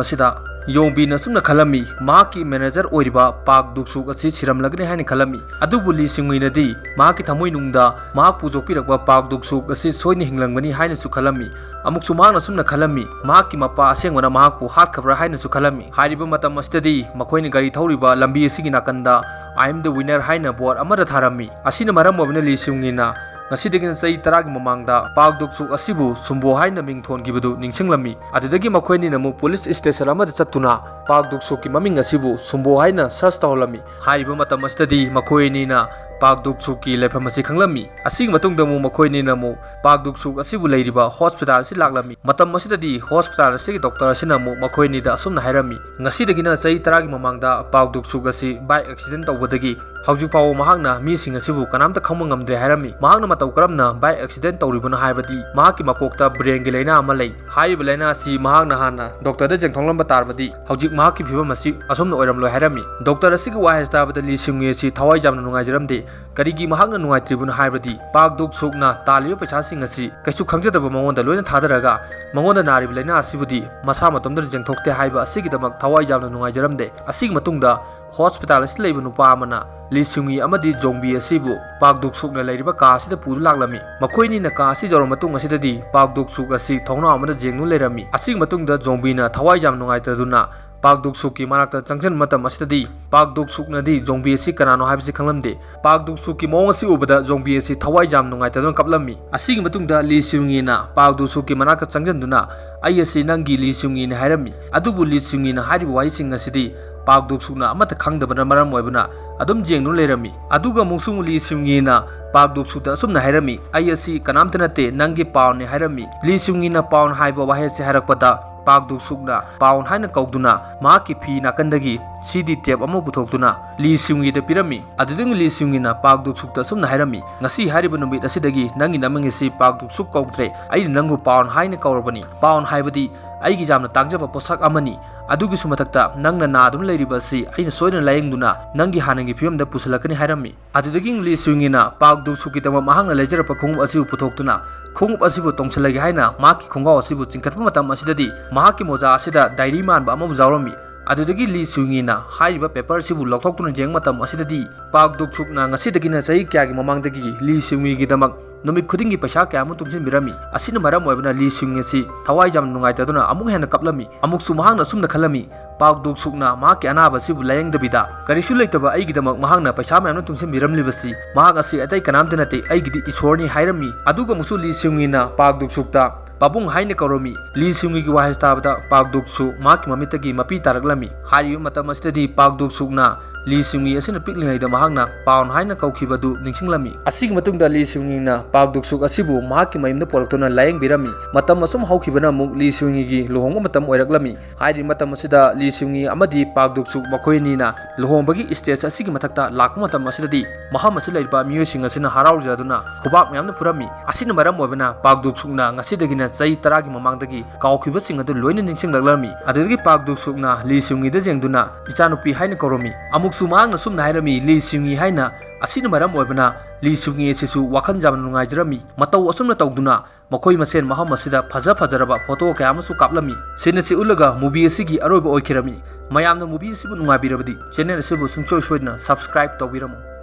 ꯑꯁꯤꯗ ꯌꯣꯡꯕꯤꯅ ꯑꯁꯨꯝꯅ ꯈꯜꯂꯝꯃꯤ, ꯃꯍꯥꯛꯀꯤ ꯃꯦꯅꯦꯖꯔ ꯑꯣꯏꯔꯤꯕ ꯄꯥꯛ ꯗꯨꯛ ꯁꯨꯛ ꯑꯁꯤ ꯁꯤꯔꯝꯂꯒꯅꯤ ꯍꯥꯏꯅ ꯈꯜꯂꯝꯃꯤ꯫ ꯑꯗꯨꯕꯨ ꯂꯤ ꯁꯤꯌꯨꯡꯉꯤꯅꯗꯤ ꯃꯍꯥꯛꯀꯤ ꯊꯃꯣꯏꯅꯨꯡꯗ ꯃꯍꯥꯛꯄꯨ ꯌꯣꯛꯄꯤꯔꯛꯄ ꯄꯥꯛ ꯗꯨꯛ ꯁꯨꯛ ꯑꯁꯤ ꯁꯣꯏꯅ ꯍꯤꯡꯂꯝꯒꯅꯤ ꯍꯥꯏꯅꯁꯨ ꯈꯜꯂꯝꯃꯤ꯫ ꯑꯃꯨꯛꯁꯨ ꯃꯍꯥꯛꯅ ꯑꯁꯨꯝꯅ ꯈꯜꯂꯝꯃꯤ, ꯃꯍꯥꯛꯀꯤ ꯃꯄꯥ ꯑꯁꯦꯡꯕꯅ ꯃꯍꯥꯛꯄꯨ ꯍꯥꯠꯈ꯭ꯔꯕ꯭ꯔꯥ ꯍꯥꯏꯅꯁꯨ ꯈꯜꯂꯝꯃꯤ꯫ ꯍꯥꯏꯔꯤꯕ ꯃꯇꯝ ꯑꯁꯤꯗꯗꯤ ꯃꯈꯣꯏꯅ ꯒꯥꯔꯤ ꯊꯧꯔꯤꯕ ꯂꯝꯕꯤ ꯑꯁꯤꯒꯤ ꯅꯥꯀꯟꯗ "I am the winner" ꯍꯥꯏꯅ ꯕꯣꯔꯗ ꯑꯃꯗ ꯊꯥꯔꯝꯃꯤ꯫ ꯑꯁꯤꯅ ꯃꯔꯝ ꯑꯣꯏꯕꯅ ꯂꯤ ꯁꯤꯌꯨꯡꯉꯤꯅ ꯉꯁꯤꯗꯒꯤꯅ ꯆꯍꯤ ꯇꯔꯥꯒꯤ ꯃꯃꯥꯡꯗ ꯄꯥꯛ ꯗꯨꯛ ꯁꯨꯛ ꯑꯁꯤꯕꯨ ꯁꯨꯝꯕꯣ ꯍꯥꯏꯅ ꯃꯤꯡ ꯊꯣꯟꯈꯤꯕꯗꯨ ꯅꯤꯡꯁꯤꯡꯂꯝꯃꯤ꯫ ꯑꯗꯨꯗꯒꯤ ꯃꯈꯣꯏ ꯑꯅꯤꯅ ꯑꯃꯨꯛ ꯄꯨꯂꯤꯁ ꯁ꯭ꯇꯦꯁꯟ ꯑꯃꯗ ꯆꯠꯇꯨꯅ ꯄꯥꯛ ꯗꯨꯛ ꯁꯨꯛꯀꯤ ꯃꯃꯤꯡ ꯑꯁꯤꯕꯨ ꯁꯨꯝꯕꯣ ꯍꯥꯏꯅ ꯁꯔꯆ ꯇꯧꯍꯜꯂꯝꯃꯤ꯫ ꯍꯥꯏꯔꯤꯕ ꯃꯇꯝ ꯑꯁꯤꯗꯗꯤ ꯃꯈꯣꯏ ꯑꯅꯤꯅ ꯄꯥꯛ ꯗꯨꯛ ꯁꯨꯛꯀꯤ ꯂꯩꯐꯝ ꯑꯁꯤ ꯈꯪꯂꯝꯃꯤ꯫ ꯑꯁꯤꯒꯤ ꯃꯇꯨꯡꯗ ꯑꯃꯨꯛ ꯃꯈꯣꯏ ꯑꯅꯤꯅ ꯑꯃꯨꯛ ꯄꯥꯛ ꯗꯨꯛ ꯁꯨꯛ ꯑꯁꯤꯕꯨ ꯂꯩꯔꯤꯕ ꯍꯣꯁꯄꯤꯇꯥꯜ ꯑꯁꯤ ꯂꯥꯛꯂꯝꯃꯤ꯫ ꯃꯇꯝ ꯑꯁꯤꯗꯗꯤ ꯍꯣꯁꯄꯤꯇꯥꯜ ꯑꯁꯤꯒꯤ ꯗꯣꯛꯇꯔ ꯑꯁꯤꯅ ꯑꯃꯨꯛ ꯃꯈꯣꯏ ꯑꯅꯤꯗ ꯑꯁꯨꯝꯅ ꯍꯥꯏꯔꯝꯃꯤ, ꯉꯁꯤꯗꯒꯤꯅ ꯆꯍꯤ ꯇꯔꯥꯒꯤ ꯃꯃꯥꯡꯗ ꯄꯥꯛ ꯗꯨꯛ ꯁꯨꯛ ꯑꯁꯤ ꯕꯥꯏꯛ ꯑꯦꯛꯁꯤꯗꯦꯟ ꯇꯧꯕꯗꯒꯤ ꯍꯧꯖꯤꯛ ꯐꯥꯎꯕ ꯃꯍꯥꯛꯅ ꯃꯤꯁꯤꯡ ꯑꯁꯤꯕꯨ ꯀꯅꯥꯝꯇ ꯈꯪꯕ ꯉꯝꯗ꯭ꯔꯦ ꯍꯥꯏꯔꯝꯃꯤ꯫ ꯃꯍꯥꯛꯅ ꯃꯇꯧ ꯀꯔꯝꯅ ꯕꯥꯏꯛ ꯑꯦꯛꯁꯤꯗꯦꯟ ꯇꯧꯔꯤꯕꯅꯣ ꯍꯥꯏꯕꯗꯤ ꯃꯍꯥꯛꯀꯤ ꯃꯀꯣꯛꯇ ꯕ꯭ꯔꯦꯟꯒꯤ ꯂꯥꯏꯅꯥ ꯑꯃ ꯂꯩ꯫ ꯍꯥꯏꯔꯤꯕ ꯂꯥꯏꯅꯥ ꯑꯁꯤ ꯃꯍꯥꯛꯅ ꯍꯥꯟꯅ ꯗꯣꯛꯇꯔꯗ ꯌꯦꯡꯊꯣꯛꯂꯝꯕ ꯇꯥꯔꯕꯗꯤ ꯍꯧꯖꯤꯛ ꯃꯍꯥꯛꯀꯤ ꯐꯤꯕꯝ ꯑꯁꯤ ꯑꯁꯨꯝꯅ ꯑꯣꯏꯔꯝꯂꯣꯏ ꯍꯥꯏꯔꯝꯃꯤ꯫ ꯗꯣꯛꯇꯔ ꯑꯁꯤꯒꯤ ꯋꯥꯍꯩ ꯇꯥꯕꯗ ꯂꯤ ꯁꯤꯌꯨꯡꯉꯤ ꯑꯁꯤ ꯊꯋꯥꯏ ꯌꯥꯝꯅ ꯅꯨꯡꯉꯥꯏꯖꯔꯝꯗꯦ꯫ ꯀꯔꯤꯒꯤ ꯃꯍꯥꯛꯅ ꯅꯨꯡꯉꯥꯏꯇ꯭ꯔꯤꯕꯅꯣ ꯍꯥꯏꯕꯗꯤ ꯄꯥꯛ ꯗꯨꯛ ꯁꯨꯛꯅ ꯇꯥꯜꯂꯤꯕ ꯄꯩꯁꯥꯁꯤꯡ ꯑꯁꯤ ꯀꯩꯁꯨ ꯈꯪꯖꯗꯕ ꯃꯉꯣꯟꯗ ꯂꯣꯏꯅ ꯊꯥꯗꯔꯒ ꯃꯉꯣꯟꯗ ꯅꯥꯔꯤꯕ ꯂꯥꯏꯅꯥ ꯑꯁꯤꯕꯨꯗꯤ ꯃꯁꯥ ꯃꯇꯣꯝꯇꯅ ꯌꯦꯡꯊꯣꯛꯇꯦ ꯍꯥꯏꯕ ꯑꯁꯤꯒꯤꯗꯃꯛ ꯊꯋꯥꯏ ꯌꯥꯝꯅ ꯅꯨꯡꯉꯥꯏꯖꯔꯝꯗꯦ꯫ ꯑꯁꯤꯒꯤ ꯃꯇꯨꯡꯗ ꯍꯣꯁꯄꯤꯇꯥꯜ ꯑꯁꯤꯗ ꯂꯩꯕ ꯅꯨꯄꯥ ꯑꯃꯅ ꯂꯤ ꯁꯤꯌꯨꯡꯉꯤ ꯑꯃꯗꯤ ꯖꯣꯡꯕꯤ ꯑꯁꯤꯕꯨ ꯄꯥꯛ ꯗꯨꯛ ꯁꯨꯛꯅ ꯂꯩꯔꯤꯕ ꯀꯥ ꯑꯁꯤꯗ ꯄꯨꯗꯨꯅ ꯂꯥꯛꯂꯝꯃꯤ꯫ ꯃꯈꯣꯏ ꯑꯅꯤꯅ ꯀꯥ ꯑꯁꯤ ꯌꯧꯔꯕ ꯃꯇꯨꯡ ꯑꯁꯤꯗꯗꯤ ꯄꯥꯛ ꯗꯨꯛ ꯁꯨꯛ ꯑꯁꯤ ꯊꯣꯡꯅꯥꯎ ꯑꯃꯗ ꯌꯦꯡꯗꯨꯅ ꯂꯩꯔꯝꯃꯤ꯫ ꯑꯁꯤꯒꯤ ꯃꯇꯨꯡꯗ ꯖꯣꯡꯕꯤꯅ ꯊꯋꯥꯏ ꯌꯥꯝ ꯅꯨꯡꯉꯥꯏꯇꯗꯨꯅ ꯄꯥꯛ ꯗꯨꯛ ꯁꯨꯛꯀꯤ ꯃꯅꯥꯛꯇ ꯆꯪꯁꯤꯟꯕ ꯃꯇꯝ ꯑꯁꯤꯗꯗꯤ ꯄꯥꯛ ꯗꯨꯛ ꯁꯨꯛꯅꯗꯤ ꯖꯣꯡꯕꯤ ꯑꯁꯤ ꯀꯅꯥꯅꯣ ꯍꯥꯏꯕꯁꯤ ꯈꯪꯂꯝꯗꯦ꯫ ꯄꯥꯛ ꯗꯨꯛ ꯁꯨꯛꯀꯤ ꯃꯑꯣꯡ ꯑꯁꯤ ꯎꯕꯗ ꯖꯣꯡꯕꯤ ꯑꯁꯤ ꯊꯋꯥꯏ ꯌꯥꯝ ꯅꯨꯡꯉꯥꯏꯇꯗꯨꯅ ꯀꯞꯂꯝꯃꯤ꯫ ꯑꯁꯤꯒꯤ ꯃꯇꯨꯡꯗ ꯂꯤ ꯁꯤꯌꯨꯉꯤꯅ ꯄꯥꯛ ꯗꯨꯛ ꯁꯨꯛꯀꯤ ꯃꯅꯥꯛꯇ ꯆꯪꯁꯤꯟꯗꯨꯅ "ꯑꯩ ꯑꯁꯤ ꯅꯪꯒꯤ ꯂꯤ ꯁꯤꯌꯨꯉꯤꯅꯤ" ꯍꯥꯏꯔꯝꯃꯤ꯫ ꯑꯗꯨꯕꯨ ꯂꯤ ꯁꯤꯌꯨꯉꯤꯅ ꯍꯥꯏꯔꯤꯕ ꯋꯥꯍꯩꯁꯤꯡ ꯑꯁꯤꯗꯤ ꯄꯥꯛ ꯗꯨꯛ ꯁꯨꯛꯅ ꯑꯃꯠꯇ ꯈꯪꯗꯕꯅ ꯃꯔꯝ ꯑꯣꯏꯕꯅ ꯑꯗꯨꯝ ꯌꯦꯡꯗꯨꯅ ꯂꯩꯔꯝꯃꯤ꯫ ꯑꯗꯨꯒ ꯑꯃꯨꯛꯁꯨ ꯂꯤ ꯁꯤꯌꯨꯉꯤꯅ ꯄꯥꯛ ꯗꯨꯛ ꯁꯨꯛꯇ ꯑꯁꯨꯝꯅ ꯍꯥꯏꯔꯝꯃꯤ, "ꯑꯩ ꯑꯁꯤ ꯀꯅꯥꯝꯇ ꯅꯠꯇꯦ, ꯅꯪꯒꯤ ꯄꯥꯎꯅꯤ" ꯍꯥꯏꯔꯝꯃꯤ꯫ ꯂꯤ ꯁꯤꯌꯨꯉꯤꯅ ꯄꯥꯎꯟ ꯍꯥꯏꯕ ꯋꯥꯍꯩ ꯑꯁꯤ ꯍꯥꯏꯔꯛꯄꯗ ꯄꯥꯛ ꯗꯨꯛ ꯁꯨꯛꯅ ꯄꯥꯎꯟ ꯍꯥꯏꯅ ꯀꯧꯗꯨꯅ ꯃꯍꯥꯛꯀꯤ ꯐꯤ ꯅꯥꯀꯟꯗꯒꯤ ꯁꯤ ꯗꯤ ꯇꯦꯞ ꯑꯃ ꯄꯨꯊꯣꯛꯇꯨꯅ ꯂꯤ ꯁꯤꯌꯨꯉꯤꯗ ꯄꯤꯔꯝꯃꯤ꯫ ꯑꯗꯨꯗꯒꯤ ꯂꯤ ꯁꯤꯌꯨꯉꯤꯅ ꯄꯥꯛ ꯗꯨꯛ ꯁꯨꯛꯇ ꯑꯁꯨꯝꯅ ꯍꯥꯏꯔꯝꯃꯤ, "ꯉꯁꯤ ꯍꯥꯏꯔꯤꯕ ꯅꯨꯃꯤꯠ ꯑꯁꯤꯗꯒꯤ ꯅꯪꯒꯤ ꯅꯃꯤꯡ ꯑꯁꯤ ꯄꯥꯛ ꯗꯨꯛ ꯁꯨꯛ ꯀꯧꯗ꯭ꯔꯦ, ꯑꯩꯅ ꯅꯪꯕꯨ ꯄꯥꯎꯟ ꯍꯥꯏꯅ ꯀꯧꯔꯕꯅꯤ꯫ ꯄꯥꯎꯟ ꯍꯥꯏꯕꯗꯤ ꯑꯩꯒꯤ ꯌꯥꯝꯅ ꯇꯥꯡꯖꯕ ꯄꯣꯠꯁꯛ ꯑꯃꯅꯤ꯫ ꯑꯗꯨꯒꯤꯁꯨ ꯃꯊꯛꯇ ꯅꯪꯅ ꯅꯥꯗꯨꯅ ꯂꯩꯔꯤꯕ ꯑꯁꯤ ꯑꯩꯅ ꯁꯣꯏꯗꯅ ꯂꯥꯌꯦꯡꯗꯨꯅ ꯅꯪꯒꯤ ꯍꯥꯟꯅꯒꯤ ꯐꯤꯕꯝꯗ ꯄꯨꯁꯤꯜꯂꯛꯀꯅꯤ" ꯍꯥꯏꯔꯝꯃꯤ꯫ ꯑꯗꯨꯗꯒꯤ ꯂꯤ ꯁꯤꯌꯨꯉꯤꯅ ꯄꯥꯛ ꯗꯨꯛ ꯁꯨꯛꯀꯤꯗꯃꯛ ꯃꯍꯥꯛꯅ ꯂꯩꯖꯔꯛꯄ ꯈꯣꯡꯎꯞ ꯑꯁꯤꯕꯨ ꯄꯨꯊꯣꯛꯇꯨꯅ ꯈꯣꯡꯎꯞ ꯑꯁꯤꯕꯨ ꯇꯣꯡꯁꯤꯜꯂꯒꯦ ꯍꯥꯏꯅ ꯃꯍꯥꯛꯀꯤ ꯈꯣꯡꯒ꯭ꯔꯥꯎ ꯑꯁꯤꯕꯨ ꯆꯤꯡꯈꯠꯄ ꯃꯇꯝ ꯑꯁꯤꯗꯗꯤ ꯃꯍꯥꯛꯀꯤ ꯃꯣꯖꯥ ꯑꯁꯤꯗ ꯗꯥꯏꯔꯤ ꯃꯥꯟꯕ ꯑꯃꯕꯨ ꯌꯥꯎꯔꯝꯃꯤ꯫ ꯑꯗꯨꯗꯒꯤ ꯂꯤ ꯁꯤꯌꯨꯉꯤꯅ ꯍꯥꯏꯔꯤꯕ ꯄꯦꯄꯔ ꯑꯁꯤꯕꯨ ꯂꯧꯊꯣꯛꯇꯨꯅ ꯌꯦꯡꯕ ꯃꯇꯝ ꯑꯁꯤꯗꯗꯤ ꯄꯥꯛ ꯗꯨꯛ ꯁꯨꯛꯅ ꯉꯁꯤꯗꯒꯤꯅ ꯆꯍꯤ ꯀꯌꯥꯒꯤ ꯃꯃꯥꯡꯗꯒꯤ ꯂꯤ ꯁꯤꯌꯨꯉꯤꯒꯤꯗꯃꯛ ꯅꯨꯃꯤꯠ ꯈꯨꯗꯤꯡꯒꯤ ꯄꯩꯁꯥ ꯀꯌꯥ ꯑꯃ ꯇꯨꯡꯁꯤꯟꯕꯤꯔꯝꯃꯤ꯫ ꯑꯁꯤꯅ ꯃꯔꯝ ꯑꯣꯏꯕꯅ ꯂꯤ ꯁꯤꯌꯨꯉꯤ ꯑꯁꯤ ꯊꯋꯥꯏ ꯌꯥꯝꯅ ꯅꯨꯡꯉꯥꯏꯇꯗꯨꯅ ꯑꯃꯨꯛ ꯍꯦꯟꯅ ꯀꯞꯂꯝꯃꯤ꯫ ꯑꯃꯨꯛꯁꯨ ꯃꯍꯥꯛꯅ ꯑꯁꯨꯝꯅ ꯈꯜꯂꯝꯃꯤ, ꯄꯥꯛ ꯗꯨꯛ ꯁꯨꯛꯅ ꯃꯍꯥꯛꯀꯤ ꯑꯅꯥꯕ ꯑꯁꯤꯕꯨ ꯂꯥꯌꯦꯡꯗꯕꯤꯗ ꯀꯔꯤꯁꯨ ꯂꯩꯇꯕ ꯑꯩꯒꯤꯗꯃꯛ ꯃꯍꯥꯛꯅ ꯄꯩꯁꯥ ꯃꯌꯥꯝꯅ ꯇꯨꯡꯁꯤꯟꯕꯤꯔꯝꯂꯤꯕꯁꯤ ꯃꯍꯥꯛ ꯑꯁꯤ ꯑꯇꯩ ꯀꯅꯥꯝꯇ ꯅꯠꯇꯦ, ꯑꯩꯒꯤꯗꯤ ꯏꯁꯣꯔꯅꯤ ꯍꯥꯏꯔꯝꯃꯤ꯫ ꯑꯗꯨꯒ ꯑꯃꯨꯛꯁꯨ ꯂꯤ ꯁꯤꯌꯨꯉꯤꯅ ꯄꯥꯛ ꯗꯨꯛ ꯁꯨꯛꯇ ꯄꯥꯕꯨꯡ ꯍꯥꯏꯅ ꯀꯧꯔꯝꯃꯤ꯫ ꯂꯤ ꯁꯤꯌꯨꯉꯤꯒꯤ ꯋꯥꯍꯩ ꯇꯥꯕꯗ ꯄꯥꯛ ꯗꯨꯛ ꯁꯨꯛ ꯃꯍꯥꯛꯀꯤ ꯃꯃꯤꯠꯇꯒꯤ ꯃꯄꯤ ꯇꯥꯔꯛꯂꯝꯃꯤ꯫ ꯍꯥꯏꯔꯤꯕ ꯃꯇꯝ ꯑꯁꯤꯗꯗꯤ ꯄꯥꯛ ꯗꯨꯛ ꯁꯨꯛꯅ ꯂꯤ ꯁꯤꯌꯨꯉꯤ ꯑꯁꯤꯅ ꯄꯤꯛꯂꯤꯉꯩꯗ ꯃꯍꯥꯛꯅ ꯄꯥꯎꯟ ꯍꯥꯏꯅ ꯀꯧꯈꯤꯕꯗꯨ ꯅꯤꯡꯁꯤꯡꯂꯝꯃꯤ꯫ ꯑꯁꯤꯒꯤ ꯃꯇꯨꯡꯗ ꯂꯤ ꯁꯤꯌꯨꯉꯤꯅ ꯄꯥꯛ ꯗꯨꯛ ꯁꯨꯛ ꯑꯁꯤꯕꯨ ꯃꯍꯥꯛꯀꯤ ꯃꯌꯨꯝꯗ ꯄꯨꯔꯛꯇꯨꯅ ꯂꯥꯌꯦꯡꯕꯤꯔꯝꯃꯤ꯫ ꯃꯇꯝ ꯑꯁꯨꯝ ꯍꯧꯈꯤꯕꯅ ꯑꯃꯨꯛ ꯂꯤ ꯁꯤꯌꯨꯉꯤꯒꯤ ꯂꯨꯍꯣꯡꯕ ꯃꯇꯝ ꯑꯣꯏꯔꯛꯂꯝꯃꯤ꯫ ꯍꯥꯏꯔꯤꯕ ꯃꯇꯝ ꯑꯁꯤꯗ ꯂꯤ ꯁꯤꯌꯨꯉꯤ ꯑꯃꯗꯤ ꯄꯥꯛ ꯗꯨꯛ ꯁꯨꯛ ꯃꯈꯣꯏ ꯑꯅꯤꯅ ꯂꯨꯍꯣꯡꯕꯒꯤ ꯁ꯭ꯇꯦꯖ ꯑꯁꯤꯒꯤ ꯃꯊꯛꯇ ꯂꯥꯛꯄ ꯃꯇꯝ ꯑꯁꯤꯗꯗꯤ ꯃꯐꯝ ꯑꯁꯤꯗ ꯂꯩꯔꯤꯕ ꯃꯤꯑꯣꯏꯁꯤꯡ ꯑꯁꯤꯅ ꯍꯔꯥꯎꯖꯗꯨꯅ ꯈꯨꯕꯥꯛ ꯃꯌꯥꯝꯅ ꯐꯨꯔꯝꯃꯤ꯫ ꯑꯁꯤꯅ ꯃꯔꯝ ꯑꯣꯏꯕꯅ ꯄꯥꯛ ꯗꯨꯛ ꯁꯨꯛꯅ ꯉꯁꯤꯗꯒꯤꯅ ꯆꯍꯤ ꯇꯔꯥꯒꯤ ꯃꯃꯥꯡꯗꯒꯤ ꯀꯥꯎꯈꯤꯕꯁꯤꯡ ꯑꯗꯨ ꯂꯣꯏꯅ ꯅꯤꯡꯁꯤꯡꯂꯛꯂꯝꯃꯤ꯫ ꯑꯗꯨꯗꯒꯤ ꯄꯥꯛ ꯗꯨꯛ ꯁꯨꯛꯅ ꯂꯤ ꯁꯤꯌꯨꯉꯤꯗ ꯌꯦꯡꯗꯨꯅ ꯏꯆꯥꯅꯨꯄꯤ ꯍꯥꯏꯅ ꯀꯧꯔꯝꯃꯤ꯫ ꯑꯃꯨꯛꯁꯨ ꯃꯍꯥꯛꯅ ꯁꯨꯝꯅ ꯍꯥꯏꯔꯝꯃꯤ, ꯂꯤ ꯁꯤꯌꯨꯉꯤ ꯍꯥꯏꯅ꯫ ꯑꯁꯤꯅ ꯃꯔꯝ ꯑꯣꯏꯕꯅ ꯂꯤ ꯁꯤꯌꯨꯉꯤ ꯑꯁꯤꯁꯨ ꯋꯥꯈꯜ ꯌꯥꯝꯅ ꯅꯨꯡꯉꯥꯏꯖꯔꯝꯃꯤ꯫ ꯃꯇꯧ ꯑꯁꯨꯝꯅ ꯇꯧꯗꯨꯅ ꯃꯈꯣꯏ ꯃꯁꯦꯟ ꯃꯐꯝ ꯑꯁꯤꯗ ꯐꯖ ꯐꯖꯔꯕ ꯐꯣꯇꯣ ꯀꯌꯥ ꯑꯃꯁꯨ ꯀꯥꯞꯂꯝꯃꯤ꯫ ꯁꯤꯟ ꯑꯁꯤ ꯎꯠꯂꯒ movie ꯑꯁꯤꯒꯤ ꯑꯔꯣꯏꯕ ꯑꯣꯏꯈꯤꯔꯝꯃꯤ꯫ ꯃꯌꯥꯝꯅ movie ꯑꯁꯤꯕꯨ ꯅꯨꯡꯉꯥꯏꯕꯤꯔꯕꯗꯤ channel ꯑꯁꯤꯕꯨ ꯁꯨꯡꯁꯣꯏ ꯁꯣꯏꯗꯅ subscribe ꯇꯧꯕꯤꯔꯝꯃꯨ꯫